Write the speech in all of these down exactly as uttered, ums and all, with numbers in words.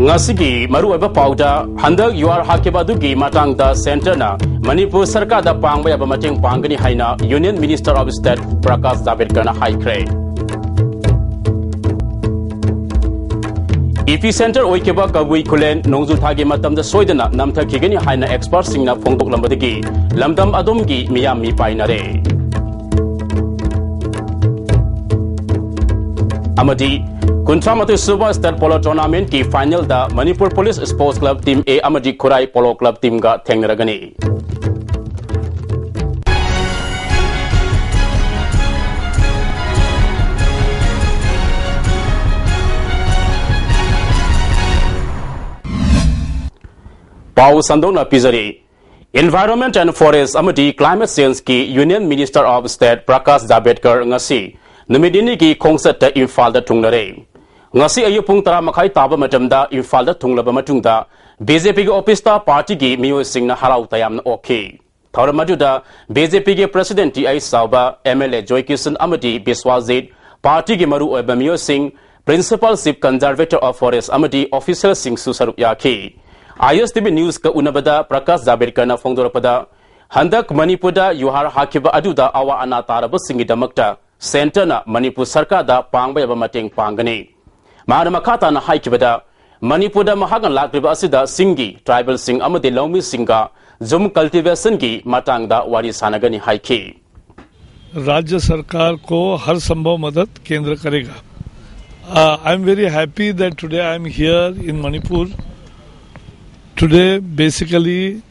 ꯉꯁꯤꯒꯤ ꯃꯔꯨꯑꯣꯏꯕ ꯄꯥꯎꯗ, ꯍꯟꯗꯛ ꯌꯨꯍꯥꯔ ꯍꯥꯈꯤꯕ ꯑꯗꯨꯒꯤ ꯃꯇꯥꯡꯗ ꯁꯦꯟꯇꯔꯅ ꯃꯅꯤꯄꯨꯔ ꯁꯔꯀꯥꯔꯗ ꯄꯥꯡꯕ ꯌꯥꯕ ꯃꯇꯦꯡ ꯄꯥꯡꯒꯅꯤ ꯍꯥꯏꯅ union minister of state Prakash ꯖꯥꯕꯦꯗꯀꯔꯅ ꯍꯥꯏꯈ꯭ꯔꯦ꯫ ꯏꯄꯤ ꯁꯦꯟꯇꯔ ꯑꯣꯏꯈꯤꯕ ꯀꯕꯨꯏ ꯈꯨꯂꯦꯟ ꯅꯣꯡꯖꯨ ꯊꯥꯒꯤ ꯃꯇꯝꯗ ꯁꯣꯏꯗꯅ ꯅꯝꯊꯈꯤꯒꯅꯤ ꯍꯥꯏꯅ ꯑꯦꯛꯁꯄꯔꯠꯁꯤꯡꯅ ꯐꯣꯡꯗꯣꯛꯂꯝꯕꯗꯒꯤ ꯂꯝꯗꯝ ꯑꯗꯨꯝꯒꯤ ꯃꯤꯌꯥꯝ ꯃꯤ ꯄꯥꯏꯅꯔꯦ꯫ ꯑꯃꯗꯤ ꯀꯨꯟꯊ꯭ꯔꯥ ꯃꯥꯊꯣꯏ ꯁꯨꯕ ꯁ꯭ꯇꯦꯠ ꯄꯣꯂꯣ ꯇꯣꯔꯅꯥꯃꯦꯟꯠꯀꯤ ꯐꯥꯏꯅꯦꯜꯗ Manipur police sports club team A ꯑꯃꯗꯤ ꯈꯨꯔꯥꯏ ꯄꯣꯂꯣ ꯀ꯭ꯂꯕ ꯇꯤꯝꯒ ꯊꯦꯡꯅꯔꯒꯅꯤ꯫ ꯄꯥꯎ ꯁꯟꯗꯣꯛꯅ ꯄꯤꯖꯔꯤ꯫ Environment and Forest ꯑꯃꯗꯤ Climate Changeꯀꯤ Union Minister of State Prakash ꯖꯥꯕꯦꯗꯀꯔ ꯉꯁꯤ ꯅꯨꯃꯤꯠ ꯅꯤꯅꯤꯒꯤ ꯈꯣꯡꯆꯠꯇ ꯏꯝꯐꯥꯜꯗ ꯊꯨꯡꯂꯔꯦ꯫ ꯉꯁꯤ ꯑꯌꯨꯛ ꯄꯨꯡ ꯇꯔꯥ ꯃꯈꯥꯏ ꯇꯥꯕ ꯃꯇꯝꯗ ꯏꯝꯐꯥꯜꯗ ꯊꯨꯡꯂꯕ ꯃꯇꯨꯡꯗ ꯕꯤ ꯖꯦ ꯄꯤꯒꯤ ꯑꯣꯐꯤꯁꯇ ꯄꯥꯔꯇꯤꯒꯤ ꯃꯤꯑꯣꯏꯁꯤꯡꯅ ꯍꯔꯥꯎ ꯇꯌꯥꯝꯅ ꯑꯣꯛꯈꯤ꯫ ꯊꯧꯔꯝ ꯑꯗꯨꯗ ꯕꯤ ꯖꯦ ꯄꯤꯒꯤ ꯄ꯭ꯔꯁꯤꯗꯦꯟꯠ ꯇꯤ ꯑꯩꯆ ꯆꯥꯎꯕ, ꯑꯦꯝ ꯑꯦꯜ ꯑꯦ ꯖꯣꯏꯀꯤꯁꯟ ꯑꯃꯗꯤ ꯕꯤꯁ꯭ꯋꯥꯖꯤꯠ, ꯄꯥꯔꯇꯤꯒꯤ ꯃꯔꯨꯑꯣꯏꯕ ꯃꯤꯑꯣꯏꯁꯤꯡ, Principal Chief Conservator of Forest ꯑꯃꯗꯤ ꯑꯣꯐꯤꯁꯤꯌꯦꯜꯁꯤꯡꯁꯨ ꯁꯔꯨꯛ ꯌꯥꯈꯤ꯫ ꯑꯥꯏ ꯑꯦꯁ ꯇꯤ ꯚꯤ ꯅ꯭ꯌꯨꯁꯀ ꯎꯅꯕꯗ ꯄ꯭ꯔꯀꯥꯁ ꯖꯥꯕꯦꯗꯀꯔꯅ ꯐꯣꯡꯗꯣꯔꯛꯄꯗ, ꯍꯟꯗꯛ ꯃꯅꯤꯄꯨꯔꯗ ꯌꯨꯍꯥꯔ ꯍꯥꯈꯤꯕ ꯑꯗꯨꯗ ꯑꯋꯥ ꯑꯅꯥ ꯇꯥꯔꯕꯁꯤꯡꯒꯤꯗꯃꯛꯇ ꯁꯦꯟꯇꯔꯅ ꯃꯅꯤꯄꯨꯔ ꯁꯔꯀꯥꯔꯗ ꯄꯥꯡꯕ ꯌꯥꯕ ꯃꯇꯦꯡ ꯄꯥꯡꯒꯅꯤ꯫ ꯃꯍꯥꯛꯅ ꯃꯈꯥ ꯇꯥꯅ ꯍꯥꯏꯈꯤꯕꯗ, ꯃꯅꯤꯄꯨꯔꯗ ꯃꯍꯥꯛꯅ ꯂꯥꯛꯂꯤꯕ ꯑꯁꯤꯗ ꯆꯤꯡꯒꯤ ꯇ꯭ꯔꯥꯏꯕꯦꯜꯁꯤꯡ ꯑꯃꯗꯤ ꯂꯧꯃꯤꯁꯤꯡꯒ ꯖꯨꯝ ꯀꯜꯇꯤꯚꯦꯁꯟꯒꯤ ꯃꯇꯥꯡꯗ ꯋꯥꯔꯤ ꯁꯥꯟꯅꯒꯅꯤ ꯍꯥꯏꯈꯤ꯫ राज्य सरकार को हर संभव मदद केंद्र करेगा. I am very happy that today I am here in Manipur. Today, basically,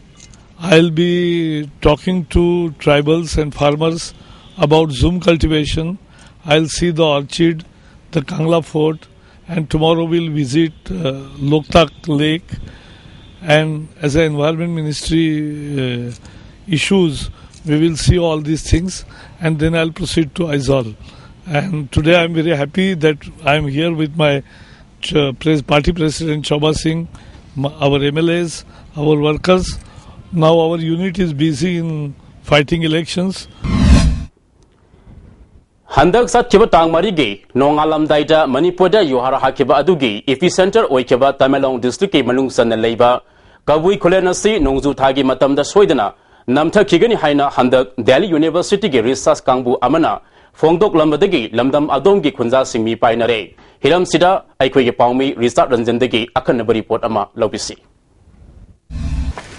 I'll be talking to tribals and farmers about Zoom cultivation. I'll see the orchid, the Kangla Fort, and tomorrow we'll visit uh, Loktak Lake. And as an environment ministry uh, issues, we will see all these things, and then I'll proceed to Aizawl. And today I'm very happy that I'm here with my ch- pres- party president Choba Singh, m- our M L As, our workers. Now our unit is busy in fighting elections. ꯍꯟꯗꯛ ꯆꯠꯈꯤꯕ ꯇꯥꯡ ꯃꯔꯤꯒꯤ ꯅꯣꯡꯉꯥꯜꯂꯝꯗꯥꯏꯗ ꯃꯅꯤꯄꯨꯔꯗ ꯌꯨꯍꯥꯔ ꯍꯥꯈꯤꯕ ꯑꯗꯨꯒꯤ ꯏꯄꯤ centre ꯑꯣꯏꯈꯤꯕ ꯇꯃꯦꯡꯂꯣꯡ ꯗꯤꯁꯇ꯭ꯔꯤꯛꯀꯤ ꯃꯅꯨꯡ ꯆꯟꯅ ꯂꯩꯕ ꯀꯕꯨꯏ ꯈꯨꯂꯦꯟ ꯑꯁꯤ ꯅꯣꯡꯖꯨ ꯊꯥꯒꯤ ꯃꯇꯝꯗ ꯁꯣꯏꯗꯅ ꯅꯝꯊꯈꯤꯒꯅꯤ ꯍꯥꯏꯅ ꯍꯟꯗꯛ ꯗꯦꯜꯂꯤ ꯌꯨꯅꯤꯚꯔꯁꯤꯇꯤꯒꯤ ꯔꯤꯁꯔꯁ ꯀꯥꯡꯕꯨ ꯑꯃꯅ ꯐꯣꯡꯗꯣꯛꯂꯝꯕꯗꯒꯤ ꯂꯝꯗꯝ ꯑꯗꯣꯝꯒꯤ ꯈꯨꯟꯖꯥꯁꯤꯡ ꯃꯤ ꯄꯥꯏꯅꯔꯦ꯫ ꯍꯤꯔꯝꯁꯤꯗ ꯑꯩꯈꯣꯏꯒꯤ ꯄꯥꯎꯃꯤ ꯔꯤꯆꯥꯔꯗ ꯔꯟꯖꯟꯗꯒꯤ ꯑꯈꯟꯅꯕ ꯔꯤꯄꯣꯔꯠ ꯑꯃ ꯂꯧꯕꯤꯁꯤ꯫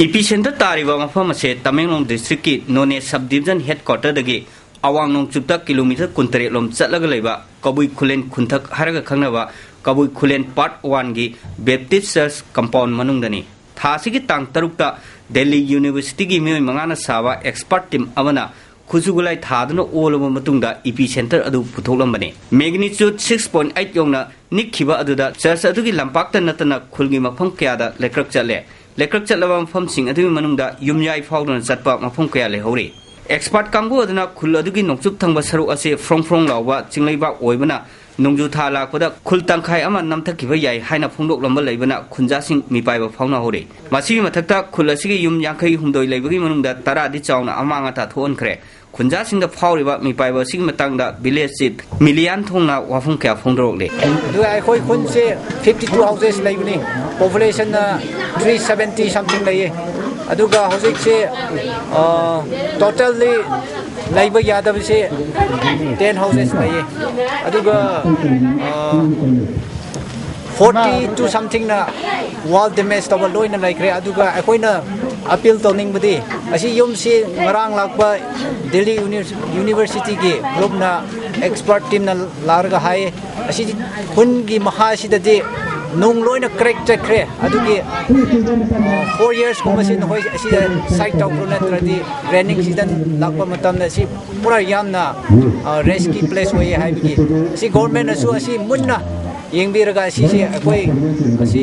ꯏꯄꯤ ꯁꯦꯟꯇꯔ ꯇꯥꯔꯤꯕ ꯃꯐꯝ ꯑꯁꯦ ꯇꯃꯦꯡꯂꯣꯡ ꯗꯤꯁꯇ꯭ꯔꯤꯛꯀꯤ ꯅꯣꯅꯦ ꯁꯕ ꯗꯤꯕꯤꯖꯟ ꯍꯦꯗꯀ꯭ꯋꯥꯇꯔꯗꯒꯤ ꯑꯋꯥꯡ ꯅꯣꯡꯆꯨꯞꯇ ꯀꯤꯂꯣꯃꯤꯇꯔ ꯀꯨꯟꯇꯔꯦꯠ ꯂꯣꯝ ꯆꯠꯂꯒ ꯂꯩꯕ ꯀꯕꯨꯏ ꯈꯨꯂꯦꯟ ꯈꯨꯟꯊꯛ ꯍꯥꯏꯔꯒ ꯈꯪꯅꯕ ꯀꯕꯨꯏ ꯈꯨꯂꯦꯟ ꯄꯥꯔꯠ ꯋꯥꯟꯒꯤ ꯕꯦꯞꯇꯤꯁ ꯆꯔꯆ ꯀꯝꯄꯥꯎꯟ ꯃꯅꯨꯡꯗꯅꯤ꯫ ꯊꯥ ꯑꯁꯤꯒꯤ ꯇꯥꯡ ꯇꯔꯨꯛꯇ ꯗꯦꯜꯂꯤ ꯌꯨꯅꯤꯚꯔꯁꯤꯇꯤꯒꯤ ꯃꯤꯑꯣꯏ ꯃꯉꯥꯅ ꯁꯥꯕ ꯑꯦꯛꯁꯄꯔꯠ ꯇꯤꯝ ꯑꯃꯅ ꯈꯨꯠꯁꯨ ꯈꯨꯠꯂꯥꯏ ꯊꯥꯗꯨꯅ ꯑꯣꯜꯂꯕ ꯃꯇꯨꯡꯗ ꯏꯄꯤ ꯁꯦꯟꯇꯔ ꯑꯗꯨ ꯄꯨꯊꯣꯛꯂꯝꯕꯅꯤ꯫ ꯃꯦꯒꯅꯤꯆꯨꯗ ꯁꯤꯛꯁ ꯄꯣꯏꯟꯠ ꯑꯩꯠ ꯌꯧꯅ ꯅꯤꯛꯈꯤꯕ ꯑꯗꯨꯗ ꯆꯔꯆ ꯑꯗꯨꯒꯤ ꯂꯝꯄꯥꯛꯇ ꯅꯠꯇꯅ ꯈꯨꯜꯒꯤ ꯃꯐꯝ ꯀꯌꯥꯗ ꯂꯩꯀ꯭ꯔꯛ ꯆꯠꯂꯦ꯫ ꯂꯩꯀ꯭ꯔꯛ ꯆꯠꯂꯕ ꯃꯐꯝꯁꯤꯡ ꯑꯗꯨꯒꯤ ꯃꯅꯨꯡꯗ ꯌꯨꯝꯌꯥꯏ ꯐꯥꯎꯗꯨꯅ ꯆꯠꯄ ꯃꯐꯝ ꯀꯌꯥ ꯂꯩꯍꯧꯔꯤ꯫ ꯑꯦꯛꯁꯄꯔꯠ ꯀꯥꯡꯕꯨ ꯑꯗꯨꯅ ꯈꯨꯜ ꯑꯗꯨꯒꯤ ꯅꯣꯡꯆꯨꯞ ꯊꯪꯕ ꯁꯔꯨꯛ ꯑꯁꯤ ꯐ꯭ꯔꯣꯡ ꯐ꯭ꯔꯣꯡ ꯂꯥꯎꯕ ꯆꯤꯡꯂꯩꯕꯥꯛ ꯑꯣꯏꯕꯅ ꯅꯣꯡꯖꯨ ꯊꯥ ꯂꯥꯛꯄꯗ ꯈꯨꯜ ꯇꯪꯈꯥꯏ ꯑꯃ ꯅꯝꯊꯈꯤꯕ ꯌꯥꯏ ꯍꯥꯏꯅ ꯐꯣꯡꯗꯣꯛꯂꯝꯕ ꯂꯩꯕꯅ ꯈꯨꯟꯖꯥꯁꯤꯡ ꯃꯤꯄꯥꯏꯕ ꯐꯥꯎꯅꯍꯧꯔꯤ꯫ ꯃꯁꯤꯒꯤ ꯃꯊꯛꯇ ꯈꯨꯜ ꯑꯁꯤꯒꯤ ꯌꯨꯝ ꯌꯥꯡꯈꯩ ꯍꯨꯝꯗꯣꯏ ꯂꯩꯕꯒꯤ ꯃꯅꯨꯡꯗ ꯇꯔꯥꯗꯤ ꯆꯥꯎꯅ ꯑꯃꯥꯡ ꯑꯇꯥ ꯊꯣꯛꯍꯟꯈ꯭ꯔꯦ꯫ ꯈꯨꯟꯖꯥꯁꯤꯡꯗ ꯐꯥꯎꯔꯤꯕ ꯃꯤꯄꯥꯏꯕ ꯑꯁꯤꯒꯤ ꯃꯇꯥꯡꯗ ꯚꯤꯂꯦꯖ ꯆꯤꯐ ꯃꯤꯂꯤꯌꯥꯟ ꯊꯣꯡꯅ ꯋꯥꯐꯝ ꯀꯌꯥ ꯐꯣꯡꯗꯣꯔꯛꯂꯤ꯫ ꯑꯗꯨꯒ ꯑꯩꯈꯣꯏ ꯈꯨꯟꯁꯦ ꯐꯤꯐꯇꯤ ꯇꯨ ꯍꯥꯎꯁꯦꯁ ꯂꯩꯕꯅꯤ, ꯄꯣꯄꯨꯂꯦꯁꯟꯅ ꯊ꯭ꯔꯤ ꯁꯕꯦꯟꯇꯤ ꯁꯝꯊꯤꯡ ꯂꯩꯌꯦ꯫ ꯑꯗꯨꯒ ꯍꯧꯖꯤꯛꯁꯦ ꯇꯣꯇꯦꯜꯂꯤ ꯂꯩꯕ ꯌꯥꯗꯕꯁꯦ ꯇꯦꯟ ꯍꯥꯎꯁꯦꯁ ꯂꯩꯌꯦ꯫ ꯑꯗꯨꯒ ꯐꯣꯔꯇꯤ ꯇꯨ ꯁꯝꯊꯤꯡꯅ ꯋꯥꯜ ꯗꯦꯃꯦꯖ ꯇꯧꯕ ꯂꯣꯏꯅ ꯂꯩꯈ꯭ꯔꯦ꯫ ꯑꯗꯨꯒ ꯑꯩꯈꯣꯏꯅ ꯑꯄꯤꯜ ꯇꯧꯅꯤꯡꯕꯗꯤ, ꯑꯁꯤ ꯌꯨꯝꯁꯤ ꯉꯔꯥꯡ ꯂꯥꯛꯄ ꯗꯦꯜꯂꯤ ꯌꯨꯅꯤ-, ꯌꯨꯅꯤꯚꯔꯁꯤꯇꯤꯒꯤ ꯒ꯭ꯔꯨꯞꯅ, ꯑꯦꯛꯁꯄꯔꯠ ꯇꯤꯝꯅ ꯂꯥꯛꯂꯒ ꯍꯥꯏ, ꯑꯁꯤ ꯈꯨꯟꯒꯤ ꯃꯈꯥꯁꯤꯗꯗꯤ ꯅꯨꯡ ꯂꯣꯏꯅ ꯀ꯭ꯔꯦꯛ ꯆꯠꯈ꯭ꯔꯦ꯫ ꯑꯗꯨꯒꯤ ꯐꯣꯔ ꯌꯔꯁꯀꯨꯝꯕꯁꯤ ꯅꯈꯣꯏ ꯑꯁꯤꯗ ꯁꯥꯏꯠ ꯇꯧꯈ꯭ꯔꯣ, ꯅꯠꯇ꯭ꯔꯗꯤ ꯔꯦꯅꯤꯡ ꯁꯤꯖꯟ ꯂꯥꯛꯄ ꯃꯇꯝꯗ ꯁꯤ ꯄꯨꯔꯥ ꯌꯥꯝꯅ ꯔꯤꯁꯀꯤ ꯄ꯭ꯂꯦꯁ ꯑꯣꯏꯌꯦ ꯍꯥꯏꯕꯒꯤ, ꯁꯤ ꯒꯣꯔꯃꯦꯟꯅꯁꯨ ꯑꯁꯤ ꯃꯨꯟꯅ ꯌꯦꯡꯕꯤꯔꯒ ꯑꯁꯤꯁꯦ ꯑꯩꯈꯣꯏ ꯑꯁꯤ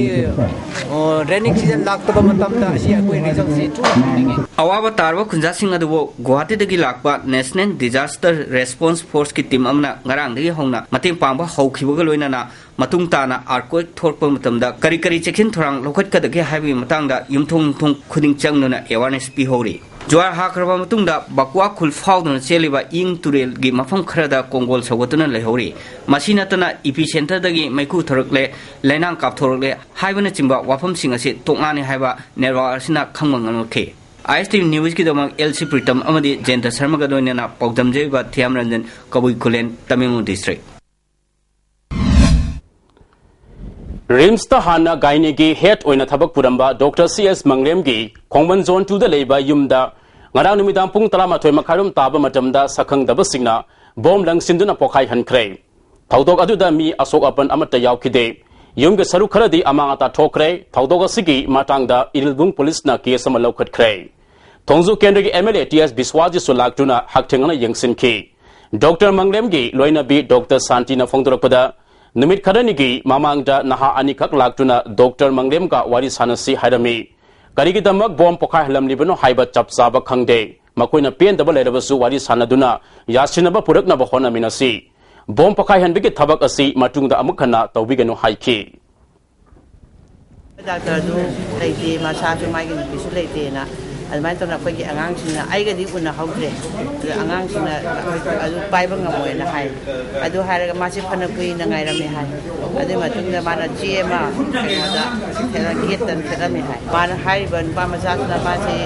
ꯔꯦꯅꯤꯡ ꯁꯤꯖꯟ ꯂꯥꯛꯇꯕ ꯃꯇꯝꯗ ꯑꯁꯤ ꯑꯩꯈꯣꯏ ꯔꯤꯖꯜꯁꯤ ꯊꯨꯅ ꯈꯪꯅꯤꯡꯉꯤ꯫ ꯑꯋꯥꯕ ꯇꯥꯔꯕ ꯈꯨꯟꯖꯥꯁꯤꯡ ꯑꯗꯨꯕꯨ ꯒꯨꯋꯥꯍꯥꯇꯤꯗꯒꯤ ꯂꯥꯛꯄ ꯅꯦꯁꯅꯦꯜ ꯗꯤꯖꯥꯁꯇꯔ ꯔꯦꯁꯄꯣꯟꯁ ꯐꯣꯔꯁꯀꯤ ꯇꯤꯝ ꯑꯃꯅ ꯉꯔꯥꯡꯗꯒꯤ ꯍꯧꯅ ꯃꯇꯦꯡ ꯄꯥꯡꯕ ꯍꯧꯈꯤꯕꯒ ꯂꯣꯏꯅꯅ ꯃꯇꯨꯡ ꯇꯥꯅ earthquake ꯊꯣꯛꯂꯛꯄ ꯃꯇꯝꯗ ꯀꯔꯤ ꯀꯔꯤ ꯆꯦꯛꯁꯤꯟ ꯊꯧꯔꯥꯡ ꯂꯧꯈꯠꯀꯗꯒꯦ ꯍꯥꯏꯕꯒꯤ ꯃꯇꯥꯡꯗ ꯌꯨꯝꯊꯣꯡ ꯌꯨꯝꯊꯣꯡ ꯈꯨꯗꯤꯡ ꯆꯪꯗꯨꯅ awareness ꯄꯤꯍꯧꯔꯤ꯫ ꯖ꯭ꯋꯥꯔ ꯍꯥꯈ꯭ꯔꯕ ꯃꯇꯨꯡꯗ ꯕꯀ꯭ꯋꯥ ꯈꯨꯜ ꯐꯥꯎꯗꯨꯅ ꯆꯦꯜꯂꯤꯕ ꯏꯌꯤꯡ ꯇꯨꯔꯦꯜꯒꯤ ꯃꯐꯝ ꯈꯔꯗ ꯀꯣꯡꯒꯣꯜ ꯁꯧꯒꯠꯇꯨꯅ ꯂꯩꯍꯧꯔꯤ꯫ ꯃꯁꯤ ꯅꯠꯇꯅ epicenterꯗꯒꯤ ꯃꯩꯈꯨ ꯊꯣꯔꯛꯂꯦ, ꯂꯩꯅꯥꯡ ꯀꯥꯞꯊꯣꯔꯛꯂꯦ ꯍꯥꯏꯕꯅꯆꯤꯡꯕ ꯋꯥꯐꯝꯁꯤꯡ ꯑꯁꯤ ꯇꯣꯉꯥꯟꯅꯤ ꯍꯥꯏꯕ ꯅꯦꯠꯋꯥꯔꯛ ꯑꯁꯤꯅ ꯈꯪꯕ ꯉꯝꯂꯛꯈꯤ꯫ ꯑꯥꯏ ꯑꯦꯁ ꯇꯤ ꯚꯤ ꯅ꯭ꯌꯨꯁꯀꯤꯗꯃꯛ ꯑꯦꯜ ꯁꯤ ꯄ꯭ꯔꯤꯇꯝ ꯑꯃꯗꯤ ꯖꯌꯟꯇ ꯁꯔꯃꯒ ꯂꯣꯏꯅꯅ ꯄꯥꯎꯗꯝꯖꯔꯤꯕ ꯊꯤꯌꯥꯝ ꯔꯟꯖꯟ, ꯀꯕꯨꯏ ꯈꯨꯂꯦꯟ, ꯇꯃꯦꯡꯂꯣꯡ ꯗꯤꯁꯇ꯭ꯔꯤꯛ꯫ ꯔꯤꯝꯁꯇ ꯍꯥꯟꯅ ꯒꯥꯏꯅꯤꯒꯤ ꯍꯦꯗ ꯑꯣꯏꯅ ꯊꯕꯛ ꯄꯨꯔꯝꯕ ꯗꯣꯛꯇꯔ ꯁꯤ ꯑꯦꯁ ꯃꯪꯂꯦꯝꯒꯤ ꯈꯣꯡꯕꯟ ꯖꯣꯟ ꯇꯨꯗ ꯂꯩꯕ ꯌꯨꯝꯗ ꯉꯔꯥꯡ ꯅꯨꯃꯤꯗꯥꯡ ꯄꯨꯡ ꯇꯔꯥꯃꯥꯊꯣꯏ ꯃꯈꯥꯏꯔꯣꯝ ꯇꯥꯕ ꯃꯇꯝꯗ ꯁꯛꯈꯪꯗꯕꯁꯤꯡꯅ ꯕꯣꯝ ꯂꯪꯁꯤꯟꯗꯨꯅ ꯄꯣꯈꯥꯏꯍꯟꯈ꯭ꯔꯦ꯫ ꯊꯧꯗꯣꯛ ꯑꯗꯨꯗ ꯃꯤ ꯑꯁꯣꯛ ꯑꯄꯟ ꯑꯃꯠꯇ ꯌꯥꯎꯈꯤꯗꯦ꯫ ꯌꯨꯝꯒꯤ ꯁꯔꯨꯛ ꯈꯔꯗꯤ ꯑꯃꯥꯡ ꯑꯇꯥ ꯊꯣꯛꯈ꯭ꯔꯦ꯫ ꯊꯧꯗꯣꯛ ꯑꯁꯤꯒꯤ ꯃꯇꯥꯡꯗ ꯏꯔꯤꯜꯕꯨꯡ ꯄꯨꯂꯤꯁꯅ ꯀꯦꯁ ꯑꯃ ꯂꯧꯈꯠꯈ꯭ꯔꯦ꯫ ꯊꯣꯡꯖꯨ ꯀꯦꯟꯗ꯭ꯔꯒꯤ ꯑꯦꯝ ꯑꯦꯜ ꯑꯦ ꯇꯤ ꯑꯦꯁ ꯕꯤꯁ꯭ꯋꯥꯖꯤꯠꯁꯨ ꯂꯥꯛꯇꯨꯅ ꯍꯛꯊꯦꯡꯅꯅ ꯌꯦꯡꯁꯤꯟꯈꯤ꯫ ꯗꯣꯛꯇꯔ ꯃꯪꯂꯦꯝꯒꯤ ꯂꯣꯏꯅꯕꯤ ꯗꯣꯛꯇꯔ ꯁꯥꯟꯇꯤꯅ ꯐꯣꯡꯗꯣꯔꯛꯄꯗ, ꯅꯨꯃꯤꯠ ꯈꯔꯅꯤꯒꯤ ꯃꯃꯥꯡꯗ ꯅꯍꯥ ꯑꯅꯤꯈꯛ ꯂꯥꯛꯇꯨꯅ ꯗꯣꯛꯇꯔ ꯃꯪꯂꯦꯝꯒ ꯋꯥꯔꯤ ꯁꯥꯟꯅꯁꯤ ꯍꯥꯏꯔꯝꯃꯤ꯫ ꯀꯔꯤꯒꯤꯗꯃꯛ ꯕꯣꯝ ꯄꯣꯈꯥꯏꯍꯜꯂꯝꯂꯤꯕꯅꯣ ꯍꯥꯏꯕ ꯆꯞ ꯆꯥꯕ ꯈꯪꯗꯦ꯫ ꯃꯈꯣꯏꯅ ꯄꯦꯟꯗꯕ ꯂꯩꯔꯕꯁꯨ ꯋꯥꯔꯤ ꯁꯥꯟꯅꯗꯨꯅ ꯌꯥꯁꯤꯟꯅꯕ ꯄꯨꯔꯛꯅꯕ ꯍꯣꯠꯅꯃꯤꯟꯅꯁꯤ꯫ ꯕꯣꯝ ꯄꯣꯈꯥꯏꯍꯟꯕꯒꯤ ꯊꯕꯛ ꯑꯁꯤ ꯃꯇꯨꯡꯗ ꯑꯃꯨꯛ ꯍꯟꯅ ꯇꯧꯕꯤꯒꯅꯨ ꯍꯥꯏꯈꯤ꯫ ꯗꯥꯛꯇꯔꯗꯨ ꯂꯩꯇꯦ, ꯃꯁꯥꯁꯨ ꯃꯥꯒꯤ ꯅꯨꯄꯤꯁꯨ ꯂꯩꯇꯦꯅ ꯑꯗꯨꯃꯥꯏꯅ ꯇꯧꯅ ꯑꯩꯈꯣꯏꯒꯤ ꯑꯉꯥꯡꯁꯤꯡꯅ ꯑꯩꯒꯗꯤ ꯎꯅꯍꯧꯗ꯭ꯔꯦ꯫ ꯑꯗꯨ ꯑꯉꯥꯡꯁꯤꯡꯅ ꯑꯩꯈꯣꯏ ꯑꯗꯨ ꯄꯥꯏꯕ ꯉꯝꯃꯣꯏꯅ ꯍꯥꯏ꯫ ꯑꯗꯨ ꯍꯥꯏꯔꯒ ꯃꯥꯁꯦ ꯐꯅ ꯀꯨꯏꯅ ꯉꯥꯏꯔꯝꯃꯦ ꯍꯥꯏ꯫ ꯑꯗꯨꯒꯤ ꯃꯇꯨꯡꯗ ꯃꯥꯅ ꯆꯦ ꯑꯃ ꯀꯩꯅꯣꯗ ꯊꯦꯠꯂ-, ꯒꯦꯠꯇ ꯊꯦꯠꯂꯝꯃꯦ ꯍꯥꯏ꯫ ꯃꯥꯅ ꯍꯥꯏꯔꯤꯕ ꯅꯨꯄꯥ ꯃꯆꯥꯗꯨꯅ ꯃꯥꯁꯦ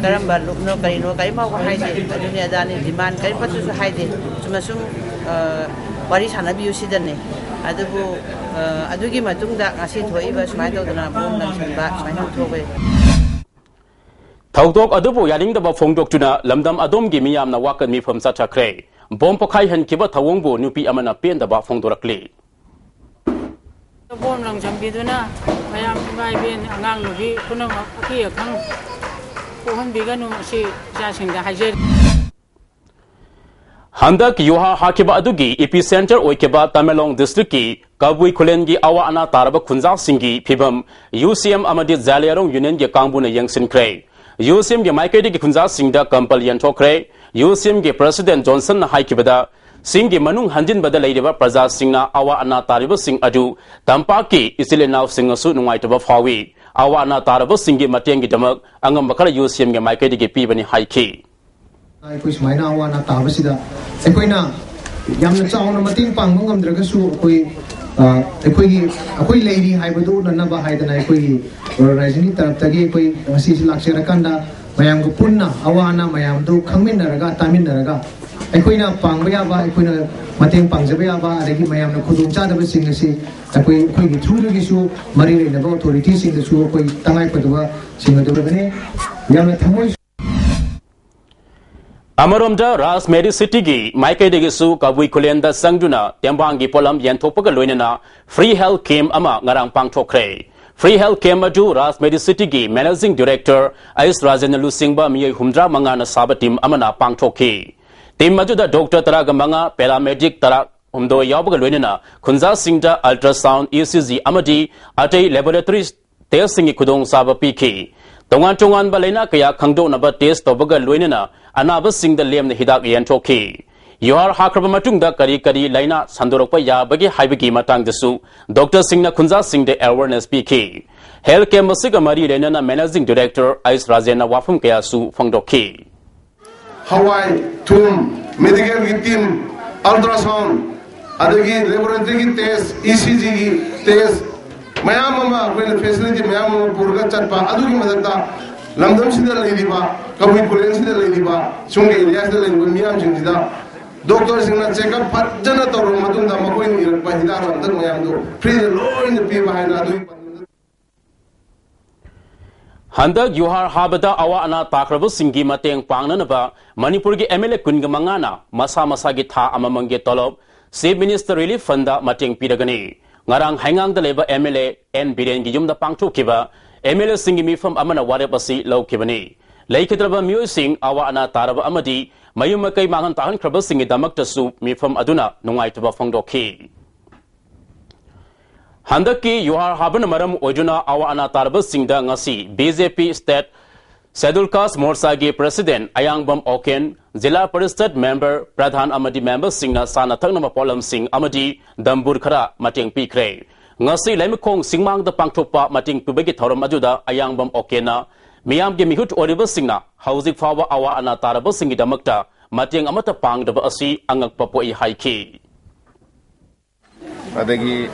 ꯀꯔꯝꯕ ꯂꯨꯞꯅꯣ ꯀꯔꯤꯅꯣ ꯀꯔꯤꯝꯐꯥꯎꯕ ꯍꯥꯏꯗꯦ꯫ ꯑꯗꯨꯅꯤ ꯑꯗꯥꯅꯤ ꯗꯤꯃꯥꯟ ꯀꯔꯤꯝꯐꯥꯎꯁꯨ ꯍꯥꯏꯗꯦ꯫ ꯆꯨꯝꯅ ꯁꯨꯝ, ꯑ, ꯋꯥꯔꯤ ꯁꯥꯟꯅꯕꯤꯌꯨ ꯁꯤꯗꯅꯦ꯫ ꯑꯗꯨꯕꯨ, ꯑ, ꯑꯗꯨꯒꯤ ꯃꯇꯨꯡꯗ ꯉꯁꯤ ꯊꯣꯛꯏꯕ ꯁꯨꯃꯥꯏꯅ ꯇꯧꯗꯅ ꯕꯣꯝ ꯂꯪꯁꯤꯟꯕ ꯁꯨꯃꯥꯏꯅ ꯊꯣꯛꯑꯦ꯫ ꯊꯧꯗꯣꯛ ꯑꯗꯨꯕꯨ ꯌꯥꯅꯤꯡꯗꯕ ꯐꯣꯡꯗꯣꯛꯇꯨꯅ ꯂꯝꯗꯝ ꯑꯗꯣꯝꯒꯤ ꯃꯤꯌꯥꯝꯅ ꯋꯥꯀꯠ ꯃꯤꯐꯝ ꯆꯠꯊꯈ꯭ꯔꯦ꯫ ꯕꯣꯝ ꯄꯣꯈꯥꯏꯍꯟꯈꯤꯕ ꯊꯧꯑꯣꯡꯕꯨ ꯅꯨꯄꯤ ꯑꯃꯅ ꯄꯦꯟꯗꯕ ꯐꯣꯡꯗꯣꯔꯛꯂꯤ꯫ ꯕꯣꯝ ꯂꯪꯁꯤꯟꯕꯤꯗꯨꯅ ꯃꯌꯥꯝ ꯏꯃꯥ ꯏꯕꯦꯟ ꯑꯉꯥꯡ ꯅꯨꯄꯤ ꯄꯨꯝꯅꯃꯛ ꯑꯀꯤ ꯑꯈꯪ ꯄꯣꯛꯍꯟꯕꯤꯒꯅꯨ, ꯑꯁꯤ ꯏꯆꯥꯁꯤꯡꯗ ꯍꯥꯏꯖꯔꯤ꯫ ꯍꯟꯗꯛ ꯌꯨꯍꯥꯔ ꯍꯥꯈꯤꯕ ꯑꯗꯨꯒꯤ ꯏꯄꯤ ꯁꯦꯟꯇꯔ ꯑꯣꯏꯈꯤꯕ ꯇꯃꯦꯡꯂꯣꯡ ꯗꯤꯁꯇ꯭ꯔꯤꯛꯀꯤ ꯀꯕꯨꯏ ꯈꯨꯂꯦꯟꯒꯤ ꯑꯋꯥ ꯑꯅꯥ ꯇꯥꯔꯕ ꯈꯨꯟꯖꯥꯁꯤꯡꯒꯤ ꯐꯤꯕꯝ ꯌꯨ ꯁꯤ ꯑꯦꯝ ꯑꯃꯗꯤ ꯖꯥꯂꯤꯌꯥꯔꯣꯡ ꯌꯨꯅꯤꯌꯟꯒꯤ ꯀꯥꯡꯕꯨꯅ ꯌꯦꯡꯁꯤꯟꯈ꯭ꯔꯦ꯫ ꯌꯨ ꯁꯤ ꯑꯦꯝꯒꯤ ꯃꯥꯏꯀꯩꯗꯒꯤ ꯈꯨꯟꯖꯥꯁꯤꯡꯗ ꯀꯝꯕꯜ ꯌꯦꯟꯊꯣꯛꯈ꯭ꯔꯦ꯫ ꯌꯨ ꯁꯤ ꯑꯦꯝꯒꯤ ꯄ꯭ꯔꯁꯤꯗꯦꯟ ꯖꯣꯟꯁꯟꯅ ꯍꯥꯏꯈꯤꯕꯗ, ꯁꯤꯡꯒꯤ ꯃꯅꯨꯡ ꯍꯟꯖꯤꯟꯕꯗ ꯂꯩꯔꯤꯕ ꯄ꯭ꯔꯖꯥꯁꯤꯡꯅ ꯑꯋꯥ ꯑꯅꯥ ꯇꯥꯔꯤꯕꯁꯤꯡ ꯑꯗꯨ ꯇꯝꯄꯥꯛꯀꯤ ꯏꯆꯤꯜ ꯏꯅꯥꯎꯁꯤꯡꯅꯁꯨ ꯅꯨꯡꯉꯥꯏꯇꯕ ꯐꯥꯎꯏ꯫ ꯑꯋꯥ ꯑꯅꯥ ꯇꯥꯔꯕꯁꯤꯡꯒꯤ ꯃꯇꯦꯡꯒꯤꯗꯃꯛ ꯑꯉꯝꯕ ꯈꯔ ꯌꯨ ꯁꯤ ꯑꯦꯝꯒꯤ ꯃꯥꯏꯀꯩꯗꯒꯤ ꯄꯤꯕꯅꯤ ꯍꯥꯏꯈꯤ꯫ ꯑꯩꯈꯣꯏ ꯁꯨꯃꯥꯏꯅ ꯑꯋꯥ ꯑꯅꯥ ꯇꯥꯕꯁꯤꯗ ꯑꯩꯈꯣꯏꯅ ꯌꯥꯝꯅ ꯆꯥꯎꯅ ꯃꯇꯦꯡ ꯄꯥꯡꯕ ꯉꯝꯗ꯭ꯔꯒꯁꯨ, ꯑꯩꯈꯣꯏ, ꯑ, ꯑꯩꯈꯣꯏꯒꯤ, ꯑꯩꯈꯣꯏ ꯂꯩꯔꯤ ꯍꯥꯏꯕꯗꯨ ꯎꯠꯅꯅꯕ ꯍꯥꯏꯗꯅ ꯑꯩꯈꯣꯏꯒꯤ ꯑꯣꯔꯒꯅꯥꯏꯖꯦꯁꯟꯒꯤ ꯇꯔꯞꯇꯒꯤ ꯑꯩꯈꯣꯏ ꯉꯁꯤꯁꯤ ꯂꯥꯛꯆꯔꯀꯥꯟꯗ ꯃꯌꯥꯝꯒ ꯄꯨꯟꯅ ꯑꯋꯥ ꯑꯅꯥ ꯃꯌꯥꯝꯗꯨ ꯈꯪꯃꯤꯟꯅꯔꯒ, ꯇꯥꯃꯤꯟꯅꯔꯒ ꯑꯩꯈꯣꯏꯅ ꯄꯥꯡꯕ ꯌꯥꯕ, ꯑꯩꯈꯣꯏꯅ ꯃꯇꯦꯡ ꯄꯥꯡꯖꯕ ꯌꯥꯕ, ꯑꯗꯒꯤ ꯃꯌꯥꯝꯅ ꯈꯨꯗꯣꯡꯆꯥꯗꯕꯁꯤꯡ ꯑꯁꯤ ꯑꯩꯈꯣꯏ, ꯑꯩꯈꯣꯏꯒꯤ ꯊ꯭ꯔꯨꯗꯒꯤꯁꯨ ꯃꯔꯤ ꯂꯩꯅꯕ ꯑꯣꯊꯣꯔꯤꯇꯤꯁꯤꯡꯗꯁꯨ ꯑꯩꯈꯣꯏ ꯇꯉꯥꯏꯐꯗꯕꯁꯤꯡ ꯑꯗꯨ ꯎꯠꯂꯒꯅꯤ꯫ ꯌꯥꯝꯅ ꯊꯃꯣꯏ ꯑꯃꯔꯣꯝꯗ ꯔꯥꯖ ꯃꯦꯔꯤ ꯁꯤꯇꯤꯒꯤ ꯃꯥꯏꯀꯩꯗꯒꯤꯁꯨ ꯀꯕꯨꯏ ꯈꯨꯂꯦꯟꯗ ꯆꯪꯗꯨꯅ ꯇꯦꯡꯕꯥꯡꯒꯤ ꯄꯣꯠꯂꯝ ꯌꯦꯟꯊꯣꯛꯄꯒ ꯂꯣꯏꯅꯅ ꯐ꯭ꯔꯤ ꯍꯦꯜꯊ ꯀꯦꯝꯞ ꯑꯃ ꯉꯔꯥꯡ ꯄꯥꯡꯊꯣꯛꯈ꯭ꯔꯦ꯫ ꯐ꯭ꯔꯤ ꯍꯦꯜꯊ ꯀꯦꯝꯞ ꯑꯗꯨ ꯔꯥꯖ ꯃꯦꯔꯤ ꯁꯤꯇꯤꯒꯤ ꯃꯦꯅꯦꯖꯤꯡ ꯗꯤꯔꯦꯛꯇꯔ ꯑꯩꯁ ꯔꯥꯖꯦꯟꯅ ꯂꯨꯆꯤꯡꯕ ꯃꯤꯑꯣꯏ ꯍꯨꯝꯗ꯭ꯔꯥ ꯃꯉꯥꯅ ꯁꯥꯕ ꯇꯤꯝ ꯑꯃꯅ ꯄꯥꯡꯊꯣꯛꯈꯤ꯫ ꯇꯤꯝ ꯑꯗꯨꯗ ꯗꯣꯛꯇꯔ ꯇꯔꯥꯒ ꯃꯉꯥ, ꯄꯦꯔꯥꯃꯦꯗꯤꯛ ꯇꯔꯥ ꯍꯨꯝꯗꯣꯏ ꯌꯥꯎꯕꯒ ꯂꯣꯏꯅꯅ ꯈꯨꯟꯖꯥꯁꯤꯡꯗ ꯑꯜꯇ꯭ꯔꯥꯁꯥꯎꯟ, ꯏ ꯁꯤ ꯖꯤ ꯑꯃꯗꯤ ꯑꯇꯩ ꯂꯦꯕꯣꯔꯦꯇꯔꯤ ꯇꯦꯁꯁꯤꯡꯒꯤ ꯈꯨꯗꯣꯡꯆꯥꯕ ꯄꯤꯈꯤ꯫ ꯇꯣꯉꯥꯟ ꯇꯣꯉꯥꯟꯕ ꯂꯥꯏꯅꯥ ꯀꯌꯥ ꯈꯪꯗꯣꯛꯅꯕ ꯇꯦꯁ ꯇꯧꯕꯒ ꯂꯣꯏꯅꯅ ꯑꯅꯥꯕꯁꯤꯡꯗ ꯂꯦꯝꯅ ꯍꯤꯗꯥꯛ ꯌꯦꯟꯊꯣꯛꯈꯤ꯫ ꯌꯨꯍꯥꯔ ꯍꯥꯈ꯭ꯔꯕ ꯃꯇꯨꯡꯗ ꯀꯔꯤ ꯀꯔꯤ ꯂꯥꯏꯅꯥ ꯁꯟꯗꯣꯔꯛꯄ ꯌꯥꯕꯒꯦ ꯍꯥꯏꯕꯒꯤ ꯃꯇꯥꯡꯗꯁꯨ ꯗꯣꯛꯇꯔꯁꯤꯡꯅ ꯈꯨꯟꯖꯥꯁꯤꯡꯗ ꯑꯦꯋꯥꯔꯅꯦꯁ ꯄꯤꯈꯤ꯫ ꯍꯦꯜꯊ ꯀꯦꯝꯞ ꯑꯁꯤꯒ ꯃꯔꯤ ꯂꯩꯅꯅ ꯃꯦꯅꯦꯖꯤꯡ ꯗꯤꯔꯦꯛꯇꯔ ꯑꯩꯁ ꯔꯥꯖꯦꯟꯅ ꯋꯥꯐꯝ ꯀꯌꯥꯁꯨ ꯐꯣꯡꯗꯣꯛꯈꯤ꯫ ꯍꯋꯥꯏ, ꯊꯨꯝ, ꯃꯦꯗꯤꯀꯦꯜꯒꯤ ꯇꯤꯝ, ꯑꯜꯇ꯭ꯔꯥꯁꯥꯎꯟ, ꯑꯗꯒꯤ ꯂꯦꯕꯣꯔꯦꯇꯔꯤꯒꯤ ꯇꯦꯁ, ꯏ ꯁꯤ ꯖꯤꯒꯤ ꯇꯦꯁ, ꯃꯌꯥꯝ ꯑꯃ ꯑꯩꯈꯣꯏꯅ ꯐꯦꯁꯤꯂꯤꯇꯤ ꯃꯌꯥꯝ ꯑꯃ ꯄꯨꯔꯒ ꯆꯠꯄ꯫ ꯑꯗꯨꯒꯤ ꯃꯊꯛꯇ ꯂꯝꯗꯝꯁꯤꯗ ꯂꯩꯔꯤꯕ, ꯀꯕꯨꯏ ꯈꯨꯂꯦꯟꯁꯤꯗ ꯂꯩꯔꯤꯕ, ꯁꯣꯝꯒꯤ ꯑꯦꯔꯤꯌꯥꯁꯤꯗ ꯂꯩꯔꯤꯕ ꯃꯤꯌꯥꯝꯁꯤꯡꯁꯤꯗ ꯗꯣꯛꯇꯔꯁꯤꯡꯅ ꯆꯦꯛꯑꯞ ꯐꯖꯅ ꯇꯧꯔꯕ ꯃꯇꯨꯡꯗ ꯃꯈꯣꯏꯅ ꯏꯔꯛꯄ ꯍꯤꯗꯥꯛ ꯂꯥꯡꯊꯛ ꯃꯌꯥꯝꯗꯨ ꯐ꯭ꯔꯤꯗ ꯂꯣꯏꯅ ꯄꯤꯕ ꯍꯥꯏꯅ ꯑꯗꯨꯒꯤ ꯄꯥꯟꯗꯝꯗ ꯍꯟꯗꯛ ꯌꯨꯍꯥꯔ ꯍꯥꯕꯗ ꯑꯋꯥ ꯑꯅꯥ ꯇꯥꯈ꯭ꯔꯕꯁꯤꯡꯒꯤ ꯃꯇꯦꯡ ꯄꯥꯡꯅꯅꯕ ꯃꯅꯤꯄꯨꯔꯒꯤ ꯑꯦꯝ ꯑꯦꯜ ꯑꯦ ꯀꯨꯟꯒ ꯃꯉꯥꯅ ꯃꯁꯥ ꯃꯁꯥꯒꯤ ꯊꯥ ꯑꯃꯃꯝꯒꯤ ꯇꯣꯂꯣꯞ ꯆꯤꯐ ꯃꯤꯅꯤꯁꯇꯔ ꯔꯤꯂꯤꯐ ꯐꯟꯗ ꯃꯇꯦꯡ ꯄꯤꯔꯒꯅꯤ꯫ ꯉꯔꯥꯡ ꯍꯩꯉꯥꯡꯗ ꯂꯩꯕ ꯑꯦꯝ ꯑꯦꯜ ꯑꯦ ꯑꯦꯟ ꯕꯤꯔꯦꯟꯒꯤ ꯌꯨꯝꯗ ꯄꯥꯡꯊꯣꯛꯈꯤꯕ ꯑꯦꯝ ꯑꯦꯜ ꯑꯦꯁꯤꯡꯒꯤ ꯃꯤꯐꯝ ꯑꯃꯅ ꯋꯥꯔꯦꯞ ꯑꯁꯤ ꯂꯧꯈꯤꯕꯅꯤ꯫ ꯂꯩꯈꯤꯗ꯭ꯔꯕ ꯃꯤꯑꯣꯏꯁꯤꯡ, ꯑꯋꯥ ꯑꯅꯥ ꯇꯥꯔꯕ ꯑꯃꯗꯤ ꯃꯌꯨꯝ ꯃꯀꯩ ꯃꯥꯡꯍꯟ ꯇꯥꯛꯍꯟꯈ꯭ꯔꯕꯁꯤꯡꯒꯤꯗꯃꯛꯇꯁꯨ ꯃꯤꯐꯝ ꯑꯗꯨꯅ ꯅꯨꯡꯉꯥꯏꯇꯕ ꯐꯣꯡꯗꯣꯛꯈꯤ꯫ ꯍꯟꯗꯛꯀꯤ ꯌꯨꯍꯥꯔ ꯍꯥꯕꯅ ꯃꯔꯝ ꯑꯣꯏꯗꯨꯅ ꯑꯋꯥ ꯑꯅꯥ ꯇꯥꯔꯕꯁꯤꯡꯗ ꯉꯁꯤ B J P state Scheduled Caste Morchagi President Ayangbam Oken, zila parishad member, pradhan ꯑꯃꯗꯤ ꯃꯦꯝꯕꯔꯁꯤꯡꯅ ꯆꯥꯅ ꯊꯛꯅꯕ ꯄꯣꯠꯂꯝꯁꯤꯡ ꯑꯃꯗꯤ ꯗꯝꯕꯨꯔ ꯈꯔ ꯃꯇꯦꯡ ꯄꯤꯈ꯭ꯔꯦ꯫ ꯉꯁꯤ ꯂꯩꯃꯈꯣꯡ ꯆꯤꯡꯃꯥꯡꯗ ꯄꯥꯡꯊꯣꯛꯄ ꯃꯇꯦꯡ ꯄꯤꯕꯒꯤ ꯊꯧꯔꯝ ꯑꯗꯨꯗ ꯑꯌꯥꯡꯕꯝ ꯑꯣꯀꯦꯟꯅ ꯃꯤꯌꯥꯝꯒꯤ ꯃꯤꯍꯨꯠ ꯑꯣꯏꯔꯤꯕꯁꯤꯡꯅ ꯍꯧꯖꯤꯛ ꯐꯥꯎꯕ ꯑꯋꯥ ꯑꯅꯥ ꯇꯥꯔꯕꯁꯤꯡꯒꯤꯗꯃꯛꯇ ꯃꯇꯦꯡ ꯑꯃꯠꯇ ꯄꯥꯡꯗꯕ ꯑꯁꯤ ꯑꯉꯛꯄ ꯄꯣꯛꯏ ꯍꯥꯏꯈꯤ꯫ ꯑꯗꯒꯤ,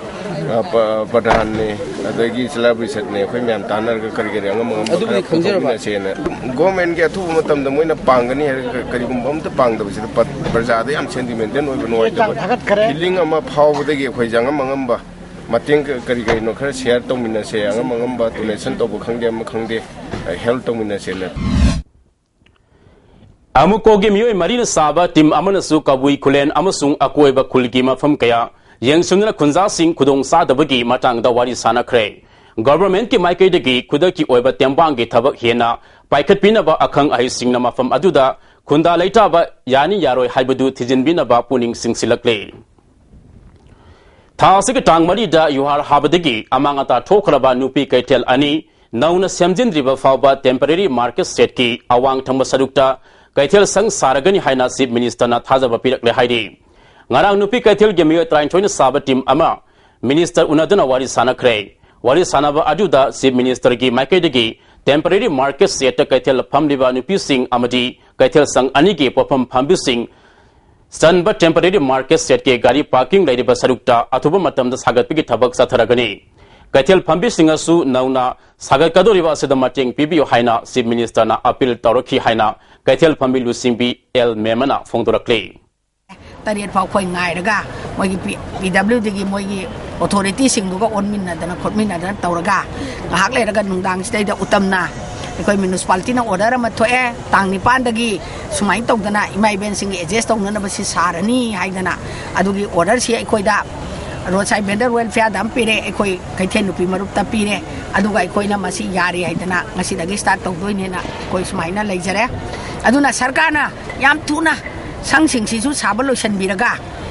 ꯑ, ꯄ-, ꯄ꯭ꯔꯙꯥꯟꯅꯦ, ꯑꯗꯒꯤ ꯖꯤꯂꯥ ꯄꯔꯤꯁꯠꯅꯦ, ꯑꯩꯈꯣꯏ ꯃꯌꯥꯝ ꯇꯥꯟꯅꯔꯒ ꯀꯔꯤ ꯀꯔꯤ ꯑꯉꯝ ꯑꯉꯝꯕ ꯑꯗꯨꯕꯨꯗꯤ ꯈꯔ ꯈꯪꯖꯔꯕ꯫ ꯄꯨꯊꯣꯛꯃꯤꯟꯅꯁꯦꯅ꯫ ꯒꯣꯔꯃꯦꯟꯒꯤ ꯑꯊꯨꯕ ꯃꯇꯝꯗ ꯃꯣꯏꯅ ꯄꯥꯡꯒꯅꯤ ꯍꯥꯏꯔꯒ ꯀꯔꯤꯒꯨꯝꯕ ꯑꯝꯇ ꯄꯥꯡꯗꯕꯁꯤꯗ ꯄ-, ꯄ꯭ꯔꯖꯥꯗ ꯌꯥꯝ ꯁꯦꯟꯇꯤꯃꯦꯟꯇꯦꯜ ꯑꯣꯏꯕ ꯅꯨꯡꯉꯥꯏꯇꯕ ꯐꯤꯂꯤꯡ ꯑꯃ ꯐꯥꯎꯕꯗꯒꯤ ꯑꯩꯈꯣꯏꯁꯦ ꯑꯉꯝ ꯑꯉꯝꯕ ꯃꯇꯦꯡ ꯀ-, ꯀꯔꯤ ꯀꯔꯤꯅꯣ ꯈꯔ ꯁꯤꯌꯔ ꯇꯧꯃꯤꯟꯅꯁꯦ, ꯑꯉꯝ ꯑꯉꯝꯕ ꯗꯣꯅꯦꯁꯟ ꯇꯧꯕ ꯈꯪꯗꯦ, ꯑꯃ ꯈꯪꯗꯦ, ꯍꯦꯜꯞ ꯇꯧꯃꯤꯟꯅꯁꯦꯅ꯫ ꯑꯃꯨꯀꯣꯒꯤ ꯃꯤꯑꯣꯏ ꯃꯔꯤꯅ ꯁꯥꯕ ꯇꯤꯝ ꯑꯃꯅꯁꯨ ꯀꯕꯨꯏ ꯈꯨꯂꯦꯟ ꯑꯃꯁꯨꯡ ꯑꯀꯣꯏꯕ ꯈꯨꯜꯒꯤ ꯃꯐꯝ ꯀꯌꯥ ꯌꯦꯡꯁꯤꯟꯗꯨꯅ ꯈꯨꯟꯖꯥꯁꯤꯡ ꯈꯨꯗꯣꯡ ꯆꯥꯗꯕꯒꯤ ꯃꯇꯥꯡꯗ ꯋꯥꯔꯤ ꯁꯥꯅꯈ꯭ꯔꯦ꯫ ꯒꯚꯔꯟꯃꯦꯟꯠꯀꯤ ꯃꯥꯏꯀꯩꯗꯒꯤ ꯈꯨꯗꯛꯀꯤ ꯑꯣꯏꯕ ꯇꯦꯡꯕꯥꯡꯒꯤ ꯊꯕꯛ ꯍꯦꯟꯅ ꯄꯥꯏꯈꯠꯄꯤꯅꯕ ꯑꯈꯪ ꯑꯍꯩꯁꯤꯡꯅ ꯃꯐꯝ ꯑꯗꯨꯗ ꯈꯨꯟꯗꯥ ꯂꯩꯇꯥꯕ ꯌꯥꯅꯤ ꯌꯥꯔꯣꯏ ꯍꯥꯏꯕꯗꯨ ꯊꯤꯖꯤꯟꯕꯤꯅꯕ ꯄꯨꯛꯅꯤꯡ ꯆꯤꯡꯁꯤꯜꯂꯛꯂꯤ꯫ ꯊꯥ ꯑꯁꯤꯒꯤ ꯇꯥꯡ ꯃꯔꯤꯗ ꯌꯨꯍꯥꯔ ꯍꯥꯕꯗꯒꯤ ꯑꯃꯥꯡ ꯑꯇꯥ ꯊꯣꯛꯈ꯭ꯔꯕ ꯅꯨꯄꯤ ꯀꯩꯊꯦꯜ ꯑꯅꯤ ꯅꯧꯅ ꯁꯦꯝꯖꯤꯟꯗ꯭ꯔꯤꯕ ꯐꯥꯎꯕ temporary market shedꯀꯤ ꯑꯋꯥꯡ ꯊꯪꯕ ꯁꯔꯨꯛꯇ ꯀꯩꯊꯦꯜ ꯁꯪ ꯁꯥꯔꯒꯅꯤ ꯍꯥꯏꯅ Chief Ministerꯅ ꯊꯥꯖꯕ ꯄꯤꯔꯛꯂꯦ ꯍꯥꯏꯔꯤ꯫ ꯉꯔꯥꯡ ꯅꯨꯄꯤ ꯀꯩꯊꯦꯜꯒꯤ ꯃꯤꯑꯣꯏ ꯇꯔꯥꯅꯤꯊꯣꯏꯅ ꯁꯥꯕ ꯇꯤꯝ ꯑꯃ Minister ꯎꯅꯗꯨꯅ ꯋꯥꯔꯤ ꯁꯥꯅꯈ꯭ꯔꯦ꯫ ꯋꯥꯔꯤ ꯁꯥꯅꯕ ꯑꯗꯨꯗ Chief Ministerꯒꯤ ꯃꯥꯏꯀꯩꯗꯒꯤ temporary market shedꯇ ꯀꯩꯊꯦꯜ ꯐꯝꯂꯤꯕ ꯅꯨꯄꯤꯁꯤꯡ ꯑꯃꯗꯤ ꯀꯩꯊꯦꯜ ꯁꯪ ꯑꯅꯤꯒꯤ ꯄꯣꯠꯐꯝ ꯐꯝꯕꯤꯁꯤꯡ ꯆꯟꯕ temporary market shedꯀꯤ ꯒꯥꯔꯤ parking ꯂꯩꯔꯤꯕ ꯁꯔꯨꯛꯇ ꯑꯊꯨꯕ ꯃꯇꯝꯗ ꯁꯥꯒꯠꯄꯒꯤ ꯊꯕꯛ ꯆꯠꯊꯔꯒꯅꯤ꯫ ꯀꯩꯊꯦꯜ ꯐꯝꯕꯤꯁꯤꯡꯅꯁꯨ ꯅꯧꯅ ꯁꯥꯒꯠꯀꯗꯧꯔꯤꯕ ꯑꯁꯤꯗ ꯃꯇꯦꯡ ꯄꯤꯕꯤꯌꯨ ꯍꯥꯏꯅ Chief Ministerꯅ appeal ꯇꯧꯔꯛꯈꯤ ꯍꯥꯏꯅ ꯀꯩꯊꯦꯜ ꯐꯝꯕꯤ ꯂꯨꯆꯤꯡꯕꯤ ꯑꯦꯜ ꯃꯦꯃꯅ ꯐꯣꯡꯗꯣꯔꯛꯂꯤ꯫ ꯇꯔꯦꯠ ꯐꯥꯎ ꯑꯩꯈꯣꯏ ꯉꯥꯏꯔꯒ ꯃꯣꯏꯒꯤ ꯄꯤ-, PWDꯒꯤ ꯃꯣꯏꯒꯤ authorityꯁꯤꯡꯗꯨꯒ ꯑꯣꯟꯃꯤꯟꯅꯗꯅ ꯈꯣꯠꯃꯤꯟꯅꯗꯅ ꯇꯧꯔꯒ ꯉꯥꯏꯍꯥꯛ ꯂꯩꯔꯒ ꯅꯨꯡꯗꯥꯡꯁꯤꯗꯩꯗ ꯎꯇꯝꯅ ꯑꯩꯈꯣꯏ municipalityꯅ order ꯑꯃ ꯊꯣꯛꯑꯦ, ꯇꯥꯡ ꯅꯤꯄꯥꯟꯗꯒꯤ ꯁꯨꯃꯥꯏꯅ ꯇꯧꯗꯅ ꯏꯃꯥ ꯏꯕꯦꯟꯁꯤꯡꯒꯤ adjust ꯇꯧꯅꯅꯕ ꯁꯤ ꯁꯥꯔꯅꯤ ꯍꯥꯏꯗꯅ꯫ ꯑꯗꯨꯒꯤ orderꯁꯤ ꯑꯩꯈꯣꯏꯗ roadside vendor welfareꯗ ꯑꯃ ꯄꯤꯔꯦ, ꯑꯩꯈꯣꯏ ꯀꯩꯊꯦꯜ ꯅꯨꯄꯤ ꯃꯔꯨꯞꯇ ꯄꯤꯔꯦ꯫ ꯑꯗꯨꯒ ꯑꯩꯈꯣꯏꯅ ꯃꯁꯤ ꯌꯥꯔꯦ ꯍꯥꯏꯗꯅ ꯉꯁꯤꯗꯒꯤ start ꯇꯧꯗꯣꯏꯅꯦꯅ ꯑꯩꯈꯣꯏ ꯁꯨꯃꯥꯏꯅ ꯂꯩꯖꯔꯦ꯫ ꯑꯗꯨꯅ ꯁꯔꯀꯥꯔꯅ ꯌꯥꯝ ꯊꯨꯅ ꯁꯪꯁꯤꯡꯁꯤꯁꯨ ꯁꯥꯕ ꯂꯣꯏꯁꯤꯟꯕꯤꯔꯒ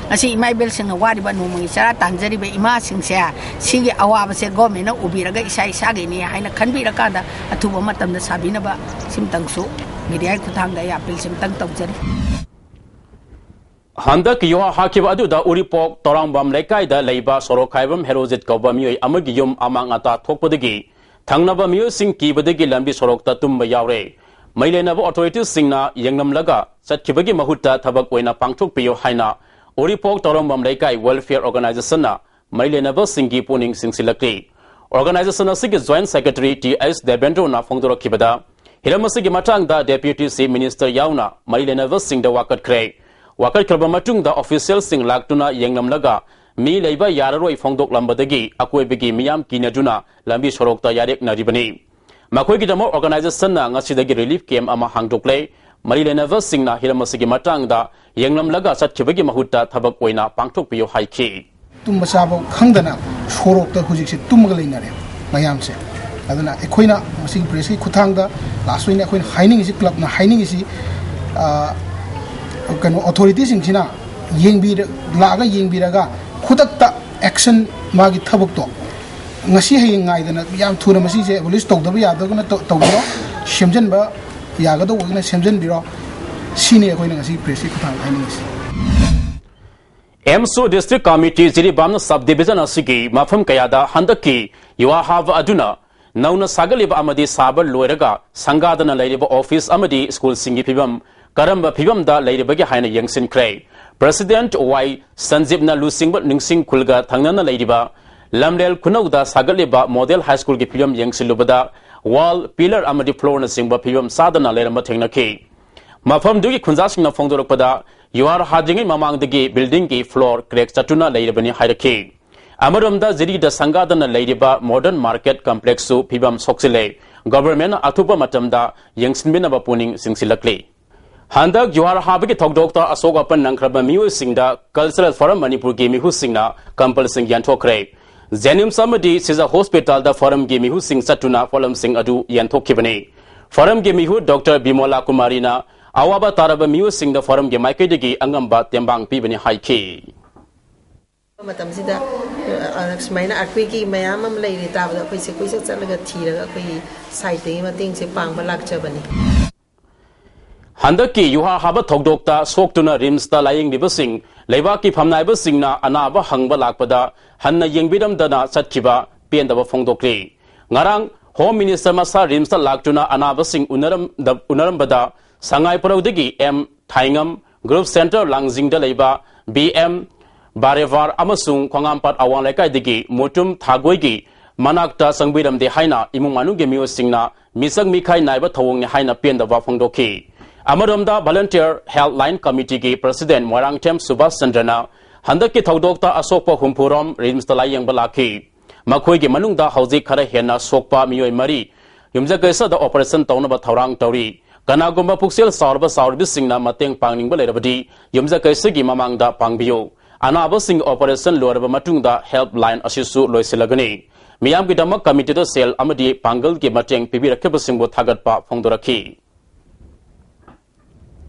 ꯉꯁꯤ ꯏꯃꯥ ꯏꯕꯦꯜꯁꯤꯡꯅ ꯋꯥꯔꯤꯕ ꯅꯣꯡꯃꯒꯤ ꯆꯔꯥ ꯇꯥꯟꯖꯔꯤꯕ ꯏꯃꯥꯁꯤꯡꯁꯦ, ꯁꯤꯒꯤ ꯑꯋꯥꯕꯁꯦ ꯒꯣꯔꯃꯦꯟꯅ ꯎꯕꯤꯔꯒ ꯏꯁꯥ ꯏꯁꯥꯒꯤꯅꯤ ꯍꯥꯏꯅ ꯈꯟꯕꯤꯔꯀꯥꯟꯗ ꯑꯊꯨꯕ ꯃꯇꯝꯗ ꯁꯥꯕꯤꯅꯕ ꯁꯤꯝꯇꯪꯁꯨ ꯃꯦꯗꯤꯌꯥꯒꯤ ꯈꯨꯠꯊꯥꯡꯗ ꯑꯩ ꯑꯄꯤꯜ ꯁꯤꯝꯇꯪ ꯇꯧꯖꯔꯤ꯫ ꯍꯟꯗꯛꯀꯤ ꯌꯨꯍꯥꯔ ꯍꯥꯈꯤꯕ ꯑꯗꯨꯗ ꯎꯔꯤꯄꯣꯛ ꯇꯧꯔꯥꯡꯕꯝ ꯂꯩꯀꯥꯏꯗ ꯂꯩꯕ ꯁꯣꯔꯣꯛ ꯈꯥꯏꯕꯝ ꯍꯦꯔꯣꯖꯤꯠ ꯀꯧꯕ ꯃꯤꯑꯣꯏ ꯑꯃꯒꯤ ꯌꯨꯝ ꯑꯃꯥꯡ ꯑꯇꯥ ꯊꯣꯛꯄꯗꯒꯤ ꯊꯪꯅꯕ ꯃꯤꯑꯣꯏꯁꯤꯡ ꯀꯤꯕꯗꯒꯤ ꯂꯝꯕꯤ ꯁꯣꯔꯣꯛꯇ ꯇꯨꯝꯕ ꯌꯥꯎꯔꯦ꯫ ꯃꯩ ꯂꯩꯅꯕ ꯑꯣꯊꯣꯔꯤꯇꯤꯁꯤꯡꯅ ꯌꯦꯡꯂꯝꯂꯒ ꯆꯠꯈꯤꯕꯒꯤ ꯃꯍꯨꯠꯇ ꯊꯕꯛ ꯑꯣꯏꯅ ꯄꯥꯡꯊꯣꯛꯄꯤꯌꯨ ꯍꯥꯏꯅ ꯎꯔꯤꯄꯣꯛ ꯇꯧꯔꯥꯡꯕꯝ ꯂꯩꯀꯥꯏ ꯋꯦꯜꯐꯤꯌꯔ ꯑꯣꯔꯒꯅꯥꯏꯖꯦꯁꯟꯅ ꯃꯩ ꯂꯩꯅꯕꯁꯤꯡꯒꯤ ꯄꯨꯛꯅꯤꯡ ꯆꯤꯡꯁꯤꯜꯂꯛꯂꯤ꯫ ꯑꯣꯔꯒꯅꯥꯏꯖꯦꯁꯟ ꯑꯁꯤꯒꯤ ꯖꯣꯏꯟꯠ ꯁꯦꯀ꯭ꯔꯦꯇꯔꯤ ꯇꯤ ꯑꯩꯆ ꯗꯦꯕꯦꯟꯗ꯭ꯔꯣꯅ ꯐꯣꯡꯗꯣꯔꯛꯈꯤꯕꯗ, ꯍꯤꯔꯝ ꯑꯁꯤꯒꯤ ꯃꯇꯥꯡꯗ ꯗꯦꯄ꯭ꯌꯨꯇꯤ ꯆꯤꯐ ꯃꯤꯅꯤꯁꯇꯔ ꯌꯥꯎꯅ ꯃꯔꯤ ꯂꯩꯅꯕꯁꯤꯡꯗ ꯋꯥꯀꯠꯈ꯭ꯔꯦ꯫ ꯋꯥꯀꯠꯈ꯭ꯔꯕ ꯃꯇꯨꯡꯗ ꯑꯣꯐꯤꯁꯤꯌꯦꯜꯁꯤꯡ ꯂꯥꯛꯇꯨꯅ ꯌꯦꯡꯂꯝꯂꯒ ꯃꯤ ꯂꯩꯕ ꯌꯥꯔꯔꯣꯏ ꯐꯣꯡꯗꯣꯛꯂꯝꯕꯗꯒꯤ ꯑꯀꯣꯏꯕꯒꯤ ꯃꯤꯌꯥꯝ ꯀꯤꯅꯗꯨꯅ ꯂꯝꯕꯤ ꯁꯣꯔꯣꯛꯇ ꯌꯥꯔꯦꯛꯅꯔꯤꯕꯅꯤ꯫ ꯃꯈꯣꯏꯒꯤꯗꯃꯛ ꯑꯣꯔꯒꯅꯥꯏꯖꯦꯁꯟꯅ ꯉꯁꯤꯗꯒꯤ ꯔꯤꯂꯤꯐ ꯀꯦꯝꯞ ꯑꯃ ꯍꯥꯡꯗꯣꯛꯂꯦ꯫ ꯃꯔꯤ ꯂꯩꯅꯕꯁꯤꯡꯅ ꯍꯤꯔꯝ ꯑꯁꯤꯒꯤ ꯃꯇꯥꯡꯗ ꯌꯦꯡꯂꯝꯂꯒ ꯆꯠꯈꯤꯕꯒꯤ ꯃꯍꯨꯠꯇ ꯊꯕꯛ ꯑꯣꯏꯅ ꯄꯥꯡꯊꯣꯛꯄꯤꯌꯨ ꯍꯥꯏꯈꯤ꯫ ꯇꯨꯝꯕ ꯆꯥꯕ ꯈꯪꯗꯅ ꯁꯣꯔꯣꯛꯇ ꯍꯧꯖꯤꯛꯁꯦ ꯇꯨꯝꯃꯒ ꯂꯩꯅꯔꯦ ꯃꯌꯥꯝꯁꯦ꯫ ꯑꯗꯨꯅ ꯑꯩꯈꯣꯏꯅ ꯉꯁꯤꯒꯤ ꯄ꯭ꯔꯦꯁꯀꯤ ꯈꯨꯠꯊꯥꯡꯗ ꯂꯥꯁ ꯑꯣꯏꯅ ꯑꯩꯈꯣꯏꯅ ꯍꯥꯏꯅꯤꯡꯉꯤꯁꯤ, ꯀ꯭ꯂꯕꯅ ꯍꯥꯏꯅꯤꯡꯉꯤꯁꯤ, ꯑ, ꯀꯩꯅꯣ ꯑꯣꯊꯣꯔꯤꯇꯤꯁꯤꯡꯁꯤꯅ ꯌꯦꯡꯕꯤꯔ-, ꯂꯥꯛꯑꯒ ꯌꯦꯡꯕꯤꯔꯒ ꯈꯨꯗꯛꯇ ꯑꯦꯛꯁꯟ, ꯃꯥꯒꯤ ꯊꯕꯛꯇꯣ ꯉꯁꯤ ꯍꯌꯦꯡ ꯉꯥꯏꯗꯅ ꯌꯥꯝ ꯊꯨꯅ ꯃꯁꯤꯁꯦ ꯑꯦꯕꯣꯂꯤꯁ ꯇꯧꯗꯕ ꯌꯥꯗꯕꯅ ꯇꯧ-, ꯇꯧꯕꯤꯔꯣ, ꯁꯦꯝꯖꯤꯟꯕ ꯌꯥꯒꯗꯧꯕꯒꯤꯅ ꯁꯦꯝꯖꯤꯟꯕꯤꯔꯣ꯫ ꯁꯤꯅꯤ ꯑꯩꯈꯣꯏꯅ ꯉꯁꯤ ꯄ꯭ꯔꯦꯁꯀꯤ ꯈꯨꯠꯊꯥꯡꯗ ꯍꯥꯏꯅꯤꯡꯉꯤꯁꯤ꯫ ꯑꯦꯝꯁꯨ ꯗꯤꯁꯇ꯭ꯔꯤꯛ ꯀꯃꯤꯇꯤ ꯖꯤꯔꯤꯕꯥꯝꯅ ꯁꯕ ꯗꯤꯕꯤꯖꯟ ꯑꯁꯤꯒꯤ ꯃꯐꯝ ꯀꯌꯥꯗ ꯍꯟꯗꯛꯀꯤ ꯌꯨꯍꯥꯔ ꯍꯥꯕ ꯑꯗꯨꯅ ꯅꯧꯅ ꯁꯥꯒꯠꯂꯤꯕ ꯑꯃꯗꯤ ꯁꯥꯕ ꯂꯣꯏꯔꯒ ꯁꯪꯒꯥꯗꯅ ꯂꯩꯔꯤꯕ ꯑꯣꯐꯤꯁ ꯑꯃꯗꯤ ꯁ꯭ꯀꯨꯜꯁꯤꯡꯒꯤ ꯐꯤꯕꯝ ꯀꯔꯝꯕ ꯐꯤꯕꯝꯗ ꯂꯩꯔꯤꯕꯒꯦ ꯍꯥꯏꯅ ꯌꯦꯡꯁꯤꯟꯈ꯭ꯔꯦ꯫ ꯄ꯭ꯔꯦꯁꯤꯗꯦꯟꯠ ꯋꯥꯏ ꯁꯟꯖꯤꯞꯅ ꯂꯨꯆꯤꯡꯕ ꯅꯤꯡꯁꯤꯡ ꯈꯨꯜꯒ ꯊꯪꯅꯅ ꯂꯩꯔꯤꯕ ꯂꯝꯂꯦꯜ ꯈꯨꯅꯧꯗ ꯁꯥꯒꯠꯂꯤꯕ ꯃꯣꯗꯦꯜ ꯍꯥꯏ ꯁ꯭ꯀꯨꯜꯒꯤ ꯐꯤꯕꯝ ꯌꯦꯡꯁꯤꯜꯂꯨꯕꯗ ꯋꯥꯜ, ꯄꯤꯂꯔ ꯑꯃꯗꯤ ꯐ꯭ꯂꯣꯔꯅꯆꯤꯡꯕ ꯐꯤꯕꯝ ꯆꯥꯗꯅ ꯂꯩꯔꯝꯕ ꯊꯦꯡꯅꯈꯤ꯫ ꯃꯐꯝꯗꯨꯒꯤ ꯈꯨꯟꯖꯥꯁꯤꯡꯅ ꯐꯣꯡꯗꯣꯔꯛꯄꯗ, ꯌꯨꯍꯥꯔ ꯍꯥꯗ꯭ꯔꯤꯉꯩ ꯃꯃꯥꯡꯗꯒꯤ ꯕꯤꯜꯗꯤꯡꯒꯤ ꯐ꯭ꯂꯣꯔ ꯀ꯭ꯔꯦꯛ ꯆꯠꯇꯨꯅ ꯂꯩꯔꯕꯅꯤ ꯍꯥꯏꯔꯛꯈꯤ꯫ ꯑꯃꯔꯣꯝꯗ ꯖꯤꯔꯤꯗ ꯁꯪꯒꯥꯗꯅ ꯂꯩꯔꯤꯕ ꯃꯣꯗꯔꯟ ꯃꯥꯔꯀꯦꯠ ꯀꯝꯄ꯭ꯂꯦꯛꯁꯁꯨ ꯐꯤꯕꯝ ꯁꯣꯛꯆꯤꯜꯂꯦ꯫ ꯒꯚꯔꯟꯃꯦꯟꯠꯅ ꯑꯊꯨꯕ ꯃꯇꯝꯗ ꯌꯦꯡꯁꯤꯟꯕꯤꯅꯕ ꯄꯨꯛꯅꯤꯡ ꯆꯤꯡꯁꯤꯜꯂꯛꯂꯤ꯫ ꯍꯟꯗꯛ ꯌꯨꯍꯥꯔ ꯍꯥꯕꯒꯤ ꯊꯧꯗꯣꯛꯇ ꯑꯁꯣꯛ ꯑꯄꯟ ꯅꯪꯈ꯭ꯔꯕ ꯃꯤꯑꯣꯏꯁꯤꯡꯗ ꯀꯜꯆꯔꯦꯜ ꯐꯣꯔꯝ ꯃꯅꯤꯄꯨꯔꯒꯤ ꯃꯤꯍꯨꯠꯁꯤꯡꯅ ꯀꯝꯄꯜꯁꯤꯡ ꯌꯦꯟꯊꯣꯛꯈ꯭ꯔꯦ꯫ ꯖꯦꯅꯤꯝꯁ ꯑꯃꯗꯤ ꯁꯤꯖ ꯍꯣꯁꯄꯤꯇꯥꯜꯗ ꯐꯣꯔꯝꯒꯤ ꯃꯤꯍꯨꯠꯁꯤꯡ ꯆꯠꯇꯨꯅ ꯄꯣꯠꯂꯝꯁꯤꯡ ꯑꯗꯨ ꯌꯦꯟꯊꯣꯛꯈꯤꯕꯅꯤ꯫ ꯐꯣꯔꯝꯒꯤ ꯃꯤꯍꯨꯠ ꯗꯣꯛꯇꯔ ꯕꯤꯃꯣꯂꯥ ꯀꯨꯃꯥꯔꯤꯅ ꯑꯋꯥꯕ ꯇꯥꯔꯕ ꯃꯤꯑꯣꯏꯁꯤꯡꯗ ꯐꯣꯔꯝꯒꯤ ꯃꯥꯏꯀꯩꯗꯒꯤ ꯑꯉꯝꯕ ꯇꯦꯡꯕꯥꯡ ꯄꯤꯕꯅꯤ ꯍꯥꯏꯈꯤ꯫ ꯃꯇꯝꯁꯤꯗ, ꯑ, ꯁꯨꯃꯥꯏꯅ earthquakeꯀꯤ ꯃꯌꯥꯝ ꯑꯃ ꯂꯩꯔꯦ ꯇꯥꯕꯗ ꯑꯩꯈꯣꯏꯁꯦ ꯀꯣꯏꯆꯠ ꯆꯠꯂꯒ ꯊꯤꯔꯒ ꯑꯩꯈꯣꯏꯒꯤ sideꯇꯒꯤ ꯃꯇꯦꯡꯁꯦ ꯄꯥꯡꯕ ꯂꯥꯛꯆꯕꯅꯤ꯫ ꯍꯟꯗꯛꯀꯤ ꯌꯨꯍꯥꯔ ꯍꯥꯕ ꯊꯧꯗꯣꯛꯇ ꯁꯣꯛꯇꯨꯅ ꯔꯤꯝꯁꯇ ꯂꯥꯌꯦꯡꯂꯤꯕꯁꯤꯡ, ꯂꯩꯕꯥꯛꯀꯤ ꯐꯝꯅꯥꯏꯕꯁꯤꯡꯅ ꯑꯅꯥꯕ ꯍꯪꯕ ꯂꯥꯛꯄꯗ ꯍꯟꯅ ꯌꯦꯡꯕꯤꯔꯝꯗꯅ ꯆꯠꯈꯤꯕ ꯄꯦꯟꯗꯕ ꯐꯣꯡꯗꯣꯛꯂꯤ꯫ ꯉꯔꯥꯡ Home Minister ꯃꯁꯥ ꯔꯤꯝꯁꯇ ꯂꯥꯛꯇꯨꯅ ꯑꯅꯥꯕꯁꯤꯡ ꯎꯅꯔꯝꯗ-, ꯎꯅꯔꯝꯕꯗ ꯁꯉꯥꯏ ꯄꯔꯧꯗꯒꯤ ꯑꯦꯝ ꯊꯥꯏꯉꯝ, Group Center ꯂꯥꯡꯖꯤꯡꯗ ꯂꯩꯕ ꯕꯤ ꯑꯦꯝ ꯕꯥꯔꯦꯚꯥꯔ ꯑꯃꯁꯨꯡ ꯈꯣꯡꯉꯥꯝꯄꯥꯠ ꯑꯋꯥꯡ ꯂꯩꯀꯥꯏꯗꯒꯤ ꯃꯣꯇꯨꯝ ꯊꯥꯒꯣꯏꯒꯤ ꯃꯅꯥꯛꯇ ꯆꯪꯕꯤꯔꯝꯗꯦ ꯍꯥꯏꯅ ꯏꯃꯨꯡ ꯃꯅꯨꯡꯒꯤ ꯃꯤꯑꯣꯏꯁꯤꯡꯅ ꯃꯤꯆꯪ ꯃꯤꯈꯥꯏ ꯅꯥꯏꯕ ꯊꯧꯑꯣꯡꯅꯤ ꯍꯥꯏꯅ ꯄꯦꯟꯗꯕ ꯐꯣꯡꯗꯣꯛꯈꯤ꯫ ꯑꯃꯔꯣꯝꯗ Volunteer Helpline Committeeꯒꯤ President Moirangthem Subhas ꯆꯟꯗ꯭ꯔꯅ ꯍꯟꯗꯛꯀꯤ ꯊꯧꯗꯣꯛꯇ ꯑꯁꯣꯛꯄ ꯍꯨꯝꯐꯨ ꯔꯣꯝ ꯔꯤꯝꯁꯇ ꯂꯥꯌꯦꯡꯕ ꯂꯥꯛꯈꯤ꯫ ꯃꯈꯣꯏꯒꯤ ꯃꯅꯨꯡꯗ ꯍꯧꯖꯤꯛ ꯈꯔ ꯍꯦꯟꯅ ꯁꯣꯛꯄ ꯃꯤꯑꯣꯏ ꯃꯔꯤ ꯌꯨꯝꯖꯀꯩꯁꯗ operation ꯇꯧꯅꯕ ꯊꯧꯔꯥꯡ ꯇꯧꯔꯤ꯫ ꯀꯅꯥꯒꯨꯝꯕ ꯄꯨꯛꯆꯦꯜ ꯆꯥꯎꯔꯕ ꯆꯥꯎꯔꯕꯤꯁꯤꯡꯅ ꯃꯇꯦꯡ ꯄꯥꯡꯅꯤꯡꯕ ꯂꯩꯔꯕꯗꯤ ꯌꯨꯝꯖꯀꯩꯁꯒꯤ ꯃꯃꯥꯡꯗ ꯄꯥꯡꯕꯤꯌꯨ꯫ ꯑꯅꯥꯕꯁꯤꯡꯒꯤ operation ꯂꯣꯏꯔꯕ ꯃꯇꯨꯡꯗ Helpline ꯑꯁꯤꯁꯨ ꯂꯣꯏꯁꯤꯜꯂꯒꯅꯤ꯫ ꯃꯤꯌꯥꯝꯒꯤꯗꯃꯛ committeeꯗ ꯁꯦꯜ ꯑꯃꯗꯤ ꯄꯥꯡꯒꯜꯒꯤ ꯃꯇꯦꯡ ꯄꯤꯕꯤꯔꯛꯈꯤꯕꯁꯤꯡꯕꯨ ꯊꯥꯒꯠꯄ ꯐꯣꯡꯗꯣꯔꯛꯈꯤ꯫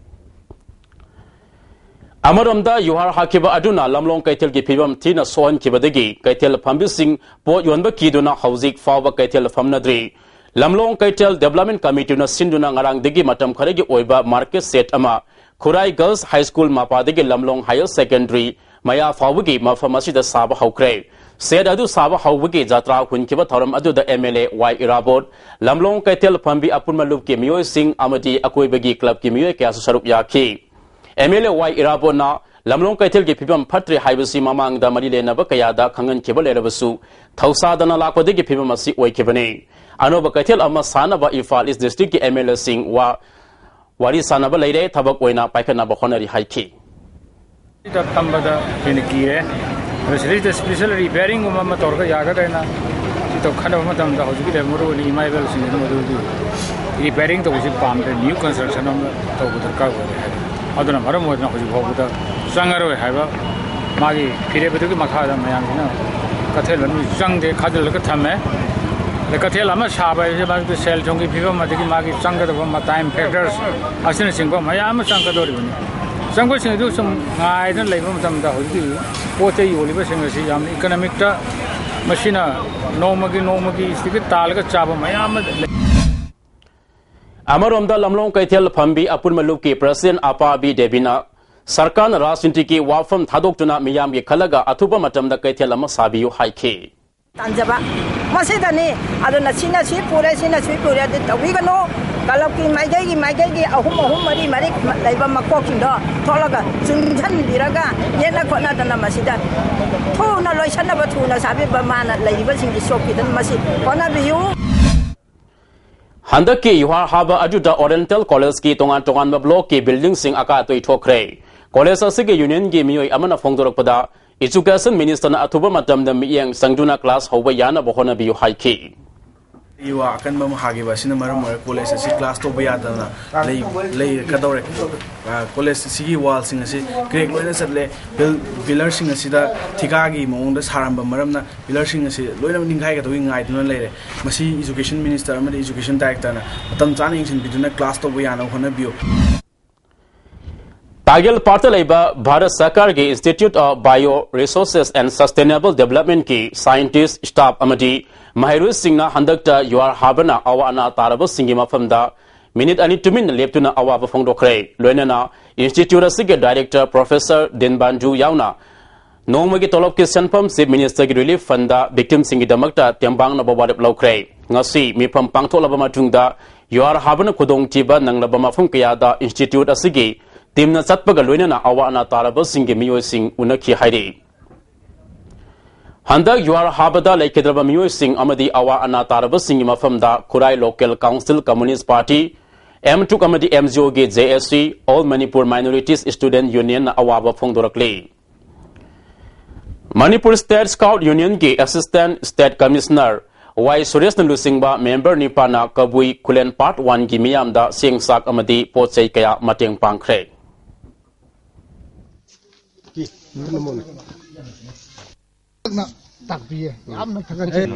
ꯑꯃꯔꯣꯝꯗ ꯌꯨꯍꯥꯔ ꯍꯥꯈꯤꯕ ꯑꯗꯨꯅ ꯂꯝꯂꯣꯡ ꯀꯩꯊꯦꯜꯒꯤ ꯐꯤꯕꯝ ꯊꯤꯅ ꯁꯣꯛꯍꯟꯈꯤꯕꯗꯒꯤ ꯀꯩꯊꯦꯜ ꯐꯝꯕꯤꯁꯤꯡ ꯄꯣꯠ ꯌꯣꯟꯕ ꯀꯤꯗꯨꯅ ꯍꯧꯖꯤꯛ ꯐꯥꯎꯕ ꯀꯩꯊꯦꯜ ꯐꯝꯅꯗ꯭ꯔꯤ꯫ ꯂꯝꯂꯣꯡ ꯀꯩꯊꯦꯜ Development Committeeꯅ ꯁꯤꯟꯗꯨꯅ ꯉꯔꯥꯡꯗꯒꯤ ꯃꯇꯝ ꯈꯔꯒꯤ ꯑꯣꯏꯕ market shed ꯑꯃ ꯈꯨꯔꯥꯏ Girls High School ꯃꯄꯥꯗꯒꯤ ꯂꯝꯂꯣꯡ Higher Secondary ꯃꯌꯥ ꯐꯥꯎꯕꯒꯤ ꯃꯐꯝ ꯑꯁꯤꯗ ꯁꯥꯕ ꯍꯧꯈ꯭ꯔꯦ꯫ Shed ꯑꯗꯨ ꯁꯥꯕ ꯍꯧꯕꯒꯤ ꯖꯇ꯭ꯔꯥ ꯍꯨꯟꯈꯤꯕ ꯊꯧꯔꯝ ꯑꯗꯨꯗ MLA ꯋꯥꯏ ꯏꯔꯥꯕꯣꯠ, ꯂꯝꯂꯣꯡ ꯀꯩꯊꯦꯜ ꯐꯝꯕꯤ ꯑꯄꯨꯟꯕ ꯂꯨꯞꯀꯤ ꯃꯤꯑꯣꯏꯁꯤꯡ ꯑꯃꯗꯤ ꯑꯀꯣꯏꯕꯒꯤ clubꯀꯤ ꯃꯤꯑꯣꯏ ꯀꯌꯥꯁꯨ ꯁꯔꯨꯛ ꯌꯥꯈꯤ꯫ MLA ꯋꯥꯏ ꯏꯔꯥꯕꯣꯠꯅ ꯂꯝꯂꯣꯡ ꯀꯩꯊꯦꯜꯒꯤ ꯐꯤꯕꯝ ꯐꯠꯇ꯭ꯔꯦ ꯍꯥꯏꯕꯁꯤ ꯃꯃꯥꯡꯗ ꯃꯔꯤ ꯂꯩꯅꯕ ꯀꯌꯥꯗ ꯈꯪꯍꯟꯈꯤꯕ ꯂꯩꯔꯕꯁꯨ ꯊꯧꯁꯥꯗꯅ ꯂꯥꯛꯄꯗꯒꯤ ꯐꯤꯕꯝ ꯑꯁꯤ ꯑꯣꯏꯈꯤꯕꯅꯤ꯫ ꯑꯅꯧꯕ ꯀꯩꯊꯦꯜ ꯑꯃ ꯁꯥꯅꯕ ꯏꯝꯐꯥꯜ East Districtꯀꯤ MLAꯁꯤꯡ ꯋꯥ ꯋꯥꯔꯤ ꯁꯥꯅꯕ ꯂꯩꯔꯦ, ꯊꯕꯛ ꯑꯣꯏꯅ ꯄꯥꯏꯈꯠꯅꯕ ꯍꯣꯠꯅꯔꯤ ꯍꯥꯏꯈꯤ꯫ ꯁꯤꯗ ꯐꯝꯕꯗ ꯍꯦꯟꯅ ꯀꯤꯔꯦ꯫ ꯑꯗꯣ ꯁꯤꯗꯩꯁꯤꯗ special repairingꯒꯨꯝꯕ ꯑꯃ ꯇꯧꯔꯒ ꯌꯥꯒꯗ꯭ꯔꯥ ꯍꯥꯏꯅ ꯁꯤ ꯇꯧ ꯈꯟꯅꯕ ꯃꯇꯝꯗ ꯍꯧꯖꯤꯛꯀꯤ ꯂꯩꯕ ꯃꯔꯨ ꯑꯣꯏꯅ ꯏꯃꯥ ꯏꯕꯦꯜꯁꯤꯡꯁꯤꯅ ꯃꯗꯨꯒꯤ repairing ꯇꯧꯕꯁꯤ ꯄꯥꯝꯗ꯭ꯔꯦ, new construction ꯑꯃ ꯇꯧꯕ ꯗꯔꯀꯥꯔ ꯑꯣꯏꯔꯦ ꯍꯥꯏꯔꯦ꯫ ꯑꯗꯨꯅ ꯃꯔꯝ ꯑꯣꯏꯗꯅ ꯍꯧꯖꯤꯛ ꯐꯥꯎꯕꯗ ꯆꯪꯉꯔꯣꯏ ꯍꯥꯏꯕ ꯃꯥꯒꯤ ꯐꯤꯔꯦꯞ ꯑꯗꯨꯒꯤ ꯃꯈꯥꯗ ꯃꯌꯥꯝꯁꯤꯅ ꯀꯩꯊꯦꯜ ꯃꯅꯨꯡ ꯆꯪꯗꯦ, ꯈꯥꯖꯤꯜꯂꯒ ꯊꯝꯃꯦ꯫ ꯑꯗ ꯀꯩꯊꯦꯜ ꯑꯃ ꯁꯥꯕ ꯍꯥꯏꯁꯦ ꯃꯔꯛꯇ ꯁꯦꯜ ꯊꯨꯝꯒꯤ ꯐꯤꯕꯝ, ꯑꯗꯒꯤ ꯃꯥꯒꯤ ꯆꯪꯒꯗꯕ ꯃꯇꯥꯏꯝ ꯐꯦꯛꯇꯔꯁ ꯑꯁꯤꯅꯆꯤꯡꯕ ꯃꯌꯥꯝ ꯑꯃ ꯆꯪꯒꯗꯧꯔꯤꯕꯅꯤ꯫ ꯆꯪꯕꯁꯤꯡ ꯑꯗꯨ ꯁꯨꯝ ꯉꯥꯏꯗꯨꯅ ꯂꯩꯕ ꯃꯇꯝꯗ ꯍꯧꯖꯤꯛꯀꯤ ꯄꯣꯠ ꯆꯩ ꯌꯣꯜꯂꯤꯕꯁꯤꯡ ꯑꯁꯤ ꯌꯥꯝꯅ ꯏꯀꯅꯣꯃꯤꯛꯇ, ꯃꯁꯤꯅ ꯅꯣꯡꯃꯒꯤ ꯅꯣꯡꯃꯒꯤ ꯁꯤꯗꯒꯤ ꯇꯥꯜꯂꯒ ꯆꯥꯕ ꯃꯌꯥꯝ ꯑꯃ ꯂꯩ꯫ ꯑꯃꯔꯣꯝꯗ ꯂꯝꯂꯣꯡ ꯀꯩꯊꯦꯜ ꯐꯝꯕꯤ ꯑꯄꯨꯟꯕ ꯂꯨꯞꯀꯤ ꯄ꯭ꯔꯁꯤꯗꯦꯟ ꯑꯄꯥꯕꯤ ꯗꯦꯕꯤꯅ ꯁꯔꯀꯥꯔꯅ ꯔꯥꯖꯅꯤꯇꯤꯒꯤ ꯋꯥꯐꯝ ꯊꯥꯗꯣꯛꯇꯨꯅ ꯃꯤꯌꯥꯝꯒꯤ ꯈꯜꯂꯒ ꯑꯊꯨꯕ ꯃꯇꯝꯗ ꯀꯩꯊꯦꯜ ꯑꯃ ꯁꯥꯕꯤꯌꯨ ꯍꯥꯏꯈꯤ꯫ ꯇꯥꯟꯖꯕ꯫ ꯃꯁꯤꯗꯅꯤ꯫ ꯑꯗꯨꯅ ꯁꯤꯅ ꯁꯤ ꯄꯨꯔꯦ, ꯁꯤꯅ ꯁꯤ ꯄꯨꯔꯦ, ꯑꯗꯨ ꯇꯧꯕꯤꯒꯅꯨ꯫ ꯀꯂꯕꯀꯤ ꯃꯥꯏꯀꯩꯒꯤ, ꯃꯥꯏꯀꯩꯒꯤ ꯑꯍꯨꯝ, ꯑꯍꯨꯝ, ꯃꯔꯤ, ꯃꯔꯤ ꯂꯩꯕ ꯃꯀꯣꯛꯁꯤꯡꯗꯣ ꯊꯣꯛꯂꯒ ꯆꯨꯡꯁꯤꯟꯕꯤꯔꯒ ꯌꯦꯠꯅ ꯈꯣꯠꯅꯗꯅ ꯃꯁꯤꯗ ꯊꯨꯅ ꯂꯣꯏꯁꯟꯅꯕ, ꯊꯨꯅ ꯁꯥꯕꯤꯕ, ꯃꯥꯅ ꯂꯩꯔꯤꯕꯁꯤꯡꯒꯤ ꯁꯣꯛꯈꯤꯗꯅ ꯃꯁꯤ ꯍꯣꯠꯅꯕꯤꯌꯨ꯫ ꯍꯟꯗꯛꯀꯤ ꯌꯨꯍꯥꯔ ꯍꯥꯕ ꯑꯗꯨꯗ ꯑꯣꯔꯤꯌꯦꯟꯇꯦꯜ ꯀꯣꯂꯦꯖꯀꯤ ꯇꯣꯉꯥꯟ ꯇꯣꯉꯥꯟꯕ ꯕ꯭ꯂꯣꯛꯀꯤ ꯕꯤꯜꯗꯤꯡꯁꯤꯡ ꯑꯀꯥ ꯑꯇꯣꯏ ꯊꯣꯛꯈ꯭ꯔꯦ꯫ ꯀꯣꯂꯦꯖ ꯑꯁꯤꯒꯤ ꯌꯨꯅꯤꯌꯟꯒꯤ ꯃꯤꯑꯣꯏ ꯑꯃꯅ ꯐꯣꯡꯗꯣꯔꯛꯄꯗ, ꯏꯖꯨꯀꯦꯁꯟ ꯃꯤꯅꯤꯁꯇꯔꯅ ꯑꯊꯨꯕ ꯃꯇꯝꯗ ꯃꯤꯠꯌꯦꯡ ꯆꯪꯗꯨꯅ ꯀ꯭ꯂꯥꯁ ꯍꯧꯕ ꯌꯥꯅꯕ ꯍꯣꯠꯅꯕꯤꯌꯨ ꯍꯥꯏꯈꯤ꯫ ꯏ ꯋꯥ ꯑꯀꯟꯕ ꯑꯃ ꯍꯥꯈꯤꯕ ꯑꯁꯤꯅ ꯃꯔꯝ ꯑꯣꯏꯔꯒ ꯀꯣꯂꯦꯖ ꯑꯁꯤ ꯀ꯭ꯂꯥꯁ ꯇꯧꯕ ꯌꯥꯗꯅ ꯂꯩ-, ꯂꯩꯔꯛꯀꯗꯧꯔꯦ꯫ ꯑ, ꯀꯣꯂꯦꯖ ꯑꯁꯤꯒꯤ ꯋꯥꯜꯁꯤꯡ ꯑꯁꯤ ꯀ꯭ꯔꯦꯛ ꯂꯣꯏꯅ ꯆꯠꯂꯦ꯫ ꯄꯤꯜ-, ꯄꯤꯂꯔꯁꯤꯡ ꯑꯁꯤꯗ ꯊꯤꯀꯥꯒꯤ ꯃꯑꯣꯡꯗ ꯁꯥꯔꯝꯕ ꯃꯔꯝꯅ ꯄꯤꯂꯔꯁꯤꯡ ꯑꯁꯤ ꯂꯣꯏꯅꯃꯛ ꯅꯤꯡꯈꯥꯏꯒꯗꯧꯒꯤ ꯉꯥꯏꯗꯨꯅ ꯂꯩꯔꯦ꯫ ꯃꯁꯤ ꯏꯖꯨꯀꯦꯁꯟ ꯃꯤꯅꯤꯁꯇꯔ ꯑꯃꯗꯤ ꯏꯖꯨꯀꯦꯁꯟ ꯗꯥꯏꯔꯦꯛꯇꯔꯅ ꯃꯇꯝ ꯆꯥꯅ ꯌꯦꯡꯁꯤꯟꯕꯤꯗꯨꯅ ꯀ꯭ꯂꯥꯁ ꯇꯧꯕ ꯌꯥꯅꯕ ꯍꯣꯠꯅꯕꯤꯌꯨ꯫ ꯇꯥꯒꯦꯜ ꯄꯥꯠꯇ ꯂꯩꯕ ꯚꯥꯔꯠ ꯁꯔꯀꯥꯔꯒꯤ Institute of Bio Resources and Sustainable Developmentꯀꯤ scientist, staff ꯑꯃꯗꯤ ꯃꯍꯩꯔꯣꯏꯁꯤꯡꯅ ꯍꯟꯗꯛꯇ ꯌꯨꯍꯥꯔ ꯍꯥꯕꯅ ꯑꯋꯥ ꯑꯅꯥ ꯇꯥꯔꯕꯁꯤꯡꯒꯤ ꯃꯐꯝꯗ ꯃꯤꯅꯤꯠ ꯑꯅꯤ ꯇꯨꯃꯤꯟꯅ ꯂꯦꯞꯇꯨꯅ ꯑꯋꯥꯕ ꯐꯣꯡꯗꯣꯛꯈ꯭ꯔꯦ꯫ ꯂꯣꯏꯅꯅ institute ꯑꯁꯤꯒꯤ director professor ꯗꯤꯟꯕꯥꯟꯖꯨ ꯌꯥꯎꯅ ꯅꯣꯡꯃꯒꯤ ꯇꯣꯂꯣꯞꯀꯤ ꯁꯦꯟꯐꯝ Chief Ministerꯒꯤ relief fundꯗ victimꯁꯤꯡꯒꯤꯗꯃꯛꯇ ꯇꯦꯡꯕꯥꯡꯅꯕ ꯋꯥꯔꯦꯞ ꯂꯧꯈ꯭ꯔꯦ꯫ ꯉꯁꯤ ꯃꯤꯐꯝ ꯄꯥꯡꯊꯣꯛꯂꯕ ꯃꯇꯨꯡꯗ ꯌꯨꯍꯥꯔ ꯍꯥꯕꯅ ꯈꯨꯗꯣꯡꯊꯤꯕ ꯅꯪꯂꯕ ꯃꯐꯝ ꯀꯌꯥꯗ institute ꯑꯁꯤꯒꯤ teamꯅ ꯆꯠꯄꯒ ꯂꯣꯏꯅꯅ ꯑꯋꯥ ꯑꯅꯥ ꯇꯥꯔꯕꯁꯤꯡꯒꯤ ꯃꯤꯑꯣꯏꯁꯤꯡ ꯎꯅꯈꯤ ꯍꯥꯏꯔꯤ꯫ ꯍꯟꯗꯛ ꯌꯨꯍꯥꯔ ꯍꯥꯕꯗ ꯂꯩꯈꯤꯗ꯭ꯔꯕ ꯃꯤꯑꯣꯏꯁꯤꯡ ꯑꯃꯗꯤ ꯑꯋꯥ ꯑꯅꯥ ꯇꯥꯔꯕꯁꯤꯡꯒꯤ ꯃꯐꯝꯗ ꯈꯨꯔꯥꯏ Local Council, Communist Party, M ꯇ꯭ꯔꯨꯛ ꯑꯃꯗꯤ M G Oꯒꯤ J S C, All Manipur Minorities Student Unionꯅ ꯑꯋꯥꯕ ꯐꯣꯡꯗꯣꯔꯛꯂꯤ꯫ Manipur State Scout Unionꯒꯤ Assistant State Commissioner ꯋꯥꯏ ꯁꯨꯔꯦꯁꯅ ꯂꯨꯆꯤꯡꯕ member ꯅꯤꯄꯥꯟꯅ ꯀꯕꯨꯏ ꯈꯨꯂꯦꯟ Part Oneꯒꯤ ꯃꯤꯌꯥꯝꯗ ꯆꯦꯡ ꯆꯥꯛ ꯑꯃꯗꯤ ꯄꯣꯠ ꯆꯩ ꯀꯌꯥ ꯃꯇꯦꯡ ꯄꯥꯡꯈ꯭ꯔꯦ꯫ ꯇꯥꯛꯄꯤꯌꯦ꯫ ꯌꯥꯝꯅ ꯊꯥꯒꯠꯆꯔꯤ꯫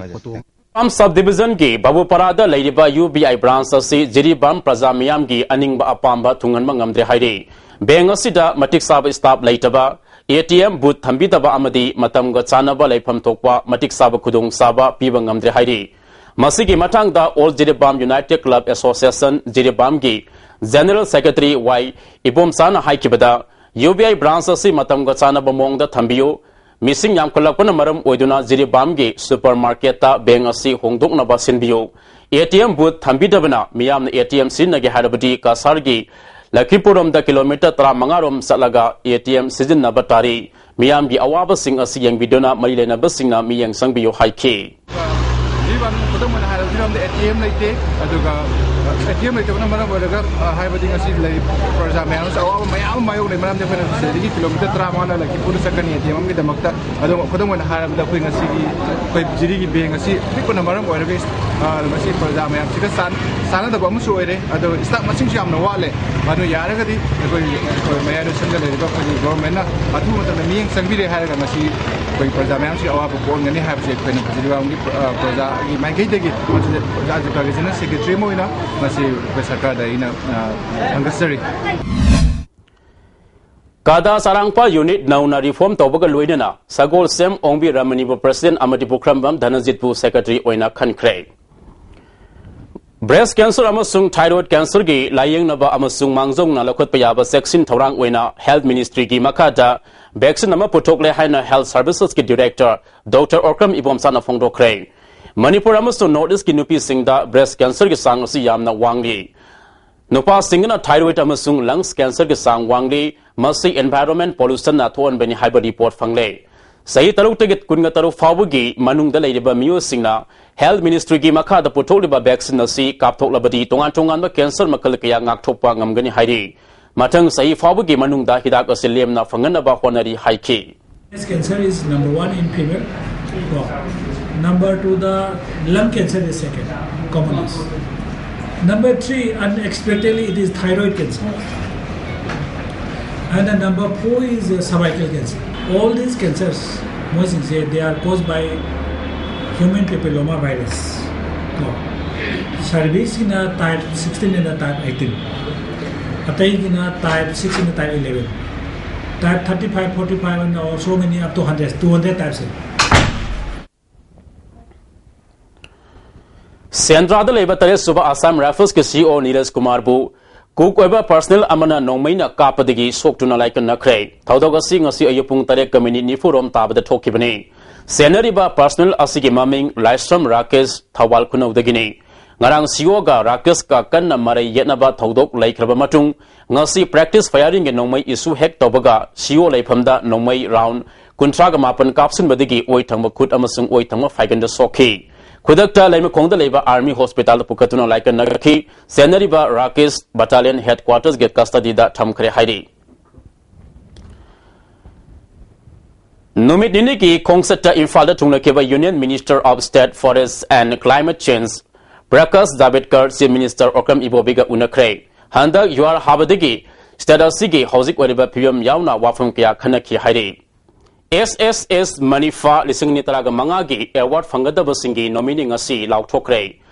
ꯖꯤꯔꯤꯕꯥꯝ ꯁꯕ ꯗꯤꯕꯤꯖꯟꯒꯤ ꯕꯥꯕꯨꯄꯥꯔꯥꯗ ꯂꯩꯔꯤꯕ ꯌꯨ ꯕꯤ ꯑꯥꯏ ꯕ꯭ꯔꯥꯟꯁ ꯑꯁꯤ ꯖꯤꯔꯤꯕꯥꯝ ꯄ꯭ꯔꯖꯥ ꯃꯤꯌꯥꯝꯒꯤ ꯑꯅꯤꯡꯕ ꯑꯄꯥꯝꯕ ꯊꯨꯡꯍꯟꯕ ꯉꯝꯗ꯭ꯔꯦ ꯍꯥꯏꯔꯤ꯫ ꯕꯦꯡ ꯑꯁꯤꯗ ꯃꯇꯤꯛ ꯆꯥꯕ ꯁ꯭ꯇꯥꯐ ꯂꯩꯇꯕ, ꯑꯦ ꯇꯤ ꯑꯦꯝ ꯕꯨꯊ ꯊꯝꯕꯤꯗꯕ ꯑꯃꯗꯤ ꯃꯇꯝꯒ ꯆꯥꯟꯅꯕ ꯂꯩꯐꯝ ꯊꯣꯛꯄ ꯃꯇꯤꯛ ꯆꯥꯕ ꯈꯨꯗꯣꯡꯆꯥꯕ ꯄꯤꯕ ꯉꯝꯗ꯭ꯔꯦ ꯍꯥꯏꯔꯤ꯫ ꯃꯁꯤꯒꯤ ꯃꯇꯥꯡꯗ all Jiribam united club association ꯖꯤꯔꯤꯕꯥꯝꯒꯤ ꯖꯦꯅꯔꯦꯜ ꯁꯦꯀ꯭ꯔꯦꯇꯔꯤ ꯋꯥꯏ ꯏꯕꯣꯝꯆꯥꯅ ꯍꯥꯏꯈꯤꯕꯗ, ꯌꯨ ꯕꯤ ꯑꯥꯏ ꯕ꯭ꯔꯥꯟꯁ ꯑꯁꯤ ꯃꯇꯝꯒ ꯆꯥꯟꯅꯕ ꯃꯑꯣꯡꯗ ꯊꯝꯕꯤꯌꯨ, ꯃꯤꯁꯤꯡ ꯌꯥꯝꯈꯠꯂꯛꯄꯅ ꯃꯔꯝ ꯑꯣꯏꯗꯨꯅ ꯖꯤꯔꯤꯕꯥꯝꯒꯤ ꯁꯨꯄꯔ ꯃꯥꯔꯀꯦꯠꯇ ꯕꯦꯡ ꯑꯁꯤ ꯍꯣꯡꯗꯣꯛꯅꯕ ꯁꯤꯟꯕꯤꯌꯨ꯫ ꯑꯦ ꯇꯤ ꯑꯦꯝ ꯕꯨꯊ ꯊꯝꯕꯤꯗꯕꯅ ꯃꯤꯌꯥꯝꯅ ꯑꯦ ꯇꯤ ꯑꯦꯝ ꯁꯤꯖꯤꯟꯅꯒꯦ ꯍꯥꯏꯔꯕꯗꯤ ꯀꯁꯥꯔꯒꯤ ꯂꯈꯤꯄꯨꯔꯔꯣꯝꯗ ꯀꯤꯂꯣꯃꯤꯇꯔ ꯇꯔꯥꯃꯉꯥ ꯔꯣꯝ ꯆꯠꯂꯒ ꯑꯦ ꯇꯤ ꯑꯦꯝ ꯁꯤꯖꯤꯟꯅꯕ ꯇꯥꯔꯤ꯫ ꯃꯤꯌꯥꯝꯒꯤ ꯑꯋꯥꯕꯁꯤꯡ ꯑꯁꯤ ꯌꯦꯡꯕꯤꯗꯨꯅ ꯃꯔꯤ ꯂꯩꯅꯕꯁꯤꯡꯅ ꯃꯤꯠꯌꯦꯡ ꯆꯪꯕꯤꯌꯨ ꯍꯥꯏꯈꯤ꯫ ꯖꯤꯔꯤꯕꯥꯝ ꯈꯨꯗꯝ ꯑꯣꯏꯅ ꯍꯥꯏꯔꯕꯗ ꯖꯤꯔꯤꯕꯥꯝꯗ ꯑꯦ ꯇꯤ ꯑꯦꯝ ꯂꯩꯇꯦ꯫ ꯑꯗꯨꯒ ꯑꯦ ꯇꯤ ꯑꯦꯝ ꯂꯩꯇꯕꯅ ꯃꯔꯝ ꯑꯣꯏꯔꯒ, ꯑ, ꯍꯥꯏꯕꯗꯤ ꯉꯁꯤ ꯂꯩꯔꯤꯕ ꯄ꯭ꯔꯖꯥ ꯃꯌꯥꯝ ꯑꯃꯁꯨ ꯑꯋꯥꯕ ꯃꯌꯥꯝ ꯑꯃ ꯃꯥꯌꯣꯛꯅꯩ꯫ ꯃꯔꯝꯗꯤ ꯑꯩꯈꯣꯏꯅ ꯁꯤꯗꯒꯤ ꯀꯤꯂꯣꯃꯤꯇꯔ ꯇꯔꯥꯃꯉꯥ ꯂꯈꯤꯄꯨꯔꯗ ꯆꯠꯀꯅꯤ ꯑꯦ ꯇꯤ ꯑꯦꯝ ꯑꯃꯒꯤꯗꯃꯛꯇ꯫ ꯑꯗꯣ ꯈꯨꯗꯝ ꯑꯣꯏꯅ ꯍꯥꯏꯔꯕꯗ ꯑꯩꯈꯣꯏ ꯉꯁꯤꯒꯤ ꯑꯩꯈꯣꯏ ꯖꯤꯔꯤꯒꯤ ꯕꯦꯡ ꯑꯁꯤ ꯄꯤꯛꯄꯅ ꯃꯔꯝ ꯑꯣꯏꯔꯒ, ꯑ, ꯃꯁꯤ ꯄ꯭ꯔꯖꯥ ꯃꯌꯥꯝꯁꯤꯒ ꯆꯥꯟ-, ꯆꯥꯟꯅꯗꯕ ꯑꯃꯁꯨ ꯑꯣꯏꯔꯦ꯫ ꯑꯗꯣ ꯁ꯭ꯇꯥꯐ ꯃꯁꯤꯡꯁꯨ ꯌꯥꯝꯅ ꯋꯥꯠꯂꯦ꯫ ꯑꯗꯨ ꯌꯥꯔꯒꯗꯤ ꯑꯩꯈꯣꯏ, ꯑꯩꯈꯣꯏ ꯃꯌꯥꯏ ꯂꯣꯏꯁꯪꯗ ꯂꯩꯔꯤꯕ ꯑꯩꯈꯣꯏꯒꯤ ꯒꯣꯚꯔꯟꯃꯦꯟꯠꯅ ꯑꯊꯨꯕ ꯃꯇꯝꯗ ꯃꯤꯠꯌꯦꯡ ꯆꯪꯕꯤꯔꯦ ꯍꯥꯏꯔꯒ ꯉꯁꯤ ꯑꯩꯈꯣꯏ ꯄ꯭ꯔꯖꯥ ꯃꯌꯥꯝꯁꯤꯒꯤ ꯑꯋꯥꯕ ꯀꯣꯛꯍꯟꯒꯅꯤ ꯍꯥꯏꯕꯁꯦ ꯑꯩꯈꯣꯏꯅ ꯖꯤꯔꯤꯕꯥꯝꯒꯤ, ꯑ, ꯄ꯭ꯔꯖꯥꯒꯤ ꯃꯥꯏꯀꯩꯗꯒꯤ ꯖꯤꯔꯤꯕꯥꯝ ꯖꯤꯂꯥ ꯖꯦꯅꯔꯦꯜ ꯁꯦꯀ꯭ꯔꯦꯇꯔꯤ ꯑꯃ ꯑꯣꯏꯅ ꯉꯁꯤ ꯑꯩꯈꯣꯏ ꯁꯔꯀꯥꯔꯗ ꯑꯩꯅ, ꯑ, ꯊꯥꯒꯠꯆꯔꯤ꯫ ꯀꯥꯗꯥ ꯆꯔꯥꯡꯄꯥ ꯌꯨꯅꯤꯠ ꯅꯧꯅ ꯔꯤꯐꯣꯔꯝ ꯇꯧꯕꯒ ꯂꯣꯏꯅꯅ ꯁꯒꯣꯜꯁꯦꯝ ꯑꯣꯡꯕꯤ ꯔꯃꯅꯤꯕꯨ ꯄ꯭ꯔꯁꯤꯗꯦꯟꯠ ꯑꯃꯗꯤ ꯄꯨꯈ꯭ꯔꯝꯕꯝ ꯙꯅꯖꯤꯠꯄꯨ ꯁꯦꯀ꯭ꯔꯦꯇꯔꯤ ꯑꯣꯏꯅ ꯈꯟꯈ꯭ꯔꯦ꯫ ꯕ꯭ꯔꯦꯁ ꯀꯦꯟꯁꯔ ꯑꯃꯁꯨꯡ ꯊꯥꯏꯔꯣꯏꯗ ꯀꯦꯟꯁꯔꯒꯤ ꯂꯥꯌꯦꯡꯅꯕ ꯑꯃꯁꯨꯡ ꯃꯥꯡꯖꯧꯅ ꯂꯧꯈꯠꯄ ꯌꯥꯕ ꯆꯦꯛꯁꯤꯟ ꯊꯧꯔꯥꯡ ꯑꯣꯏꯅ ꯍꯦꯜꯊ ꯃꯤꯅꯤꯁꯇ꯭ꯔꯤꯒꯤ ꯃꯈꯥꯗ ꯚꯦꯛꯁꯤꯟ ꯑꯃ ꯄꯨꯊꯣꯛꯂꯦ ꯍꯥꯏꯅ ꯍꯦꯜꯊ ꯁꯔꯚꯤꯁꯦꯁꯀꯤ ꯗꯤꯔꯦꯛꯇꯔ ꯗꯣꯛꯇꯔ ꯑꯣꯀ꯭ꯔꯝ ꯏꯕꯣꯝꯆꯥꯅ ꯐꯣꯡꯗꯣꯛꯈ꯭ꯔꯦ꯫ ꯃꯅꯤꯄꯨꯔ ꯑꯃꯁꯨꯡ ꯅꯣꯔꯠ ꯏꯁꯀꯤ ꯅꯨꯄꯤꯁꯤꯡꯗ ꯕ꯭ꯔꯦꯁ ꯀꯦꯟꯁꯔꯒꯤ ꯆꯥꯡ ꯑꯁꯤ ꯌꯥꯝꯅ ꯋꯥꯡꯂꯤ꯫ ꯅꯨꯄꯥꯁꯤꯡꯒꯤꯅ ꯊꯥꯏꯔꯣꯏꯗ ꯑꯃꯁꯨꯡ ꯂꯪꯁ ꯀꯦꯟꯁꯔꯒꯤ ꯆꯥꯡ ꯋꯥꯡꯂꯤ꯫ ꯃꯁꯤ ꯏꯟꯚꯥꯏꯔꯣꯟꯃꯦꯟꯠ ꯄꯣꯂꯨꯁꯟꯅ ꯊꯣꯛꯍꯟꯕꯅꯤ ꯍꯥꯏꯕ ꯔꯤꯄꯣꯔꯠ ꯐꯪꯂꯦ꯫ ꯆꯍꯤ ꯇꯔꯨꯛꯇꯒꯤ ꯀꯨꯟꯒ ꯇꯔꯨꯛ ꯐꯥꯎꯕꯒꯤ ꯃꯅꯨꯡꯗ ꯂꯩꯔꯤꯕ ꯃꯤꯑꯣꯏꯁꯤꯡꯅ ꯍꯦꯜꯊ ꯃꯤꯅꯤꯁꯇ꯭ꯔꯤꯒꯤ ꯃꯈꯥꯗ ꯄꯨꯊꯣꯛꯂꯤꯕ ꯚꯦꯛꯁꯤꯟ ꯑꯁꯤ ꯀꯥꯞꯊꯣꯛꯂꯕꯗꯤ ꯇꯣꯉꯥꯟ ꯇꯣꯉꯥꯟꯕ ꯀꯦꯟꯁꯔ ꯃꯈꯜ ꯀꯌꯥ ꯉꯥꯛꯊꯣꯛꯄ ꯉꯝꯒꯅꯤ ꯍꯥꯏꯔꯤ꯫ ꯃꯊꯪ ꯆꯍꯤ ꯐꯥꯎꯕꯒꯤ ꯃꯅꯨꯡꯗ ꯍꯤꯗꯥꯛ ꯑꯁꯤ ꯂꯦꯝꯅ ꯐꯪꯍꯟꯅꯕ ꯍꯣꯠꯅꯔꯤ ꯍꯥꯏꯈꯤ꯫ Breast cancer is number one in female. Number two, the lung cancer is second, commonest. Number three, unexpectedly, it is thyroid cancer. And the number four is uh, cervical cancer. All these cancers, most sincere, they are caused by Human papillomavirus ꯀꯣ, ꯁꯔꯚꯤꯁꯀꯤꯅ type sixteen ꯑꯅ type eighteen, ꯑꯇꯩꯒꯤꯅ type six ꯑꯅ type eleven, type thirty five, forty five ꯑꯅ, so many, up to hundred, two hundred types ꯂꯩ꯫ ꯁꯦꯟꯗ꯭ꯔꯥꯗ ꯂꯩꯕ ꯇꯔꯦꯠ ꯁꯨꯕ Assam ꯔꯥꯏꯐꯜꯁꯀꯤ CEO Neeraj ꯀꯨꯃꯥꯔꯕꯨ cook ꯑꯣꯏꯕ personal ꯑꯃꯅ ꯅꯣꯡꯃꯩꯅ ꯀꯥꯞꯄꯗꯒꯤ ꯁꯣꯛꯇꯨꯅ ꯂꯥꯏꯀꯠꯅꯈ꯭ꯔꯦ꯫ ꯊꯧꯗꯣꯛ ꯑꯁꯤ ꯉꯁꯤ ꯑꯌꯨꯛ ꯄꯨꯡ ꯇꯔꯦꯠꯀ ꯃꯤꯅꯤꯠ ꯅꯤꯐꯨꯔꯣꯝ ꯇꯥꯕꯗ ꯊꯣꯛꯈꯤꯕꯅꯤ꯫ ꯁꯦꯟꯅꯔꯤꯕ ꯄꯔꯁꯅꯦꯜ ꯑꯁꯤꯒꯤ ꯃꯃꯤꯡ ꯂꯥꯏꯁ꯭ꯔꯝ ꯔꯥꯀꯦꯁ, ꯊꯧꯕꯥꯜ ꯈꯨꯅꯧꯗꯒꯤꯅꯤ꯫ ꯉꯔꯥꯡ ꯁꯤꯏꯑꯣꯒ ꯔꯥꯀꯦꯁꯀ ꯀꯟꯅ ꯃꯔꯩ ꯌꯦꯠꯅꯕ ꯊꯧꯗꯣꯛ ꯂꯩꯈ꯭ꯔꯕ ꯃꯇꯨꯡ, ꯉꯁꯤ practice firingꯒꯤ ꯅꯣꯡꯃꯩ issue ꯍꯦꯛ ꯇꯧꯕꯒ ꯁꯤꯏꯑꯣ ꯂꯩꯐꯝꯗ ꯅꯣꯡꯃꯩ round ꯀꯨꯟꯊ꯭ꯔꯥꯒ ꯃꯥꯄꯟ ꯀꯥꯞꯁꯤꯟꯕꯗꯒꯤ ꯑꯣꯏ ꯊꯪꯕ ꯈꯨꯠ ꯑꯃꯁꯨꯡ ꯑꯣꯏ ꯊꯪꯕ ꯐꯥꯏꯒꯟꯗ ꯁꯣꯛꯈꯤ꯫ ꯈꯨꯗꯛꯇ ꯂꯩꯃꯈꯣꯡꯗ ꯂꯩꯕ army hospitalꯗ ꯄꯨꯈꯠꯇꯨꯅ ꯂꯥꯏꯀꯠꯅꯈꯤ꯫ ꯁꯦꯟꯅꯔꯤꯕ ꯔꯥꯀꯦꯁ battalion headquartersꯒꯤ custodyꯗ ꯊꯝꯈ꯭ꯔꯦ ꯍꯥꯏꯔꯤ꯫ ꯅꯨꯃꯤꯠ ꯅꯤꯅꯤꯒꯤ ꯈꯣꯡꯆꯠꯇ ꯏꯝꯐꯥꯜꯗ ꯊꯨꯡꯂꯈꯤꯕ Union Minister of State Forest and Climate Change Prakash ꯖꯥꯚꯦꯗꯀꯔ Chief Minister Okram ꯏꯕꯣꯕꯤꯒ ꯎꯅꯈ꯭ꯔꯦ꯫ ꯍꯟꯗꯛ ꯌꯨꯍꯥꯔ ꯍꯥꯕꯗꯒꯤ state ꯑꯁꯤꯒꯤ ꯍꯧꯖꯤꯛ ꯑꯣꯏꯔꯤꯕ ꯐꯤꯕꯝ ꯌꯥꯎꯅ ꯋꯥꯐꯝ ꯀꯌꯥ ꯈꯟꯅꯈꯤ ꯍꯥꯏꯔꯤ꯫ ꯑꯦꯁ ꯑꯦꯁ ꯑꯦꯁ ꯃꯅꯤꯐꯥ ꯂꯤꯁꯤꯡ ꯑꯅꯤ ꯇꯔꯥꯒ ꯃꯉꯥꯒꯤ award ꯐꯪꯒꯗꯕꯁꯤꯡꯒꯤ nominee ꯉꯁꯤ ꯂꯥꯎꯊꯣꯛꯈ꯭ꯔꯦ꯫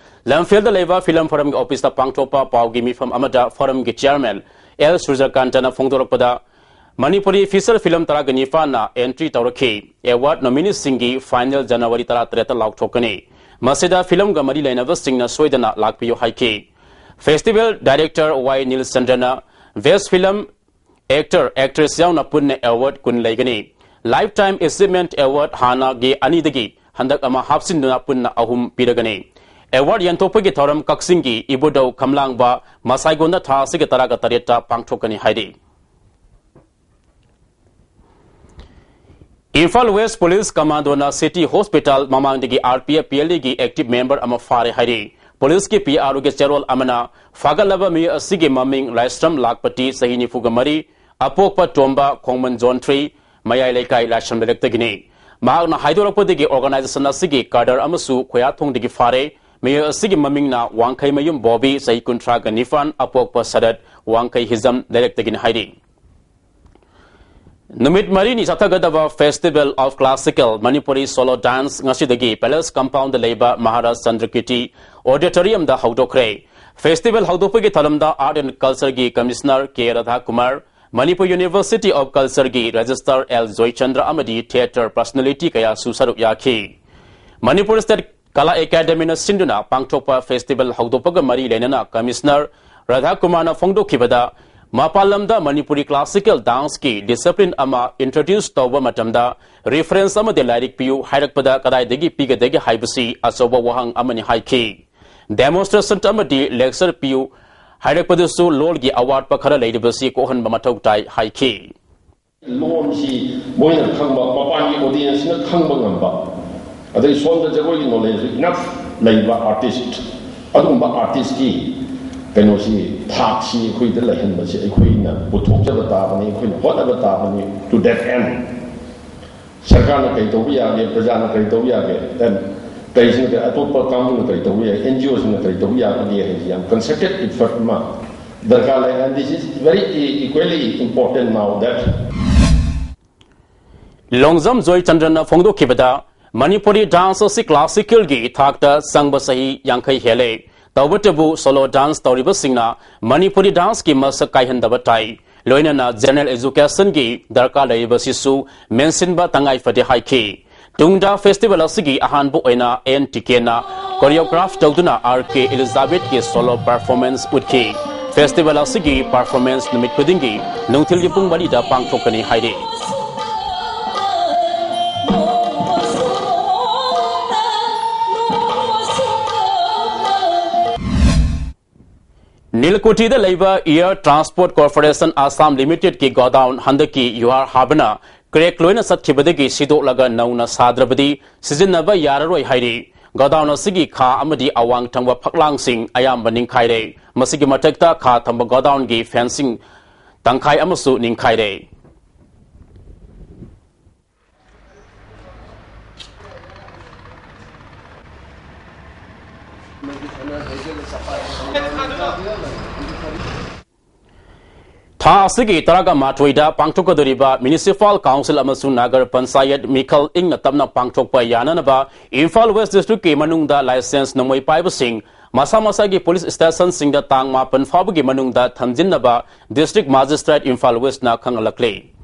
ꯂꯝꯐꯦꯜꯗ ꯂꯩꯕ ꯐꯤꯂꯝ ꯐꯣꯔꯝꯒꯤ ꯑꯣꯐꯤꯁꯇ ꯄꯥꯡꯊꯣꯛꯄ ꯄꯥꯎꯒꯤ ꯃꯤꯐꯝ ꯑꯃꯗ ꯐꯣꯔꯝꯒꯤ chairman ꯑꯦꯜ ꯁꯨꯔꯖꯀꯥꯟꯇꯅ ꯐꯣꯡꯗꯣꯔꯛꯄꯗ, ꯃꯅꯤꯄꯨꯔꯤ feature film ꯇꯔꯥꯒ ꯅꯤꯄꯥꯟꯅ entry ꯇꯧꯔꯛꯈꯤ꯫ Award nomineeꯁꯤꯡꯒꯤ final January ꯇꯔꯥꯇꯔꯦꯠꯇ ꯂꯥꯎꯊꯣꯛꯀꯅꯤ꯫ ꯃꯁꯤꯗ ꯐꯤꯂꯝꯒ ꯃꯔꯤ ꯂꯩꯅꯕꯁꯤꯡꯅ ꯁꯣꯏꯗꯅ ꯂꯥꯛꯄꯤꯌꯨ ꯍꯥꯏꯈꯤ꯫ Festival director ꯋꯥꯏ ꯅꯤꯜꯆꯟꯗ꯭ꯔꯅ best film, actor, actress ꯌꯥꯎꯅ ꯄꯨꯟꯅ award ꯀꯨꯟ ꯂꯩꯒꯅꯤ꯫ Lifetime Achievement Award ꯍꯥꯟꯅꯒꯤ ꯑꯅꯤꯗꯒꯤ ꯍꯟꯗꯛ ꯑꯃ ꯍꯥꯞꯆꯤꯟꯗꯨꯅ ꯄꯨꯟꯅ ꯑꯍꯨꯝ ꯄꯤꯔꯒꯅꯤ꯫ Award ꯌꯦꯟꯊꯣꯛꯄꯒꯤ ꯊꯧꯔꯝ ꯀꯛꯆꯤꯡꯒꯤ ꯏꯕꯨꯙꯧ ꯈꯝꯂꯥꯡꯕ ꯃꯁꯥꯏꯒꯣꯟꯗ ꯊꯥ ꯑꯁꯤꯒꯤ ꯇꯔꯥꯒ ꯇꯔꯦꯠꯇ ꯄꯥꯡꯊꯣꯛꯀꯅꯤ ꯍꯥꯏꯔꯤ꯫ Imphal West Police Commandoꯅ City Hospital ꯃꯃꯥꯡꯗꯒꯤ RPF PLAꯒꯤ active member ꯑꯃ ꯐꯥꯔꯦ ꯍꯥꯏꯔꯤ꯫ ꯄꯨꯂꯤꯁꯀꯤ PROꯒꯤ ꯆꯦꯔꯣꯜ ꯑꯃꯅ ꯐꯥꯒꯠꯂꯕ ꯃꯤꯑꯣꯏ ꯑꯁꯤꯒꯤ ꯃꯃꯤꯡ ꯂꯥꯏꯁ꯭ꯔꯝ ꯂꯥꯛꯄꯇꯤ, ꯆꯍꯤ ꯅꯤꯐꯨꯒ ꯃꯔꯤ, ꯑꯄꯣꯛꯄ ꯇꯣꯝꯕ, ꯈꯣꯡꯃꯟ Zone three, ꯃꯌꯥꯏ ꯂꯩꯀꯥꯏ ꯂꯥꯏꯁ꯭ꯔꯝ ꯂꯩꯔꯛꯇꯒꯤꯅꯤ꯫ ꯃꯍꯥꯛꯅ ꯍꯥꯏꯗꯣꯔꯛꯄꯗꯒꯤ organization ꯑꯁꯤꯒꯤ cadre ꯑꯃꯁꯨ ꯈꯣꯌꯥꯊꯣꯡꯗꯒꯤ ꯐꯥꯔꯦ꯫ ꯃꯤꯑꯣꯏ ꯑꯁꯤꯒꯤ ꯃꯃꯤꯡꯅ ꯋꯥꯡꯈꯩꯃꯌꯨꯝ ꯕꯣꯕꯤ, ꯆꯍꯤ ꯀꯨꯟꯊ꯭ꯔꯥꯒ ꯅꯤꯄꯥꯟ, ꯑꯄꯣꯛꯄ ꯁꯔꯠ, ꯋꯥꯡꯈꯩ ꯍꯤꯖꯝ ꯂꯩꯔꯛꯇꯒꯤꯅꯤ ꯍꯥꯏꯔꯤ꯫ ꯅꯨꯃꯤꯠ ꯃꯔꯤꯅꯤ ꯆꯠꯊꯒꯗꯕ Festival of Classical Manipuri Solo Dance ꯉꯁꯤꯗꯒꯤ Palace Compoundꯗ ꯂꯩꯕ ꯃꯍꯥꯔꯥꯖ ꯆꯟꯗ꯭ꯔꯀꯤꯔꯇꯤ Auditoriumꯗ ꯍꯧꯗꯣꯛꯈ꯭ꯔꯦ꯫ Festival ꯍꯧꯗꯣꯛꯄꯒꯤ ꯊꯧꯔꯝꯗ Art and Cultureꯒꯤ Commissioner K Radhakumar, Manipur University of Cultureꯒꯤ Registrar ꯑꯦꯜ ꯖꯣꯏꯆꯟꯗ꯭ꯔ ꯑꯃꯗꯤ theatre personality ꯀꯌꯥꯁꯨ ꯁꯔꯨꯛ ꯌꯥꯈꯤ꯫ ꯃꯅꯤꯄꯨꯔ State ꯀꯂꯥ ꯑꯦꯀꯥꯗꯦꯃꯤꯅ ꯁꯤꯟꯗꯨꯅ ꯄꯥꯡꯊꯣꯛꯄ festival ꯍꯧꯗꯣꯛꯄꯒ ꯃꯔꯤ ꯂꯩꯅꯅ Commissioner ꯔꯥꯙꯥꯀꯨꯃꯥꯔꯅ ꯐꯣꯡꯗꯣꯛꯈꯤꯕꯗ, ꯃꯄꯥꯟ ꯂꯝꯗ ꯃꯅꯤꯄꯨꯔꯤ classical danceꯀꯤ discipline ꯑꯃ introduce ꯇꯧꯕ ꯃꯇꯝꯗ reference ꯑꯃꯗꯤ ꯂꯥꯏꯔꯤꯛ ꯄꯤꯌꯨ ꯍꯥꯏꯔꯛꯄꯗ ꯀꯗꯥꯏꯗꯒꯤ ꯄꯤꯒꯗꯒꯦ ꯍꯥꯏꯕꯁꯤ ꯑꯆꯧꯕ ꯋꯥꯍꯪ ꯑꯃꯅꯤ ꯍꯥꯏꯈꯤ꯫ Demonstration ꯑꯃꯗꯤ lecture ꯄꯤꯌꯨ ꯍꯥꯏꯔꯛꯄꯗꯁꯨ ꯂꯣꯜꯒꯤ ꯑꯋꯥꯠꯄ ꯈꯔ ꯂꯩꯔꯤꯕꯁꯤ ꯀꯣꯛꯍꯟꯕ ꯃꯊꯧ ꯇꯥꯏ ꯍꯥꯏꯈꯤ꯫ ꯂꯣꯟꯁꯤ ꯃꯣꯏꯅ ꯈꯪꯕ, ꯃꯄꯥꯟꯒꯤ audienceꯅ ꯈꯪꯕ ꯉꯝꯕ, ꯑꯗꯩ ꯁꯣꯝꯗ ꯖꯒꯣꯏꯒꯤ knowledgeꯁꯨ enough ꯂꯩꯕ artist, ꯑꯗꯨꯒꯨꯝꯕ artistꯀꯤ ꯀꯩꯅꯣꯁꯤ, ꯊꯥꯛꯁꯤ ꯑꯩꯈꯣꯏꯗ ꯂꯩꯍꯟꯕꯁꯤ ꯑꯩꯈꯣꯏꯅ ꯄꯨꯊꯣꯛꯆꯕ ꯇꯥꯕꯅꯤ, ꯑꯩꯈꯣꯏꯅ ꯍꯣꯠꯅꯕ ꯇꯥꯕꯅꯤ꯫ To that end, ꯁꯔꯀꯥꯔꯅ ꯀꯔꯤ ꯇꯧꯕ ꯌꯥꯒꯦ, ꯄ꯭ꯔꯖꯥꯅ ꯀꯔꯤ ꯇꯧꯕ ꯌꯥꯒꯦ, then ꯀꯔꯤꯁꯤꯡ, ꯑꯇꯣꯞꯄ ꯀꯥꯡꯕꯨꯅ ꯀꯔꯤ ꯇꯧꯕ ꯌꯥꯏ, NGOꯁꯤꯡꯅ ꯀꯔꯤ ꯇꯧꯕ ꯌꯥꯕꯒꯦ ꯍꯥꯏꯁꯤ ꯌꯥꯝ concerted effort ꯑꯃ ꯗꯔꯀꯥꯔ ꯂꯩ꯫ And this is very equally important now that Longjam ꯖꯣꯏꯆꯟꯗ꯭ꯔꯅ ꯐꯣꯡꯗꯣꯛꯈꯤꯕꯗ, Manipuri dance ꯑꯁꯤ classicalꯒꯤ ꯊꯥꯛꯇ ꯆꯪꯕ ꯆꯍꯤ ꯌꯥꯡꯈꯩ ꯍꯦꯜꯂꯦ꯫ ꯇꯧꯕꯇꯕꯨ solo dance ꯇꯧꯔꯤꯕꯁꯤꯡꯅ ꯃꯅꯤꯄꯨꯔꯤ danceꯀꯤ ꯃꯁꯛ ꯀꯥꯏꯍꯟꯗꯕ ꯇꯥꯏ꯫ ꯂꯣꯏꯅꯅ general educationꯒꯤ ꯗꯔꯀꯥꯔ ꯂꯩꯔꯤꯕꯁꯤꯁꯨ ꯃꯦꯟꯁꯤꯟꯕ ꯇꯉꯥꯏ ꯐꯗꯦ ꯍꯥꯏꯈꯤ꯫ ꯇꯨꯡꯗ festival ꯑꯁꯤꯒꯤ ꯑꯍꯥꯟꯕ ꯑꯣꯏꯅ ꯑꯦꯟ ꯇꯤꯀꯦꯅ choreograph ꯇꯧꯗꯨꯅ ꯑꯥꯔ ꯀꯦ ꯏꯂꯤꯖꯥꯕꯦꯠꯀꯤ solo performance ꯎꯠꯈꯤ꯫ Festival ꯑꯁꯤꯒꯤ performance ꯅꯨꯃꯤꯠ ꯈꯨꯗꯤꯡꯒꯤ ꯅꯨꯡꯊꯤꯜꯒꯤ ꯄꯨꯡ ꯃꯔꯤꯗ ꯄꯥꯡꯊꯣꯛꯀꯅꯤ ꯍꯥꯏꯔꯤ꯫ ꯅꯤꯜꯀꯨꯊꯤꯗ ꯂꯩꯕ Air Transport Corporation Assam Limitedꯀꯤ godown ꯍꯟꯗꯛꯀꯤ ꯌꯨꯍꯥꯔ ꯍꯥꯕꯅ crack ꯂꯣꯏꯅ ꯆꯠꯈꯤꯕꯗꯒꯤ ꯁꯤꯗꯣꯛꯂꯒ ꯅꯧꯅ ꯁꯥꯗ꯭ꯔꯕꯗꯤ ꯁꯤꯖꯤꯟꯅꯕ ꯌꯥꯔꯔꯣꯏ ꯍꯥꯏꯔꯤ꯫ Godown ꯑꯁꯤꯒꯤ ꯈꯥ ꯑꯃꯗꯤ ꯑꯋꯥꯡ ꯊꯪꯕ ꯐꯛꯂꯥꯡꯁꯤꯡ ꯑꯌꯥꯝꯕ ꯅꯤꯡꯈꯥꯏꯔꯦ꯫ ꯃꯁꯤꯒꯤ ꯃꯊꯛꯇ ꯈꯥ ꯊꯪꯕ godownꯒꯤ fencing ꯇꯪꯈꯥꯏ ꯑꯃꯁꯨ ꯅꯤꯡꯈꯥꯏꯔꯦ꯫ ꯊꯥ ꯑꯁꯤꯒꯤ ꯇꯔꯥꯒ ꯃꯥꯊꯣꯏꯗ ꯄꯥꯡꯊꯣꯛꯀꯗꯧꯔꯤꯕ Municipal Council ꯑꯃꯁꯨꯡ Nagar Panchayat ꯃꯤꯈꯜ ꯏꯪꯅ ꯇꯞꯅ ꯄꯥꯡꯊꯣꯛꯄ ꯌꯥꯅꯅꯕ ꯏꯝꯐꯥꯜ West Districtꯀꯤ ꯃꯅꯨꯡꯗ license ꯅꯣꯡꯃꯩ ꯄꯥꯏꯕꯁꯤꯡ ꯃꯁꯥ ꯃꯁꯥꯒꯤ police stationꯁꯤꯡꯗ ꯇꯥꯡ ꯃꯥꯄꯟ ꯐꯥꯎꯕꯒꯤ ꯃꯅꯨꯡꯗ ꯊꯝꯖꯤꯟꯅꯕ District Magistrate ꯏꯝꯐꯥꯜ Westꯅ ꯈꯪꯍꯜꯂꯛꯂꯤ꯫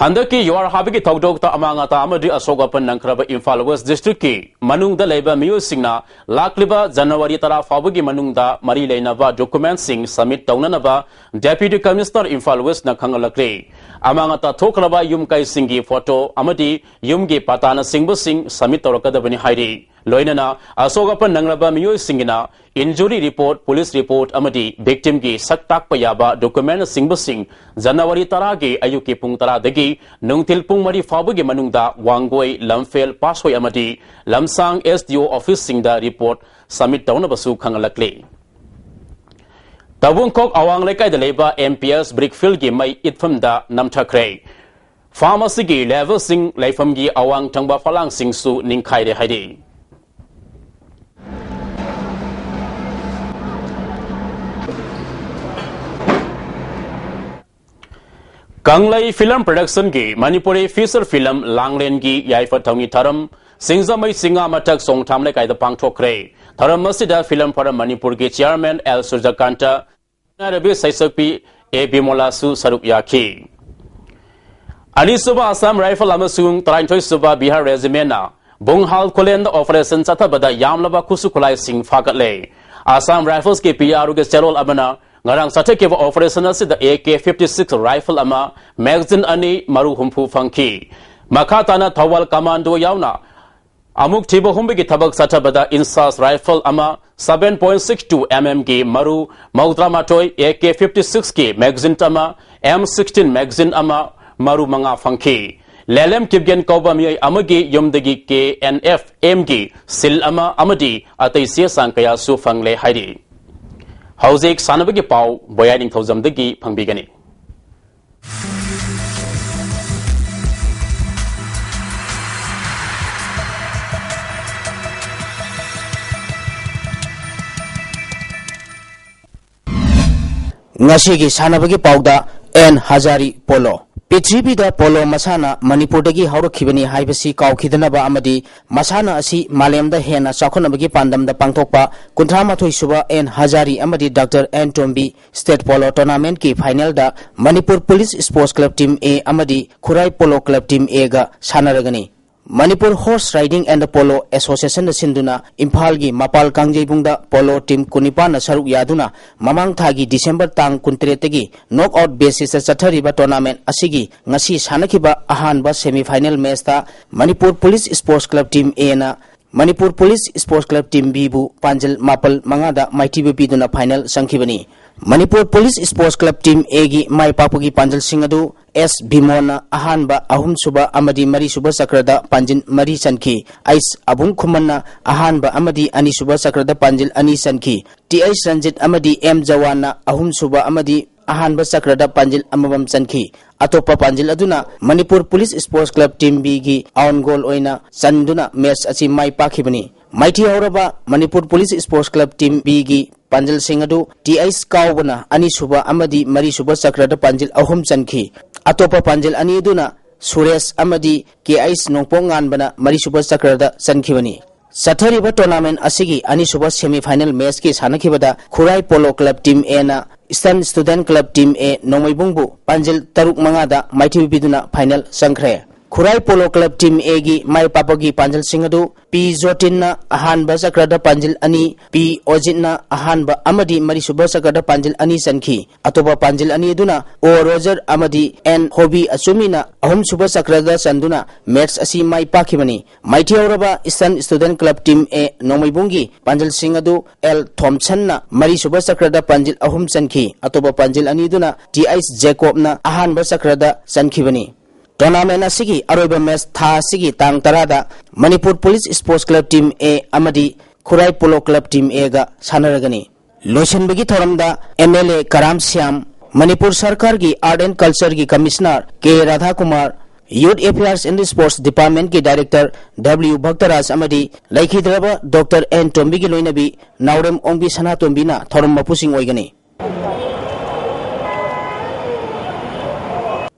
ꯍꯟꯗꯛꯀꯤ ꯌꯨꯍꯥꯔ ꯍꯥꯕꯒꯤ ꯊꯧꯗꯣꯛꯇ ꯑꯃꯥꯡ ꯑꯇꯥ ꯑꯃꯗꯤ ꯑꯁꯣꯛ ꯑꯄꯟ ꯅꯪꯈ꯭ꯔꯕ ꯏꯝꯐꯥꯜ West Districtꯀꯤ ꯃꯅꯨꯡꯗ ꯂꯩꯕ ꯃꯤꯑꯣꯏꯁꯤꯡꯅ ꯂꯥꯛꯂꯤꯕ January ꯇꯔꯥ ꯐꯥꯎꯕꯒꯤ ꯃꯅꯨꯡꯗ ꯃꯔꯤ ꯂꯩꯅꯕ documentꯁꯤꯡ submit ꯇꯧꯅꯅꯕ Deputy Commissioner ꯏꯝꯐꯥꯜ Westꯅ ꯈꯪꯍꯜꯂꯛꯂꯤ꯫ ꯑꯃꯥꯡ ꯑꯇꯥ ꯊꯣꯛꯈ꯭ꯔꯕ ꯌꯨꯝ ꯀꯩꯁꯤꯡꯒꯤ photo ꯑꯃꯗꯤ ꯌꯨꯝꯒꯤ ꯄꯇꯥꯅꯆꯤꯡꯕꯁꯤꯡ submit ꯇꯧꯔꯛꯀꯗꯕꯅꯤ ꯍꯥꯏꯔꯤ꯫ ꯂꯣꯏꯅꯅ ꯑꯁꯣꯛ ꯑꯄꯟ ꯅꯪꯂꯕ ꯃꯤꯑꯣꯏꯁꯤꯡꯒꯤꯅ injury report, police report ꯑꯃꯗꯤ victimꯒꯤ ꯁꯛ ꯇꯥꯛꯄ ꯌꯥꯕ documentꯅꯆꯤꯡꯕꯁꯤꯡ January ꯇꯔꯥꯒꯤ ꯑꯌꯨꯛꯀꯤ ꯄꯨꯡ ꯇꯔꯥꯗꯒꯤ ꯅꯨꯡꯊꯤꯜ ꯄꯨꯡ ꯃꯔꯤ ꯐꯥꯎꯕꯒꯤ ꯃꯅꯨꯡꯗ ꯋꯥꯡꯒꯣꯏ, ꯂꯝꯐꯦꯜ, ꯄꯥꯠꯁꯣꯏ ꯑꯃꯗꯤ ꯂꯝꯁꯥꯡ S D O officeꯁꯤꯡꯗ report submit ꯇꯧꯅꯕꯁꯨ ꯈꯪꯍꯜꯂꯛꯂꯤ꯫ ꯇꯥꯕꯨꯡꯈꯣꯛ ꯑꯋꯥꯡ ꯂꯩꯀꯥꯏꯗ ꯂꯩꯕ M P S brick fieldꯀꯤ ꯃꯩ ꯏꯠꯐꯝꯗ ꯅꯝꯊꯈ꯭ꯔꯦ꯫ Farm ꯑꯁꯤꯒꯤ levelꯁꯤꯡ ꯂꯩꯐꯝꯒꯤ ꯑꯋꯥꯡ ꯊꯪꯕ ꯐꯂꯥꯡꯁꯤꯡꯁꯨ ꯅꯤꯡꯈꯥꯏꯔꯦ ꯍꯥꯏꯔꯤ꯫ ꯀꯪꯂꯩ Film Productionꯒꯤ ꯃꯅꯤꯄꯨꯔꯤ feature film ꯂꯥꯡꯂꯦꯟꯒꯤ ꯌꯥꯏꯐ ꯊꯧꯅꯤ ꯊꯧꯔꯝ ꯁꯤꯡꯖꯃꯩ ꯆꯤꯡꯉꯥ ꯃꯊꯛ ꯆꯣꯡꯊꯥꯝ ꯂꯩꯀꯥꯏꯗ ꯄꯥꯡꯊꯣꯛꯈ꯭ꯔꯦ꯫ ꯊꯧꯔꯝ ꯑꯁꯤꯗ Film Forum ꯃꯅꯤꯄꯨꯔꯒꯤ chairman L ꯁꯨꯔꯖꯀꯥꯟꯇ, ꯅꯥꯏꯔꯕꯤ ꯁꯩꯁꯛꯄꯤ A ꯕꯤꯃꯣꯂꯥꯁꯨ ꯁꯔꯨꯛ ꯌꯥꯈꯤ꯫ ꯑꯅꯤꯁꯨꯕ Assam Rifle ꯑꯃꯁꯨꯡ ꯇꯔꯥꯅꯤꯊꯣꯏꯁꯨꯕ Bihar Regimentꯅ ꯕꯨꯡꯍꯥꯜ ꯈꯨꯂꯦꯟꯗ operation ꯆꯠꯊꯕꯗ ꯌꯥꯝꯂꯕ ꯈꯨꯠꯁꯨ ꯈꯨꯠꯂꯥꯏꯁꯤꯡ ꯐꯥꯒꯠꯂꯦ꯫ Assam Riflesꯀꯤ P R Oꯒꯤ ꯆꯦꯔꯣꯜ ꯑꯃꯅ ꯉꯔꯥꯡ ꯆꯠꯊꯈꯤꯕ operation ꯑꯁꯤꯗ A K fifty six rifle ꯑꯃ, magazine ꯑꯅꯤ, ꯃꯔꯨ ꯍꯨꯝꯐꯨ ꯐꯪꯈꯤ꯫ ꯃꯈꯥ ꯇꯥꯅ ꯊꯧꯕꯥꯜ commando ꯌꯥꯎꯅ ꯑꯃꯨꯛ ꯊꯤꯕ ꯍꯨꯝꯕꯒꯤ ꯊꯕꯛ ꯆꯠꯊꯕꯗ INSAS rifle ꯑꯃ, seven point six two mm ꯒꯤ ꯃꯔꯨ ꯃꯧꯗ꯭ꯔꯥ ꯃꯥꯊꯣꯏ, A K fifty six ꯀꯤ magazine ꯑꯃ, M sixteen magazine ꯑꯃ, ꯃꯔꯨ ꯃꯉꯥ ꯐꯪꯈꯤ꯫ ꯂꯦꯂꯦꯝ ꯀꯤꯞꯒꯦꯟ ꯀꯧꯕ ꯃꯤꯑꯣꯏ ꯑꯃꯒꯤ ꯌꯨꯝꯗꯒꯤ K N F M ꯒꯤ seal ꯑꯃ ꯑꯃꯗꯤ ꯑꯇꯩ ꯆꯦ ꯆꯥꯡ ꯀꯌꯥꯁꯨ ꯐꯪꯂꯦ ꯍꯥꯏꯔꯤ꯫ ꯍꯧꯖꯤꯛ ꯁꯥꯟꯅꯕꯒꯤ ꯄꯥꯎ ꯕꯣꯌꯥꯏ ꯅꯤꯡꯊꯧꯖꯝꯗꯒꯤ ꯐꯪꯕꯤꯒꯅꯤ꯫ ꯉꯁꯤꯒꯤ ꯁꯥꯟꯅꯕꯒꯤ ꯄꯥꯎꯗ ꯑꯦꯟ ꯍꯖꯥꯔꯤ ꯄꯣꯂꯣ꯫ ꯄ꯭ꯔꯤꯊꯤꯕꯤꯗ ꯄꯣꯂꯣ ꯃꯁꯥꯟꯅ ꯃꯅꯤꯄꯨꯔꯗꯒꯤ ꯍꯧꯔꯛꯈꯤꯕꯅꯤ ꯍꯥꯏꯕꯁꯤ ꯀꯥꯎꯈꯤꯗꯅꯕ ꯑꯃꯗꯤ ꯃꯁꯥꯟꯅ ꯑꯁꯤ ꯃꯥꯂꯦꯝꯗ ꯍꯦꯟꯅ ꯆꯥꯎꯈꯠꯅꯕꯒꯤ ꯄꯥꯟꯗꯝꯗ ꯄꯥꯡꯊꯣꯛꯄ ꯀꯨꯟꯊ꯭ꯔꯥ ꯃꯥꯊꯣꯏ ꯁꯨꯕ ꯑꯦꯟ ꯍꯖꯥꯔꯤ ꯑꯃꯗꯤ doctor N Tombi state polo ꯇꯣꯔꯅꯥꯃꯦꯟꯠꯀꯤ ꯐꯥꯏꯅꯦꯜꯗ Manipur police sports club team A ꯑꯃꯗꯤ ꯈꯨꯔꯥꯏ ꯄꯣꯂꯣ ꯀ꯭ꯂꯕ ꯇꯤꯝ ꯑꯦꯒ ꯁꯥꯟꯅꯔꯒꯅꯤ꯫ Manipur horse riding and polo ꯑꯦꯁꯣꯁꯤꯌꯦꯁꯟꯅ ꯁꯤꯟꯗꯨꯅ ꯏꯝꯐꯥꯜꯒꯤ ꯃꯄꯥꯜ ꯀꯥꯡꯖꯩꯕꯨꯡꯗ ꯄꯣꯂꯣ ꯇꯤꯝ ꯀꯨꯟꯅꯤꯄꯥꯟꯅ ꯁꯔꯨꯛ ꯌꯥꯗꯨꯅ ꯃꯃꯥꯡ ꯊꯥꯒꯤ ꯗꯤꯁꯦꯝꯕꯔ ꯇꯥꯡ ꯀꯨꯟꯇꯔꯦꯠꯇꯒꯤ ꯅꯣꯛ ꯑꯥꯎꯠ ꯕꯦꯁꯤꯁꯇ ꯆꯠꯊꯔꯤꯕ ꯇꯣꯔꯅꯥꯃꯦꯟꯠ ꯑꯁꯤꯒꯤ ꯉꯁꯤ ꯁꯥꯟꯅꯈꯤꯕ ꯑꯍꯥꯟꯕ ꯁꯦꯃꯤ ꯐꯥꯏꯅꯦꯜ ꯃꯦꯆꯇ Manipur police sports club team ꯑꯦꯅ Manipur police sports club team ꯕꯤꯕꯨ ꯄꯥꯟꯖꯜ ꯃꯥꯄꯜ ꯃꯉꯥꯗ ꯃꯥꯏꯊꯤꯕ ꯄꯤꯗꯨꯅ ꯐꯥꯏꯅꯦꯜ ꯆꯪꯈꯤꯕꯅꯤ꯫ Manipur police sports club team ꯑꯦꯒꯤ ꯃꯥꯏ ꯄꯥꯛꯄꯒꯤ ꯄꯥꯟꯖꯜꯁꯤꯡ ꯑꯗꯨ ꯑꯦꯁ ꯕꯤꯃꯣꯟꯅ ꯑꯍꯥꯟꯕ, ꯑꯍꯨꯝꯁꯨꯕ ꯑꯃꯗꯤ ꯃꯔꯤꯁꯨꯕ ꯆꯀ꯭ꯔꯗ ꯄꯥꯟꯖꯤꯜ ꯃꯔꯤ ꯆꯟꯈꯤ꯫ ꯑꯩꯆ ꯑꯕꯨꯡ ꯈꯨꯃꯟꯅ ꯑꯍꯥꯟꯕ ꯑꯃꯗꯤ ꯑꯅꯤꯁꯨꯕ ꯆꯀ꯭ꯔꯗ ꯄꯥꯟꯖꯤꯜ ꯑꯅꯤ ꯆꯟꯈꯤ꯫ ꯇꯤ ꯑꯩꯆ ꯔꯟꯖꯤꯠ ꯑꯃꯗꯤ ꯑꯦꯝ ꯖꯋꯥꯟꯅ ꯑꯍꯨꯝꯁꯨꯕ ꯑꯃꯗꯤ ꯑꯍꯥꯟꯕ ꯆꯀ꯭ꯔꯗ ꯄꯥꯟꯖꯤꯜ ꯑꯃꯃꯝ ꯆꯟꯈꯤ꯫ ꯑꯇꯣꯞꯄ ꯄꯥꯟꯖꯤꯜ ꯑꯗꯨꯅ Manipur police sports club team ꯕꯤꯒꯤ ꯑꯣꯟ ꯒꯣꯜ ꯑꯣꯏꯅ ꯆꯟꯗꯨꯅ ꯃꯦꯆ ꯑꯁꯤ ꯃꯥꯏ ꯄꯥꯛꯈꯤꯕꯅꯤ꯫ ꯃꯥꯏꯊꯤ ꯍꯧꯔꯕ Manipur police sports club team ꯕꯤꯒꯤ ꯄꯥꯟꯖꯜꯁꯤꯡ ꯑꯗꯨ ꯇꯤ ꯑꯩꯆ ꯀꯥꯎꯕꯅ ꯑꯅꯤꯁꯨꯕ ꯑꯃꯗꯤ ꯃꯔꯤꯁꯨꯕ ꯆꯀ꯭ꯔꯗ ꯄꯥꯟꯖꯤꯜ ꯑꯍꯨꯝ ꯆꯟꯈꯤ꯫ ꯑꯇꯣꯞꯄ ꯄꯥꯟꯖꯤꯜ ꯑꯅꯤ ꯑꯗꯨꯅ ꯁꯨꯔꯦꯁ ꯑꯃꯗꯤ ꯀꯦ ꯑꯩꯆ ꯅꯣꯡꯄꯣꯛ ꯉꯥꯟꯕꯅ ꯃꯔꯤꯁꯨꯕ ꯆꯀ꯭ꯔꯗ ꯆꯟꯈꯤꯕꯅꯤ꯫ ꯆꯠꯊꯔꯤꯕ ꯇꯣꯔꯅꯥꯃꯦꯟ ꯑꯁꯤꯒꯤ ꯑꯅꯤꯁꯨꯕ ꯁꯦꯃꯤ ꯐꯥꯏꯅꯦꯜ ꯃꯦꯆꯀꯤ ꯁꯥꯟꯅꯈꯤꯕꯗ ꯈꯨꯔꯥꯏ ꯄꯣꯂꯣ ꯀ꯭ꯂꯕ ꯇꯤꯝ ꯑꯦꯅ ꯏꯁꯇꯔꯟ ꯁ꯭ꯇꯨꯗꯦꯟ ꯀ꯭ꯂꯕ ꯇꯤꯝ ꯑꯦ ꯅꯣꯡꯃꯩꯕꯨꯡꯕꯨ ꯄꯥꯟꯖꯤꯜ ꯇꯔꯨꯛ ꯃꯉꯥꯗ ꯃꯥꯏꯊꯤꯕ ꯄꯤꯗꯨꯅ ꯐꯥꯏꯅꯦꯜ ꯆꯪꯈ꯭ꯔꯦ꯫ ꯈꯨꯔꯥꯏ ꯄꯣꯂꯣ ꯀ꯭ꯂꯕ ꯇꯤꯝ ꯑꯦꯒꯤ ꯃꯥꯏ ꯄꯥꯛꯄꯒꯤ ꯄꯥꯟꯖꯜꯁꯤꯡ ꯑꯗꯨ ꯄꯤ ꯖꯣꯇꯤꯟꯅ ꯑꯍꯥꯟꯕ ꯆꯀ꯭ꯔꯗ ꯄꯥꯟꯖꯤꯜ ꯑꯅꯤ, ꯄꯤ ꯑꯣꯖꯤꯠꯅ ꯑꯍꯥꯟꯕ ꯑꯃꯗꯤ ꯃꯔꯤꯁꯨꯕ ꯆꯀ꯭ꯔꯗ ꯄꯥꯟꯖꯤꯜ ꯑꯅꯤ ꯆꯟꯈꯤ꯫ ꯑꯇꯣꯞꯄ ꯄꯥꯟꯖꯤꯜ ꯑꯅꯤ ꯑꯗꯨꯅ ꯑꯣ ꯔꯣꯖꯔ ꯑꯃꯗꯤ ꯑꯦꯟ ꯍꯣꯕꯤ ꯑꯆꯨꯃꯤꯅ ꯑꯍꯨꯝꯁꯨꯕ ꯆꯀ꯭ꯔꯗ ꯆꯟꯗꯨꯅ ꯃꯦꯆ ꯑꯁꯤ ꯃꯥꯏ ꯄꯥꯛꯈꯤꯕꯅꯤ꯫ ꯃꯥꯏꯊꯤꯍꯧꯔꯕ ꯏꯁꯇꯔꯟ ꯁ꯭ꯇꯨꯗꯦꯟ ꯀ꯭ꯂꯕ ꯇꯤꯝ ꯑꯦ ꯅꯣꯡꯃꯩꯕꯨꯡꯒꯤ ꯄꯥꯟꯖꯜꯁꯤꯡ ꯑꯗꯨ ꯑꯦꯜ ꯊꯣꯝꯁꯟꯅ ꯃꯔꯤꯁꯨꯕ ꯆꯀ꯭ꯔꯗ ꯄꯥꯟꯖꯤꯜ ꯑꯍꯨꯝ ꯆꯟꯈꯤ꯫ ꯑꯇꯣꯞꯄ ꯄꯥꯟꯖꯤꯜ ꯑꯅꯤꯗꯨꯅ ꯇꯤ ꯑꯩꯆ ꯖꯦꯀꯣꯕꯅ ꯑꯍꯥꯟꯕ ꯆꯀ꯭ꯔꯗ ꯆꯟꯈꯤꯕꯅꯤ꯫ ꯇꯣꯔꯅꯥꯃꯦꯟ ꯑꯁꯤꯒꯤ ꯑꯔꯣꯏꯕ ꯃꯦꯆ ꯊꯥ ꯑꯁꯤꯒꯤ ꯇꯥꯡ ꯇꯔꯥꯗ Manipur police sports club team A ꯑꯃꯗꯤ ꯈꯨꯔꯥꯏ ꯄꯣꯂꯣ ꯀ꯭ꯂꯕ ꯇꯤꯝ ꯑꯦꯒ ꯁꯥꯟꯅꯔꯒꯅꯤ꯫ ꯂꯣꯏꯁꯤꯟꯕꯒꯤ ꯊꯧꯔꯝꯗ M L A Karam Shyam, Manipur ꯁꯔꯀꯥꯔꯒꯤ ꯑꯥꯔꯠ ꯑꯦꯟ ꯀꯜꯆꯔꯒꯤ commissioner K Radhakumar, youth affairs and sports ꯗꯤꯄꯥꯔꯠꯃꯦꯟꯠꯀꯤ ꯗꯥꯏꯔꯦꯛꯇꯔ ꯗꯕ꯭ꯂꯤꯎ ꯚꯛꯇꯔꯥꯖ ꯑꯃꯗꯤ ꯂꯩꯈꯤꯗ꯭ꯔꯕ ꯗꯣꯛꯇꯔ ꯑꯦꯟ ꯇꯣꯝꯕꯤꯒꯤ ꯂꯣꯏꯅꯕꯤ ꯅꯥꯎꯔꯦꯝ ꯑꯣꯡꯕꯤ ꯁꯅꯥꯇꯣꯝꯕꯤꯅ ꯊꯧꯔꯝ ꯃꯄꯨꯁꯤꯡ ꯑꯣꯏꯒꯅꯤ꯫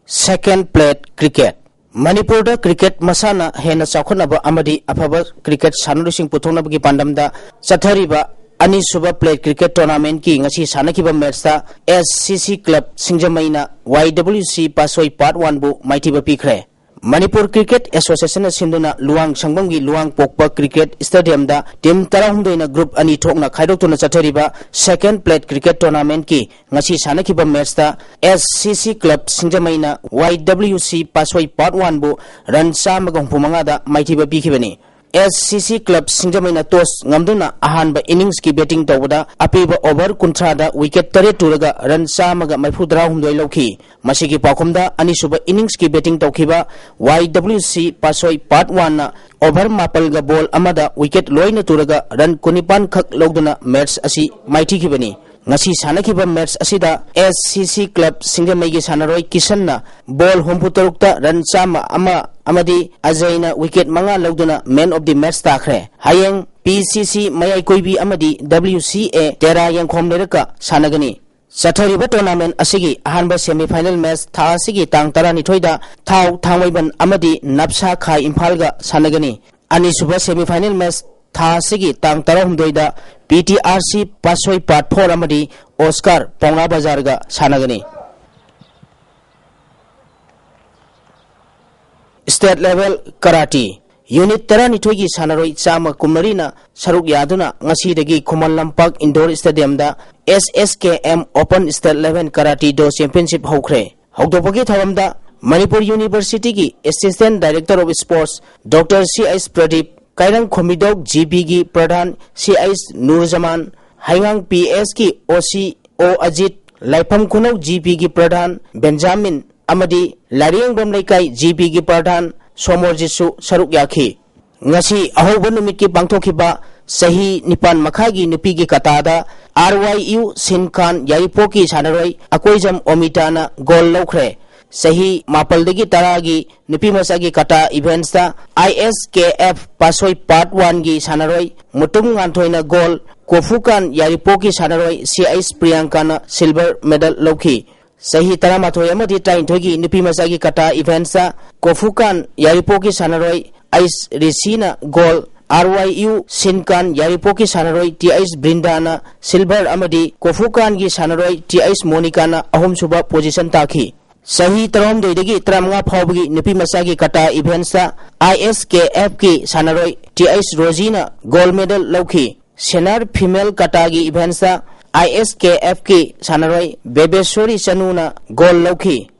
Second Plate Cricket. ꯃꯅꯤꯄꯨꯔꯗ ꯀ꯭ꯔꯤꯀꯦꯠ ꯃꯁꯥꯟꯅ ꯍꯦꯟꯅ ꯆꯥꯎꯈꯠꯅꯕ ꯑꯃꯗꯤ ꯑꯐꯕ ꯀ꯭ꯔꯤꯀꯦꯠ ꯁꯥꯟꯅꯔꯣꯏꯁꯤꯡ ꯄꯨꯊꯣꯛꯅꯕꯒꯤ ꯄꯥꯟꯗꯝꯗ ꯆꯠꯊꯔꯤꯕ ꯑꯅꯤꯁꯨꯕ Plate Cricket Tournamentꯀꯤ ꯉꯁꯤ ꯁꯥꯟꯅꯈꯤꯕ ꯃꯦꯠꯁꯇ S C C Club ꯁꯤꯡꯖꯃꯩꯅ Y W C ꯄꯥꯁꯣꯏ Part Oneꯕꯨ ꯃꯥꯏꯊꯤꯕ ꯄꯤꯈ꯭ꯔꯦ꯫ ꯃꯅꯤꯄꯨꯔ ꯀ꯭ꯔꯤꯀꯦꯠ ꯑꯦꯁꯣꯁꯤꯌꯦꯁꯟꯅ ꯁꯤꯟꯗꯨꯅ ꯂꯨꯋꯥꯡ ꯁꯪꯕꯝꯒꯤ ꯂꯨꯋꯥꯡ ꯄꯣꯛꯄ ꯀ꯭ꯔꯤꯀꯦꯠ ꯁ꯭ꯇꯦꯗꯤꯌꯝꯗ ꯇꯤꯝ ꯇꯔꯥꯍꯨꯝꯗꯣꯏꯅ ꯒ꯭ꯔꯨꯞ ꯑꯅꯤ ꯊꯣꯛꯅ ꯈꯥꯏꯗꯣꯛꯇꯨꯅ ꯆꯠꯊꯔꯤꯕ Second Plate Cricket Tournamentꯀꯤ ꯉꯁꯤ ꯁꯥꯟꯅꯈꯤꯕ ꯃꯦꯠꯁꯇ S C C Club ꯁꯤꯡꯖꯃꯩꯅ Y W C ꯄꯥꯁꯣꯏ Part Oneꯕꯨ ꯔꯟ ꯆꯥꯝꯃꯒ ꯍꯨꯝꯐꯨ ꯃꯉꯥꯗ ꯃꯥꯏꯊꯤꯕ ꯄꯤꯈꯤꯕꯅꯤ꯫ S C C Club ꯁꯤꯡꯖꯃꯩꯅ toss ꯉꯝꯗꯨꯅ ꯑꯍꯥꯟꯕ innings ꯀꯤ batting ꯇꯧꯕꯗ ꯑꯄꯤꯕ over ꯀꯨꯟꯊ꯭ꯔꯥꯗ wicket ꯇꯔꯦꯠ ꯇꯨꯔꯒ ꯔꯟ ꯆꯥꯝꯃꯒ ꯃꯔꯤꯐꯨ ꯇꯔꯥꯍꯨꯝꯗꯣꯏ ꯂꯧꯈꯤ꯫ ꯃꯁꯤꯒꯤ ꯄꯥꯎꯈꯨꯝꯗ ꯑꯅꯤꯁꯨꯕ innings ꯀꯤ batting ꯇꯧꯈꯤꯕ Y W C ꯄꯥꯁꯣꯏ Part Oneꯅ over ꯃꯥꯄꯜꯒ ball ꯑꯃꯗ wicket ꯂꯣꯏꯅ ꯇꯨꯔꯒ ꯔꯟ ꯀꯨꯟꯅꯤꯄꯥꯟ ꯈꯛ ꯂꯧꯗꯨꯅ ꯃꯦꯠꯁ ꯑꯁꯤ ꯃꯥꯏꯊꯤꯈꯤꯕꯅꯤ꯫ ꯉꯁꯤ ꯁꯥꯟꯅꯈꯤꯕ ꯃꯦꯠꯁ ꯑꯁꯤꯗ S C C Club ꯁꯤꯡꯖꯃꯩꯒꯤ ꯁꯥꯟꯅꯔꯣꯏ ꯀꯤꯁꯟꯅ ball ꯍꯨꯝꯐꯨ ꯇꯔꯨꯛꯇ ꯔꯟ ꯆꯥꯝꯃ ꯑꯃ ꯑꯃꯗꯤ ꯑꯖꯩꯅ wicket ꯃꯉꯥ ꯂꯧꯗꯨꯅ man of the match ꯇꯥꯈ꯭ꯔꯦ꯫ ꯍꯌꯦꯡ P C C ꯃꯌꯥꯏ ꯀꯣꯏꯕꯤ ꯑꯃꯗꯤ W C A ꯇꯦꯔꯥ ꯌꯦꯡꯈꯣꯝ ꯂꯩꯔꯛꯀ ꯁꯥꯟꯅꯒꯅꯤ꯫ ꯆꯠꯊꯔꯤꯕ tournament ꯑꯁꯤꯒꯤ ꯑꯍꯥꯟꯕ semi final match ꯊꯥ ꯑꯁꯤꯒꯤ ꯇꯥꯡ ꯇꯔꯥꯅꯤꯊꯣꯏꯗ ꯊꯥꯎ ꯊꯥꯡꯃꯩꯕꯟ ꯑꯃꯗꯤ ꯅꯞꯁꯥ ꯈꯥꯏ ꯏꯝꯐꯥꯜꯒ ꯁꯥꯟꯅꯒꯅꯤ꯫ ꯑꯅꯤꯁꯨꯕ semi final match ꯊꯥ ꯑꯁꯤꯒꯤ ꯇꯥꯡ ꯇꯔꯥꯍꯨꯝꯗꯣꯏꯗ P T R C ꯄꯥꯁꯣꯏ Part Four ꯑꯃꯗꯤ Oscar ꯄꯥꯎꯅꯥ ꯕꯖꯥꯔꯒ ꯁꯥꯟꯅꯒꯅꯤ꯫ State Level Karate Unit ꯇꯔꯥꯅꯤꯊꯣꯏꯒꯤ ꯁꯥꯟꯅꯔꯣꯏ ꯆꯥꯝꯃ ꯀꯨꯟꯃꯔꯤꯅ ꯁꯔꯨꯛ ꯌꯥꯗꯨꯅ ꯉꯁꯤꯗꯒꯤ Khuman Lampak Indoor Stadiumꯗ S S K M Open State Level Karate Do Championship ꯍꯧꯈ꯭ꯔꯦ꯫ ꯍꯧꯗꯣꯛꯄꯒꯤ ꯊꯧꯔꯝꯗ Manipur Universityꯒꯤ Assistant Director of Sports Doctor C H Pradeep, ꯀꯥꯏꯔꯪ ꯈꯣꯝꯕꯤꯗꯧ G Bꯒꯤ Pradhan C H ꯅꯨꯔꯖꯃꯥꯟ, ꯍꯩꯉꯥꯡ P Sꯀꯤ O C O Ajit, ꯂꯥꯏꯐꯝ ꯈꯨꯅꯧ G Bꯒꯤ ꯄ꯭ꯔꯙꯥꯟ Benjamin ꯑꯃꯗꯤ ꯂꯥꯏꯔꯦꯡꯕꯝ ꯂꯩꯀꯥꯏ G Bꯒꯤ ꯄ꯭ꯔꯙꯥꯟ ꯁꯣꯃꯣꯔꯖꯤꯠꯁꯨ ꯁꯔꯨꯛ ꯌꯥꯈꯤ꯫ ꯉꯁꯤ ꯑꯍꯧꯕ ꯅꯨꯃꯤꯠꯀꯤ ꯄꯥꯡꯊꯣꯛꯈꯤꯕ ꯆꯍꯤ ꯅꯤꯄꯥꯟ ꯃꯈꯥꯏꯒꯤ ꯅꯨꯄꯤꯒꯤ ꯀꯇꯥꯗ R Y U ꯁꯤꯟꯈꯥꯟ ꯌꯥꯏꯔꯤꯄꯣꯛꯀꯤ ꯁꯥꯟꯅꯔꯣꯏ ꯑꯀꯣꯏꯖꯝ ꯑꯣꯃꯤꯇꯥꯅ gold ꯂꯧꯈ꯭ꯔꯦ꯫ ꯆꯍꯤ ꯃꯥꯄꯜꯗꯒꯤ ꯇꯔꯥꯒꯤ ꯅꯨꯄꯤ ꯃꯆꯥꯒꯤ ꯀꯇꯥ eventsꯇ I S K F ꯄꯥꯁꯣꯏ Part Oneꯒꯤ ꯁꯥꯟꯅꯔꯣꯏ ꯃꯨꯇꯨꯝ ꯉꯥꯟꯊꯣꯏꯅ gold, ꯀꯣꯐꯨꯀꯥꯟ ꯌꯥꯏꯔꯤꯄꯣꯛꯀꯤ ꯁꯥꯟꯅꯔꯣꯏ C H ꯄ꯭ꯔꯤꯌꯥꯡꯀꯥꯅ silver medal ꯂꯧꯈꯤ꯫ ꯆꯍꯤ ꯇꯔꯥꯃꯥꯊꯣꯏ ꯑꯃꯗꯤ ꯇꯔꯥꯅꯤꯊꯣꯏꯒꯤ ꯅꯨꯄꯤ ꯃꯆꯥꯒꯤ ꯀꯇꯥ ꯏꯚꯦꯟꯁꯇ ꯀꯣꯐꯨꯀꯥꯟ ꯌꯥꯏꯔꯤꯄꯣꯛꯀꯤ ꯁꯥꯟꯅꯔꯣꯏ ꯑꯩꯁ ꯔꯤꯁꯤꯅ ꯒꯣꯜ, ꯑꯥꯔ ꯋꯥꯏ ꯌꯨ ꯁꯤꯟꯀꯥꯟ ꯌꯥꯏꯔꯤꯄꯣꯛꯀꯤ ꯁꯥꯟꯅꯔꯣꯏ ꯇꯤ ꯑꯩꯁ ꯕ꯭ꯔꯤꯟꯗꯥꯅ ꯁꯤꯜꯚꯔ ꯑꯃꯗꯤ ꯀꯣꯐꯨꯀꯥꯟꯒꯤ ꯁꯥꯟꯅꯔꯣꯏ ꯇꯤ ꯑꯩꯁ ꯃꯣꯅꯤꯀꯥꯅ ꯑꯍꯨꯝꯁꯨꯕ ꯄꯣꯖꯤꯁꯟ ꯇꯥꯈꯤ꯫ ꯆꯍꯤ ꯇꯔꯥꯍꯨꯝꯗꯣꯏꯗꯒꯤ ꯇꯔꯥꯃꯉꯥ ꯐꯥꯎꯕꯒꯤ ꯅꯨꯄꯤ ꯃꯆꯥꯒꯤ ꯀꯇꯥ ꯏꯚꯦꯟꯁꯇ ꯑꯥꯏ ꯑꯦꯁ ꯀꯦ ꯑꯦꯐꯀꯤ ꯁꯥꯟꯅꯔꯣꯏ ꯇꯤ ꯑꯩꯁ ꯔꯣꯖꯤꯅ ꯒꯣꯜ ꯃꯦꯗꯜ ꯂꯧꯈꯤ꯫ ꯁꯦꯅꯥꯔ ꯐꯤꯃꯦꯜ ꯀꯇꯥꯒꯤ ꯏꯚꯦꯟꯁꯇ ꯑꯥꯏ ꯑꯦꯁ ꯀꯦ ꯑꯦꯐꯀꯤ ꯁꯥꯟꯅꯔꯣꯏ ꯕꯦꯕꯦꯁꯣꯔꯤ ꯆꯅꯨꯅ ꯒꯣꯜ ꯂꯧꯈꯤ꯫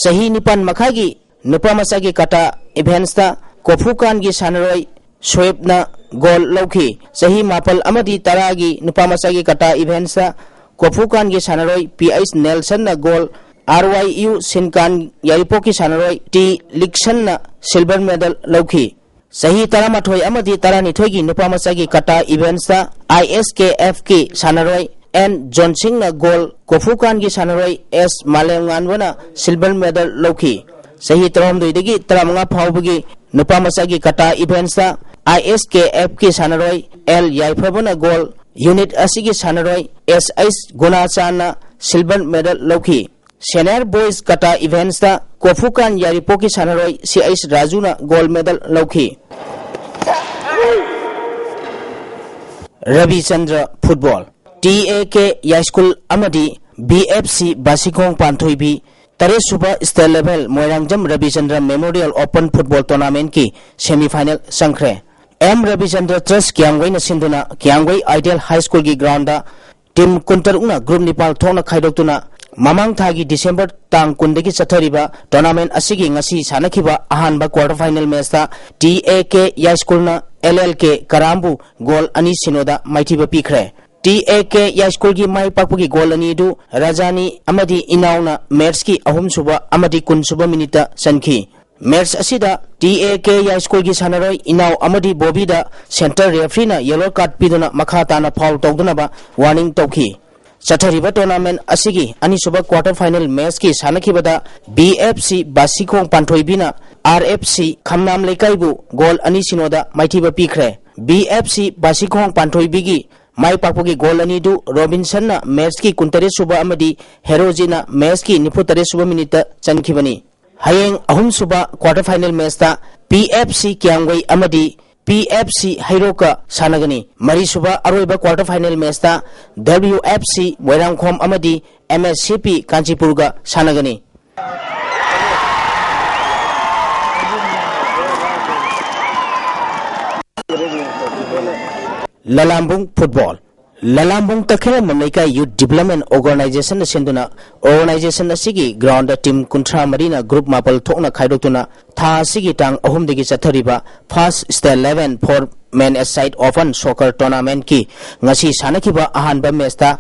ꯆꯍꯤ ꯅꯤꯄꯥꯟ ꯃꯈꯥꯏꯒꯤ ꯅꯨꯄꯥ ꯃꯆꯥꯒꯤ ꯀꯇꯥ ꯏꯚꯦꯟꯁꯇ ꯀꯣꯐꯨꯀꯥꯟꯒꯤ ꯁꯥꯟꯅꯔꯣꯏ ꯁꯣꯏꯕꯅ ꯒꯣꯜ ꯂꯧꯈꯤ꯫ ꯆꯍꯤ ꯃꯥꯄꯜ ꯑꯃꯗꯤ ꯇꯔꯥꯒꯤ ꯅꯨꯄꯥ ꯃꯆꯥꯒꯤ ꯀꯇꯥ ꯏꯚꯦꯟꯁꯇ ꯀꯣꯐꯨꯀꯥꯟꯒꯤ ꯁꯥꯟꯅꯔꯣꯏ ꯄꯤ ꯑꯩꯁ ꯅꯦꯜꯁꯟꯅ ꯒꯣꯜ, ꯑꯥꯔ ꯋꯥꯏ ꯌꯨ ꯁꯤꯟꯀꯥꯟ ꯌꯥꯏꯔꯤꯄꯣꯛꯀꯤ ꯁꯥꯟꯅꯔꯣꯏ ꯇꯤ ꯂꯤꯛꯁꯟꯅ ꯁꯤꯜꯚꯔ ꯃꯦꯗꯜ ꯂꯧꯈꯤ꯫ ꯆꯍꯤ ꯇꯔꯥꯃꯥꯊꯣꯏ ꯑꯃꯗꯤ ꯇꯔꯥꯅꯤꯊꯣꯏꯒꯤ ꯅꯨꯄꯥ ꯃꯆꯥꯒꯤ ꯀꯇꯥ ꯏꯚꯦꯟꯁꯇ ꯑꯥꯏ ꯑꯦꯁ ꯀꯦ ꯑꯦꯐꯀꯤ ꯁꯥꯟꯅꯔꯣꯏ ꯑꯦꯟ ꯖꯣꯟꯁꯤꯡꯅ ꯒꯣꯜ, ꯀꯣꯐꯨꯀꯥꯟꯒꯤ ꯁꯥꯟꯅꯔꯣꯏ ꯑꯦꯁ ꯃꯥꯂꯦꯝꯉꯥꯟꯕꯅ ꯁꯤꯜꯚꯔ ꯃꯦꯗꯜ ꯂꯧꯈꯤ꯫ ꯆꯍꯤ ꯇꯔꯥꯍꯨꯝꯗꯣꯏꯗꯒꯤ ꯇꯔꯥꯃꯉꯥ ꯐꯥꯎꯕꯒꯤ ꯅꯨꯄꯥ ꯃꯆꯥꯒꯤ ꯀꯇꯥ ꯏꯚꯦꯟꯁꯇ ꯑꯥꯏ ꯑꯦꯁ ꯀꯦ ꯑꯦꯐꯀꯤ ꯁꯥꯟꯅꯔꯣꯏ ꯑꯦꯜ ꯌꯥꯏꯐꯕꯅ ꯒꯣꯜ, ꯌꯨꯅꯤꯠ ꯑꯁꯤꯒꯤ ꯁꯥꯟꯅꯔꯣꯏ ꯑꯦꯁ ꯑꯩꯁ ꯒꯨꯅꯥꯆꯥꯟꯅ ꯁꯤꯜꯚꯔ ꯃꯦꯗꯜ ꯂꯧꯈꯤ꯫ ꯁꯦꯅꯤꯌꯔ ꯕꯣꯏꯁ ꯀꯇꯥ ꯏꯚꯦꯟꯁꯇ ꯀꯣꯐꯨꯀꯥꯟ ꯌꯥꯏꯔꯤꯄꯣꯛꯀꯤ ꯁꯥꯟꯅꯔꯣꯏ ꯁꯤ ꯑꯩꯁ ꯔꯥꯖꯨꯅ ꯒꯣꯜ ꯃꯦꯗꯜ ꯂꯧꯈꯤ꯫ ꯔꯕꯤꯆꯟꯗ꯭ꯔ ꯐꯨꯠꯕꯣꯜ꯫ ꯇꯤ ꯑꯦ ꯀꯦ ꯌꯥꯏꯁ꯭ꯀꯨꯜ ꯑꯃꯗꯤ B F C Bashikhong Panthoibi ꯇꯔꯦꯠꯁꯨꯕ state level Moirangjam Rabichandra memorial open football ꯇꯣꯔꯅꯥꯃꯦꯟꯠꯀꯤ ꯁꯦꯃꯤꯐꯥꯏꯅꯦꯜ ꯆꯪꯈ꯭ꯔꯦ꯫ ꯑꯦꯝ ꯔꯕꯤꯆꯟꯗ꯭ꯔ ꯇ꯭ꯔꯁ ꯀꯤꯌꯥꯝꯒꯩꯅ ꯁꯤꯟꯗꯨꯅ ꯀꯤꯌꯥꯝꯒꯩ ꯑꯥꯏꯗꯤꯌꯦꯜ ꯍꯥꯏ ꯁ꯭ꯀꯨꯜꯒꯤ ꯒ꯭ꯔꯥꯎꯟꯗ ꯇꯤꯝ ꯀꯨꯟꯇꯔꯨꯛꯅ ꯒ꯭ꯔꯨꯞ ꯅꯤꯄꯥꯜ ꯊꯣꯛꯅ ꯈꯥꯏꯗꯣꯛꯇꯨꯅ ꯃꯃꯥꯡ ꯊꯥꯒꯤ ꯗꯤꯁꯦꯝꯕꯔ ꯇꯥꯡ ꯀꯨꯟꯗꯒꯤ ꯆꯠꯊꯔꯤꯕ ꯇꯣꯔꯅꯥꯃꯦꯟꯠ ꯑꯁꯤꯒꯤ ꯉꯁꯤ ꯁꯥꯟꯅꯈꯤꯕ ꯑꯍꯥꯟꯕ ꯀ꯭ꯋꯥꯔꯇꯔ ꯐꯥꯏꯅꯦꯜ ꯃꯦꯆꯇ ꯇꯤ ꯑꯦ ꯀꯦ ꯌꯥꯏꯁ꯭ꯀꯨꯜꯅ ꯑꯦꯜ ꯑꯦꯜ ꯀꯦ ꯀꯔꯥꯝꯕꯨ ꯒꯣꯜ ꯑꯅꯤ ꯁꯤꯅꯣꯗ ꯃꯥꯏꯊꯤꯕ ꯄꯤꯈ꯭ꯔꯦ꯫ T A K ꯌꯥꯏꯁ꯭ꯀꯨꯜꯒꯤ my ꯄꯥꯛꯄꯒꯤ goal ꯑꯅꯤ ꯑꯗꯨ ꯔꯥꯖꯥꯅꯤ ꯑꯃꯗꯤ ꯏꯅꯥꯎꯅ ꯃꯦꯆꯀꯤ ꯑꯍꯨꯝꯁꯨꯕ ꯑꯃꯗꯤ ꯀꯨꯟꯁꯨꯕ ꯃꯤꯅꯤꯠꯇ ꯆꯟꯈꯤ꯫ ꯃꯦꯆ ꯑꯁꯤꯗ ꯇꯤ ꯑꯦ ꯀꯦ ꯌꯥꯏꯁ꯭ꯀꯨꯜꯒꯤ ꯁꯥꯟꯅꯔꯣꯏ ꯏꯅꯥꯎ ꯑꯃꯗꯤ ꯕꯣꯕꯤꯗ ꯁꯦꯟꯇꯔ ꯔꯦꯐ꯭ꯔꯤꯅ ꯌꯦꯂꯣ ꯀꯥꯔꯗ ꯄꯤꯗꯨꯅ ꯃꯈꯥ ꯇꯥꯅ ꯐꯥꯎꯜ ꯇꯧꯗꯅꯕ ꯋꯥꯔꯅꯤꯡ ꯇꯧꯈꯤ꯫ ꯆꯠꯊꯔꯤꯕ ꯇꯣꯔꯅꯥꯃꯦꯟꯠ ꯑꯁꯤꯒꯤ ꯑꯅꯤꯁꯨꯕ ꯀ꯭ꯋꯥꯔꯇꯔ ꯐꯥꯏꯅꯦꯜ ꯃꯦꯆꯀꯤ ꯁꯥꯟꯅꯈꯤꯕꯗ B F C Bashikhong ꯄꯥꯟꯊꯣꯏꯕꯤꯅ R F C ꯈꯝꯅꯥꯝ ꯂꯩꯀꯥꯏꯕꯨ goal ꯑꯅꯤ ꯁꯤꯅꯣꯗ ꯃꯥꯏꯊꯤꯕ ꯄꯤꯈ꯭ꯔꯦ꯫ ꯕꯤ ꯑꯦꯐ ꯁꯤ ꯕꯥꯁꯤꯈꯣꯡ ꯄꯥꯟꯊꯣꯏꯕꯤꯒꯤ ꯃꯥꯏ ꯄꯥꯛꯄꯒꯤ ꯒꯣꯜ ꯑꯅꯤꯗꯨ ꯔꯣꯕꯤꯟꯁꯟꯅ ꯃꯦꯆꯀꯤ ꯀꯨꯟꯇꯔꯦꯠ ꯁꯨꯕ ꯑꯃꯗꯤ ꯍꯦꯔꯣꯖꯤꯠꯅ ꯃꯦꯆꯀꯤ ꯅꯤꯐꯨ ꯇꯔꯦꯠ ꯁꯨꯕ ꯃꯤꯅꯤꯠꯇ ꯆꯟꯈꯤꯕꯅꯤ꯫ ꯍꯌꯦꯡ ꯑꯍꯨꯝꯁꯨꯕ ꯀ꯭ꯋꯥꯇꯔ ꯐꯥꯏꯅꯦꯜ ꯃꯦꯆꯇ ꯄꯤ ꯑꯦꯐ ꯁꯤ ꯀ꯭ꯌꯥꯝꯒꯩ ꯑꯃꯗꯤ ꯄꯤ ꯑꯦꯐ ꯁꯤ ꯍꯩꯔꯣꯛꯀ ꯁꯥꯟꯅꯒꯅꯤ꯫ ꯃꯔꯤꯁꯨꯕ ꯑꯔꯣꯏꯕ ꯀ꯭ꯋꯥꯇꯔ ꯐꯥꯏꯅꯦꯜ ꯃꯦꯆꯇ ꯗꯕ꯭ꯂꯤꯌꯨ ꯑꯦꯐ ꯁꯤ ꯃꯣꯏꯔꯥꯡꯈꯣꯝ ꯑꯃꯗꯤ ꯑꯦꯝ ꯑꯦꯁ ꯁꯤ ꯄꯤ ꯀꯥꯟꯆꯤꯄꯨꯔꯒ ꯁꯥꯟꯅꯒꯅꯤ꯫ ꯂꯂꯥꯝꯕꯨꯡ ꯐꯨꯠꯕꯣꯜ꯫ ꯂꯂꯥꯝꯕꯨꯡ ꯇꯈꯦꯂꯝꯕꯝ ꯂꯩꯀꯥꯏ ꯌꯨꯠ ꯗꯤꯕꯂꯞꯃꯦꯟ ꯑꯣꯔꯒꯅꯥꯏꯖꯦꯁꯟꯅ ꯁꯤꯟꯗꯨꯅ, ꯑꯣꯔꯒꯅꯥꯏꯖꯦꯁꯟ ꯑꯁꯤꯒꯤ ꯒ꯭ꯔꯥꯎꯟꯗ ꯇꯤꯝ ꯀꯨꯟꯊ꯭ꯔꯥ ꯃꯔꯤꯅ ꯒ꯭ꯔꯨꯞ ꯃꯥꯄꯜ ꯊꯣꯛꯅ ꯈꯥꯏꯗꯣꯛꯇꯨꯅ ꯊꯥ ꯑꯁꯤꯒꯤ ꯇꯥꯡ ꯑꯍꯨꯝꯗꯒꯤ ꯆꯠꯊꯔꯤꯕ first state eleven for men ꯑꯦꯁꯥꯏꯠ open soccer ꯇꯣꯔꯅꯥꯃꯦꯟꯠꯀꯤ ꯉꯁꯤ ꯁꯥꯟꯅꯈꯤꯕ ꯑꯍꯥꯟꯕ ꯃꯦꯆꯇ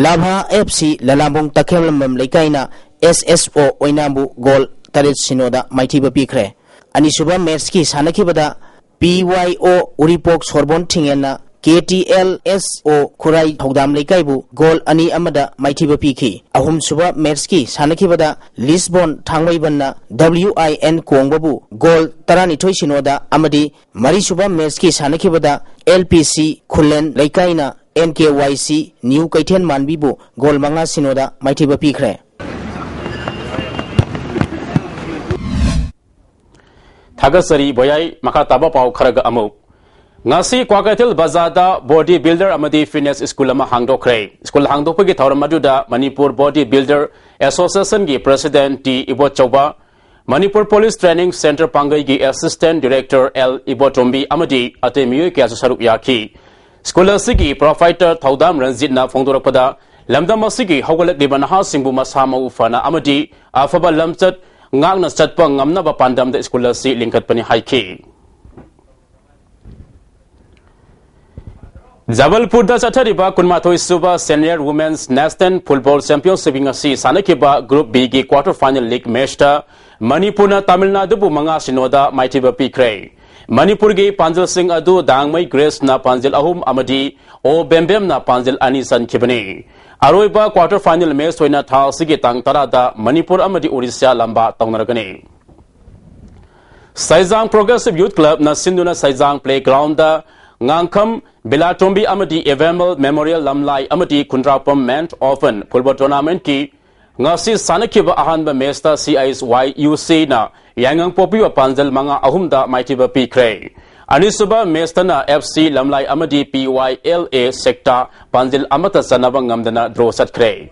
ꯂꯥꯚꯥ ꯑꯦꯐ ꯁꯤ ꯂꯂꯥꯝꯕꯨꯡ ꯇꯈꯦꯂꯝꯕꯝ ꯂꯩꯀꯥꯏꯅ ꯑꯦꯁ ꯑꯦꯁ ꯑꯣ ꯑꯣꯏꯅꯥꯝꯕꯨ ꯒꯣꯜ ꯇꯔꯦꯠ ꯁꯤꯅꯣꯗ ꯃꯥꯏꯊꯤꯕ ꯄꯤꯈ꯭ꯔꯦ꯫ ꯑꯅꯤꯁꯨꯕ ꯃꯦꯆꯀꯤ ꯁꯥꯟꯅꯈꯤꯕꯗ ꯄꯤ ꯋꯥꯏ ꯑꯣ ꯎꯔꯤꯄꯣꯛ ꯁꯣꯔꯕꯣꯟ ꯊꯤꯡꯉꯦꯟꯅ ꯀꯦ ꯇꯤ ꯑꯦꯜ ꯑꯦꯁ ꯑꯣ ꯈꯨꯔꯥꯏ ꯊꯧꯗꯥꯝ ꯂꯩꯀꯥꯏꯕꯨ ꯒꯣꯜ ꯑꯅꯤ ꯑꯃꯗ ꯃꯥꯏꯊꯤꯕ ꯄꯤꯈꯤ꯫ ꯑꯍꯨꯝꯁꯨꯕ ꯃꯦꯆꯀꯤ ꯁꯥꯟꯅꯈꯤꯕꯗ ꯂꯤꯁꯕꯣꯟ ꯊꯥꯡꯃꯩꯕꯟꯅ ꯗꯕ꯭ꯂꯤꯌꯨ ꯑꯥꯏ ꯑꯦꯟ ꯀꯣꯡꯕꯕꯨ ꯒꯣꯜ ꯇꯔꯥꯅꯤꯊꯣꯏ ꯁꯤꯅꯣꯗ ꯑꯃꯗꯤ ꯃꯔꯤꯁꯨꯕ ꯃꯦꯆꯀꯤ ꯁꯥꯟꯅꯈꯤꯕꯗ ꯑꯦꯜ ꯄꯤ ꯁꯤ ꯈꯨꯜꯂꯦꯟ ꯂꯩꯀꯥꯏꯅ ꯑꯦꯟ ꯀꯦ ꯋꯥꯏ ꯁꯤ ꯅ꯭ꯌꯨ ꯀꯩꯊꯦꯜ ꯃꯥꯟꯕꯤꯕꯨ ꯒꯣꯜ ꯃꯉꯥ ꯁꯤꯅꯣꯗ ꯃꯥꯏꯊꯤꯕ ꯄꯤꯈ꯭ꯔꯦ꯫ ꯊꯥꯒꯠꯆꯔꯤ ꯕꯣꯌꯥꯏ꯫ ꯃꯈꯥ ꯇꯥꯕ ꯄꯥꯎ ꯈꯔꯒ ꯑꯃꯨꯛ꯫ ꯉꯁꯤ ꯀ꯭ꯋꯥꯀꯩꯊꯦꯜ ꯕꯖꯥꯔꯗ ꯕꯣꯗꯤ ꯕꯤꯜꯗꯔ ꯑꯃꯗꯤ ꯐꯤꯠꯅꯦꯁ ꯁ꯭ꯀꯨꯜ ꯑꯃ ꯍꯥꯡꯗꯣꯛꯈ꯭ꯔꯦ꯫ ꯁ꯭ꯀꯨꯜ ꯍꯥꯡꯗꯣꯛꯄꯒꯤ ꯊꯧꯔꯝ ꯑꯗꯨꯗ ꯃꯅꯤꯄꯨꯔ ꯕꯣꯗꯤ ꯕꯤꯜꯗꯔ ꯑꯦꯁꯣꯁꯤꯌꯦꯁꯟꯒꯤ president T Ibochouba, Manipur police training centre ꯄꯥꯡꯒꯩꯒꯤ ꯑꯦꯁꯤꯁꯇꯦꯟꯠ ꯗꯤꯔꯦꯛꯇꯔ ꯑꯦꯜ ꯏꯕꯣꯇꯣꯝꯕꯤ ꯑꯃꯗꯤ ꯑꯇꯩ ꯃꯤꯑꯣꯏ ꯀꯌꯥꯁꯨ ꯁꯔꯨꯛ ꯌꯥꯈꯤ꯫ ꯁ꯭ꯀꯨꯜ ꯑꯁꯤꯒꯤ ꯄ꯭ꯔꯣꯄ꯭ꯔꯥꯏꯇꯔ ꯊꯧꯗꯥꯝ ꯔꯟꯖꯤꯠꯅ ꯐꯣꯡꯗꯣꯔꯛꯄꯗ, ꯂꯝꯗꯝ ꯑꯁꯤꯒꯤ ꯍꯧꯒꯠꯂꯛꯂꯤꯕ ꯅꯍꯥꯁꯤꯡꯕꯨ ꯃꯁꯥ ꯃꯎ ꯐꯅ ꯑꯃꯗꯤ ꯑꯐꯕ ꯂꯝꯆꯠ ꯉꯥꯛꯅ ꯆꯠꯄ ꯉꯝꯅꯕ ꯄꯥꯟꯗꯝꯗ ꯁ꯭ꯀꯨꯜ ꯑꯁꯤ ꯂꯤꯡꯈꯠꯄꯅꯤ ꯍꯥꯏꯈꯤ꯫ ꯖꯕꯜꯄꯨꯔꯗ ꯆꯠꯊꯔꯤꯕ ꯀꯨꯟꯃꯥꯊꯣꯏ ꯁꯨꯕ senior women's national football championship ꯑꯁꯤ ꯁꯥꯟꯅꯈꯤꯕ ꯒ꯭ꯔꯨꯞ ꯕꯤꯒꯤ ꯀ꯭ꯋꯥꯇꯔ ꯐꯥꯏꯅꯦꯜ ꯂꯤꯒ ꯃꯦꯆꯇ ꯃꯅꯤꯄꯨꯔꯅ ꯇꯥꯃꯤꯜ ꯅꯥꯗꯨꯕꯨ ꯃꯉꯥ ꯁꯤꯅꯣꯗ ꯃꯥꯏꯊꯤꯕ ꯄꯤꯈ꯭ꯔꯦ꯫ ꯃꯅꯤꯄꯨꯔꯒꯤ ꯄꯥꯟꯖꯜꯁꯤꯡ ꯑꯗꯨ ꯗꯥꯡꯃꯩ ꯒ꯭ꯔꯦꯁꯅ ꯄꯥꯟꯖꯜ ꯑꯍꯨꯝ ꯑꯃꯗꯤ ꯑꯣ ꯕꯦꯝꯕꯦꯝꯅ ꯄꯥꯟꯖꯜ ꯑꯅꯤ ꯆꯟꯈꯤꯕꯅꯤ꯫ ꯑꯔꯣꯏꯕ ꯀ꯭ꯋꯥꯇꯔ ꯐꯥꯏꯅꯦꯜ ꯃꯦꯆ ꯑꯣꯏꯅ ꯊꯥ ꯑꯁꯤꯒꯤ ꯇꯥꯡ ꯇꯔꯥꯗ ꯃꯅꯤꯄꯨꯔ ꯑꯃꯗꯤ ꯑꯣꯔꯤꯁꯥ ꯂꯝꯕꯥ ꯇꯧꯅꯔꯒꯅꯤ꯫ ꯁꯩꯖꯥꯡ ꯄ꯭ꯔꯣꯒ꯭ꯔꯦꯁꯤꯚ ꯌꯨꯊ ꯀ꯭ꯂꯕꯅ ꯁꯤꯟꯗꯨꯅ ꯁꯩꯖꯥꯡ ꯄ꯭ꯂꯦꯒ꯭ꯔꯥꯎꯟꯗ ꯉꯥꯡꯈꯝ, ꯕꯤꯂꯥꯇꯣꯝꯕꯤ ꯑꯃꯗꯤ ꯑꯦꯚꯦꯃꯜ ꯃꯦꯃꯣꯔꯤꯌꯦꯜ ꯂꯝꯂꯥꯏ ꯑꯃꯗꯤ ꯈꯨꯟꯗ꯭ꯔꯥꯛꯄꯝ ꯃꯦꯟ ꯑꯣꯄꯟ ꯐꯨꯠꯕꯣꯜ ꯇꯣꯔꯅꯥꯃꯦꯟꯠꯀꯤ ꯉꯁꯤ ꯁꯥꯟꯅꯈꯤꯕ ꯑꯍꯥꯟꯕ ꯃꯦꯆꯇ C I S Y U Cꯅ ꯌꯥꯏꯉꯪꯄꯣꯛꯄꯤꯕꯨ ꯄꯥꯟꯖꯜ ꯃꯉꯥ ꯑꯍꯨꯝꯗ ꯃꯥꯏꯊꯤꯕ ꯄꯤꯈ꯭ꯔꯦ꯫ ꯑꯅꯤꯁꯨꯕ ꯃꯦꯆꯇꯅ F C ꯂꯝꯂꯥꯏ ꯑꯃꯗꯤ P Y L A ꯁꯦꯛꯇꯥ ꯄꯥꯟꯖꯤꯜ ꯑꯃꯠꯇ ꯆꯟꯅꯕ ꯉꯝꯗꯅ ꯗ꯭ꯔꯣ ꯆꯠꯈ꯭ꯔꯦ꯫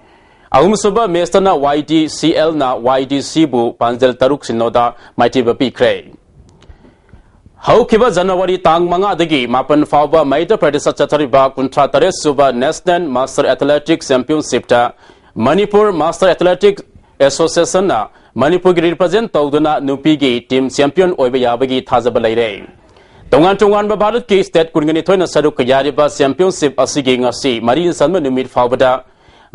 ꯑꯍꯨꯝꯁꯨꯕ ꯃꯦꯆꯇꯅ Y D C Lꯅ Y D Cꯕꯨ ꯄꯥꯟꯖꯤꯜ ꯇꯔꯨꯛ ꯁꯤꯅꯣꯗ ꯃꯥꯏꯊꯤꯕ ꯄꯤꯈ꯭ꯔꯦ꯫ ꯍꯧꯈꯤꯕ ꯖꯅꯋꯥꯔꯤ ꯇꯥꯡ ꯃꯉꯥꯗꯒꯤ ꯃꯥꯄꯟ ꯐꯥꯎꯕ ꯃꯩꯗ꯭ꯔ ꯄ꯭ꯔꯗꯦꯁꯇ ꯆꯠꯊꯔꯤꯕ ꯀꯨꯟꯊ꯭ꯔꯥ ꯇꯔꯦꯠ ꯁꯨꯕ National Master Athletics Championshipꯇ Manipur Master Athletics Associationꯅ ꯃꯅꯤꯄꯨꯔꯒꯤ represent ꯇꯧꯗꯨꯅ ꯅꯨꯄꯤꯒꯤ team champion ꯑꯣꯏꯕ ꯌꯥꯕꯒꯤ ꯊꯥꯖꯕ ꯂꯩꯔꯦ꯫ ꯇꯣꯉꯥꯟ ꯇꯣꯉꯥꯟꯕ ꯚꯥꯔꯠꯀꯤ state ꯀꯨꯟꯒ ꯅꯤꯊꯣꯏꯅ ꯁꯔꯨꯛ ꯌꯥꯔꯤꯕ championship ꯑꯁꯤꯒꯤ ꯉꯁꯤ ꯃꯔꯤ ꯆꯟꯕ ꯅꯨꯃꯤꯠ ꯐꯥꯎꯕꯗ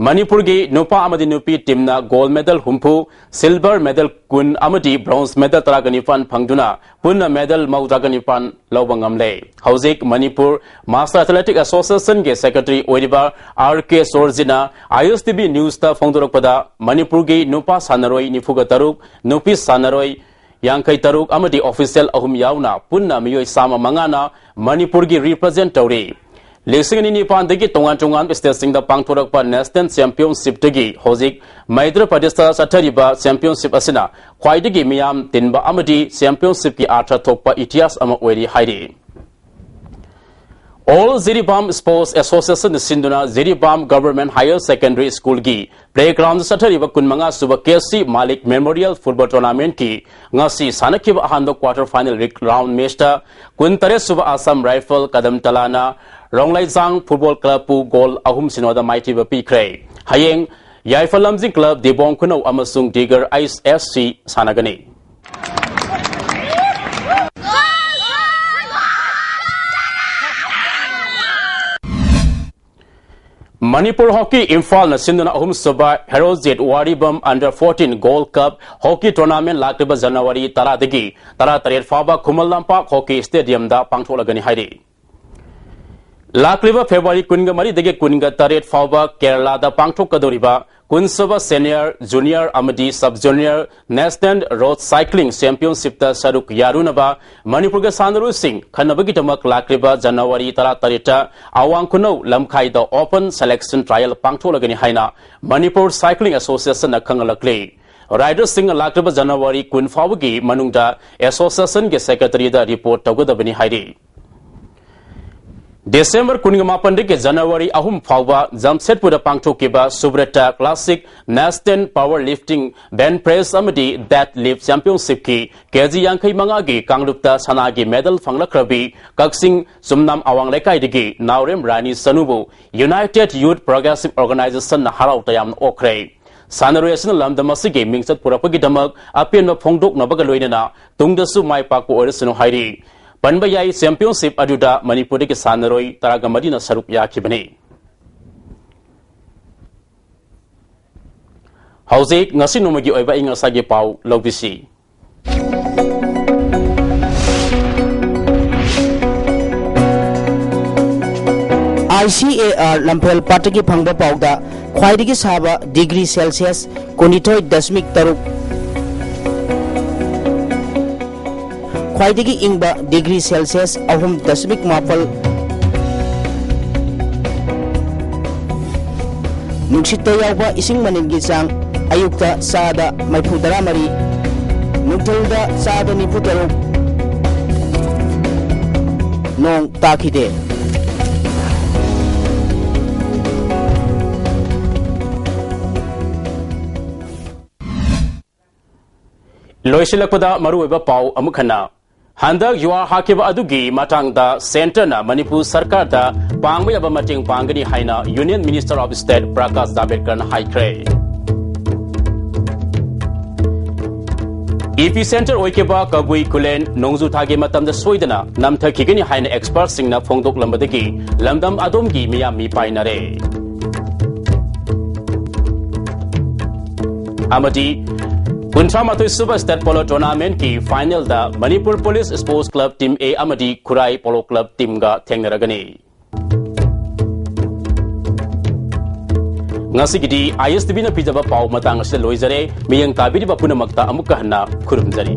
ꯃꯅꯤꯄꯨꯔꯒꯤ ꯅꯨꯄꯥ ꯑꯃꯗꯤ ꯅꯨꯄꯤ teamꯅ gold medal ꯍꯨꯝꯐꯨ, silver medal ꯀꯨꯟ ꯑꯃꯗꯤ bronze medal ꯇꯔꯥꯒ ꯅꯤꯄꯥꯟ ꯐꯪꯗꯨꯅ ꯄꯨꯟꯅ medal ꯃꯧꯗ꯭ꯔꯥꯒ ꯅꯤꯄꯥꯟ ꯂꯧꯕ ꯉꯝꯂꯦ꯫ ꯍꯧꯖꯤꯛ ꯃꯅꯤꯄꯨꯔ Master Athletic Associationꯒꯤ secretary ꯑꯣꯏꯔꯤꯕ R K ꯁꯣꯔꯖꯤꯅ I S T V Newsꯇ ꯐꯣꯡꯗꯣꯔꯛꯄꯗ, ꯃꯅꯤꯄꯨꯔꯒꯤ ꯅꯨꯄꯥ ꯁꯥꯟꯅꯔꯣꯏ ꯅꯤꯐꯨꯒ ꯇꯔꯨꯛ, ꯅꯨꯄꯤ ꯁꯥꯟꯅꯔꯣꯏ ꯌꯥꯡꯈꯩ ꯇꯔꯨꯛ ꯑꯃꯗꯤ official ꯑꯍꯨꯝ ꯌꯥꯎꯅ ꯄꯨꯟꯅ ꯃꯤꯑꯣꯏ ꯆꯥꯝꯃ ꯃꯉꯥꯅ ꯃꯅꯤꯄꯨꯔꯒꯤ represent ꯇꯧꯔꯤ꯫ ꯂꯤꯁꯤꯡ ꯑꯅꯤ ꯅꯤꯄꯥꯟꯗꯒꯤ ꯇꯣꯉꯥꯟ ꯇꯣꯉꯥꯟꯕ stateꯁꯤꯡꯗ ꯄꯥꯡꯊꯣꯔꯛꯄ National Championshipꯇꯒꯤ ꯍꯧꯖꯤꯛ ꯃꯩꯗ꯭ꯔ ꯄ꯭ꯔꯗꯦꯁꯇ ꯆꯠꯊꯔꯤꯕ championship ꯑꯁꯤꯅ ꯈ꯭ꯋꯥꯏꯗꯒꯤ ꯃꯤꯌꯥꯝ ꯇꯤꯟꯕ ꯑꯃꯗꯤ championshipꯀꯤ ꯑꯥꯔꯊ ꯊꯣꯛꯄ ꯏꯇꯤꯍꯥꯁ ꯑꯃ ꯑꯣꯏꯔꯤ ꯍꯥꯏꯔꯤ꯫ All Jiribam Sports Association ꯁꯤꯟꯗꯨꯅ Jiribam Government Higher Secondary Schoolꯒꯤ playground ꯆꯠꯊꯔꯤꯕ ꯀꯨꯟꯃꯉꯥ ꯁꯨꯕ K C ꯃꯥꯂꯤꯛ Memorial Football Tournamentꯀꯤ ꯉꯁꯤ ꯁꯥꯟꯅꯈꯤꯕ ꯑꯍꯥꯟꯕ quarter final round matchꯇ ꯀꯨꯟꯇꯔꯦꯠ ꯁꯨꯕ Assam Rifle ꯀꯗꯝ ꯇꯂꯥꯅ ꯔꯣꯡꯂꯩꯖꯥꯡ Football Clubꯄꯨ goal ꯑꯍꯨꯝ ꯁꯤꯅꯣꯗ ꯃꯥꯏꯊꯤꯕ ꯄꯤꯈ꯭ꯔꯦ꯫ ꯍꯌꯦꯡ ꯌꯥꯏꯐ ꯂꯝꯖꯤꯡ club, ꯗꯤꯕꯣꯡ ꯈꯨꯅꯧ ꯑꯃꯁꯨꯡ ꯗꯤꯒꯔ Ice S C ꯁꯥꯟꯅꯒꯅꯤ꯫ ꯃꯅꯤꯄꯨꯔ ꯍꯣꯀꯤ ꯏꯝꯐꯥꯜꯅ ꯁꯤꯟꯗꯨꯅ ꯑꯍꯨꯝꯁꯨꯕ Herojit ꯋꯥꯔꯤꯕꯝ Under fourteen Gold Cup Hockey Tournament ꯂꯥꯛꯂꯤꯕ ꯖꯅꯋꯥꯔꯤ ꯇꯔꯥꯗꯒꯤ ꯇꯔꯥꯇꯔꯦꯠ ꯐꯥꯎꯕ ꯈꯨꯃꯟ ꯂꯝꯄꯥꯛ ꯍꯣꯀꯤ ꯁ꯭ꯇꯦꯗꯤꯌꯝꯗ ꯄꯥꯡꯊꯣꯛꯂꯒꯅꯤ ꯍꯥꯏꯔꯤ꯫ ꯂꯥꯛꯂꯤꯕ ꯐꯦꯕ꯭ꯔꯨꯋꯥꯔꯤ ꯀꯨꯟꯒ ꯃꯔꯤꯗꯒꯤ ꯀꯨꯟꯒ ꯇꯔꯦꯠ ꯐꯥꯎꯕ ꯀꯦꯔꯂꯥꯗ ꯄꯥꯡꯊꯣꯛꯀꯗꯧꯔꯤꯕ ꯀꯨꯟꯁꯨꯕ Senior, Junior ꯑꯃꯗꯤ Sub Junior National Road Cycling Championshipꯇ ꯁꯔꯨꯛ ꯌꯥꯔꯨꯅꯕ ꯃꯅꯤꯄꯨꯔꯒꯤ ꯁꯥꯟꯅꯔꯣꯏꯁꯤꯡ ꯈꯟꯅꯕꯒꯤꯗꯃꯛ ꯂꯥꯛꯂꯤꯕ ꯖꯅꯋꯥꯔꯤ ꯇꯔꯥꯇꯔꯦꯠꯇ ꯑꯋꯥꯡ ꯈꯨꯅꯧ ꯂꯝꯈꯥꯏꯗ open selection trial ꯄꯥꯡꯊꯣꯛꯂꯒꯅꯤ ꯍꯥꯏꯅ ꯃꯅꯤꯄꯨꯔ Cycling Associationꯅ ꯈꯪꯍꯜꯂꯛꯂꯤ꯫ Riderꯁꯤꯡꯅ ꯂꯥꯛꯂꯤꯕ ꯖꯅꯋꯥꯔꯤ ꯀꯨꯟ ꯐꯥꯎꯕꯒꯤ ꯃꯅꯨꯡꯗ associationꯒꯤ secretaryꯗ report ꯇꯧꯒꯗꯕꯅꯤ ꯍꯥꯏꯔꯤ꯫ ꯗꯤꯁꯦꯝꯕꯔ ꯀꯨꯟꯃꯥꯄꯟꯗꯒꯤ ꯖꯅꯋꯥꯔꯤ ꯑꯍꯨꯝ ꯐꯥꯎꯕ ꯖꯝꯁꯦꯗꯄꯨꯔꯗ ꯄꯥꯡꯊꯣꯛꯈꯤꯕ Subrata Classic National Power Lifting Bench Press ꯑꯃꯗꯤ Dead Lift Championshipꯀꯤ ꯀꯦꯖꯤ ꯌꯥꯡꯈꯩ ꯃꯉꯥꯒꯤ ꯀꯥꯡꯂꯨꯞꯇ ꯁꯅꯥꯒꯤ medal ꯐꯪꯂꯛꯈ꯭ꯔꯕꯤ ꯀꯛꯆꯤꯡ ꯆꯨꯝꯅꯥꯝ ꯑꯋꯥꯡ ꯂꯩꯀꯥꯏꯗꯒꯤ ꯅꯥꯎꯔꯦꯝ ꯔꯥꯅꯤ ꯆꯅꯨꯕꯨ United Youth Progressive Organizationꯅ ꯍꯔꯥꯎ ꯇꯌꯥꯝꯅ ꯑꯣꯛꯈ꯭ꯔꯦ꯫ ꯁꯥꯟꯅꯔꯣꯏ ꯑꯁꯤꯅ ꯂꯝꯗꯝ ꯑꯁꯤꯒꯤ ꯃꯤꯡꯆꯠ ꯄꯨꯔꯛꯄꯒꯤꯗꯃꯛ ꯑꯄꯦꯟꯕ ꯐꯣꯡꯗꯣꯛꯅꯕꯒ ꯂꯣꯏꯅꯅ ꯇꯨꯡꯗꯁꯨ ꯃꯥꯏ ꯄꯥꯛꯄ ꯑꯣꯏꯔꯁꯅꯨ ꯍꯥꯏꯔꯤ꯫ ꯄꯟꯕ ꯌꯥꯏ, championship ꯑꯗꯨꯗ ꯃꯅꯤꯄꯨꯔꯗꯒꯤ ꯁꯥꯟꯅꯔꯣꯏ ꯇꯔꯥꯒ ꯃꯔꯤꯅ ꯁꯔꯨꯛ ꯌꯥꯈꯤꯕꯅꯤ꯫ ꯍꯧꯖꯤꯛ ꯉꯁꯤ ꯅꯣꯡꯃꯒꯤ ꯑꯣꯏꯕ ꯑꯏꯪ ꯑꯁꯥꯒꯤ ꯄꯥꯎ ꯂꯧꯕꯤꯁꯤ꯫ ICAR ꯂꯝꯐꯦꯜ ꯄꯥꯠꯇꯒꯤ ꯐꯪꯕ ꯄꯥꯎꯗ ꯈ꯭ꯋꯥꯏꯗꯒꯤ ꯁꯥꯕ degree Celsius ꯀꯨꯟꯅꯤꯊꯣꯏ ꯗꯁꯃꯤꯛ ꯇꯔꯨꯛ, ꯈ꯭ꯋꯥꯏꯗꯒꯤ ꯏꯪꯕ degree Celsius ꯑꯍꯨꯝ ꯗꯁꯃꯤꯛ ꯃꯥꯄꯜ, ꯅꯨꯡꯁꯤꯠꯇ ꯌꯥꯎꯕ ꯏꯁꯤꯡ ꯃꯅꯤꯜꯒꯤ ꯆꯥꯡ ꯑꯌꯨꯛꯇ ꯆꯥꯗ ꯃꯔꯤꯐꯨ ꯇꯔꯥꯃꯔꯤ, ꯅꯨꯡꯊꯤꯜꯗ ꯆꯥꯗ ꯅꯤꯐꯨ ꯇꯔꯨꯛ꯫ ꯅꯣꯡ ꯇꯥꯈꯤꯗꯦ꯫ ꯂꯣꯏꯁꯤꯜꯂꯛꯄꯗ ꯃꯔꯨꯑꯣꯏꯕ ꯄꯥꯎ ꯑꯃꯨꯛ ꯍꯟꯅ꯫ ꯍꯟꯗꯛ ꯌꯨꯍꯥꯔ ꯍꯥꯈꯤꯕ ꯑꯗꯨꯒꯤ ꯃꯇꯥꯡꯗ centreꯅ ꯃꯅꯤꯄꯨꯔ ꯁꯔꯀꯥꯔꯗ ꯄꯥꯡꯕ ꯌꯥꯕ ꯃꯇꯦꯡ ꯄꯥꯡꯒꯅꯤ ꯍꯥꯏꯅ Union Minister of State Prakash ꯖꯥꯕꯦꯗꯀꯔꯅ ꯍꯥꯏꯈ꯭ꯔꯦ꯫ Epicentre ꯑꯣꯏꯈꯤꯕ ꯀꯕꯨꯏ ꯈꯨꯂꯦꯟ ꯅꯣꯡꯖꯨ ꯊꯥꯒꯤ ꯃꯇꯝꯗ ꯁꯣꯏꯗꯅ ꯅꯝꯊꯈꯤꯒꯅꯤ ꯍꯥꯏꯅ expertꯁꯤꯡꯅ ꯐꯣꯡꯗꯣꯛꯂꯝꯕꯗꯒꯤ ꯂꯝꯗꯝ ꯑꯗꯣꯝꯒꯤ ꯃꯤꯌꯥꯝ ꯃꯤ ꯄꯥꯏꯅꯔꯦ꯫ ꯑꯃꯗꯤ ꯀꯨꯟꯊ꯭ꯔꯥ ꯃꯥꯊꯣꯏ ꯁꯨꯕ State Polo Tournamentꯀꯤ finalꯗ Manipur Police Sports Club Team A ꯑꯃꯗꯤ ꯈꯨꯔꯥꯏ Polo Club Teamꯒ ꯊꯦꯡꯅꯔꯒꯅꯤ꯫ ꯉꯁꯤꯒꯤꯗꯤ ꯑꯥꯏ ꯑꯦꯁ ꯇꯤ ꯚꯤꯅ ꯄꯤꯖꯕ ꯄꯥꯎ ꯃꯇꯥꯡ ꯑꯁꯤꯗ ꯂꯣꯏꯖꯔꯦ꯫ ꯃꯤꯠꯌꯦꯡ ꯇꯥꯕꯤꯔꯤꯕ ꯄꯨꯝꯅꯃꯛꯇ ꯑꯃꯨꯛꯀ ꯍꯟꯅ ꯈꯨꯔꯨꯝꯖꯔꯤ꯫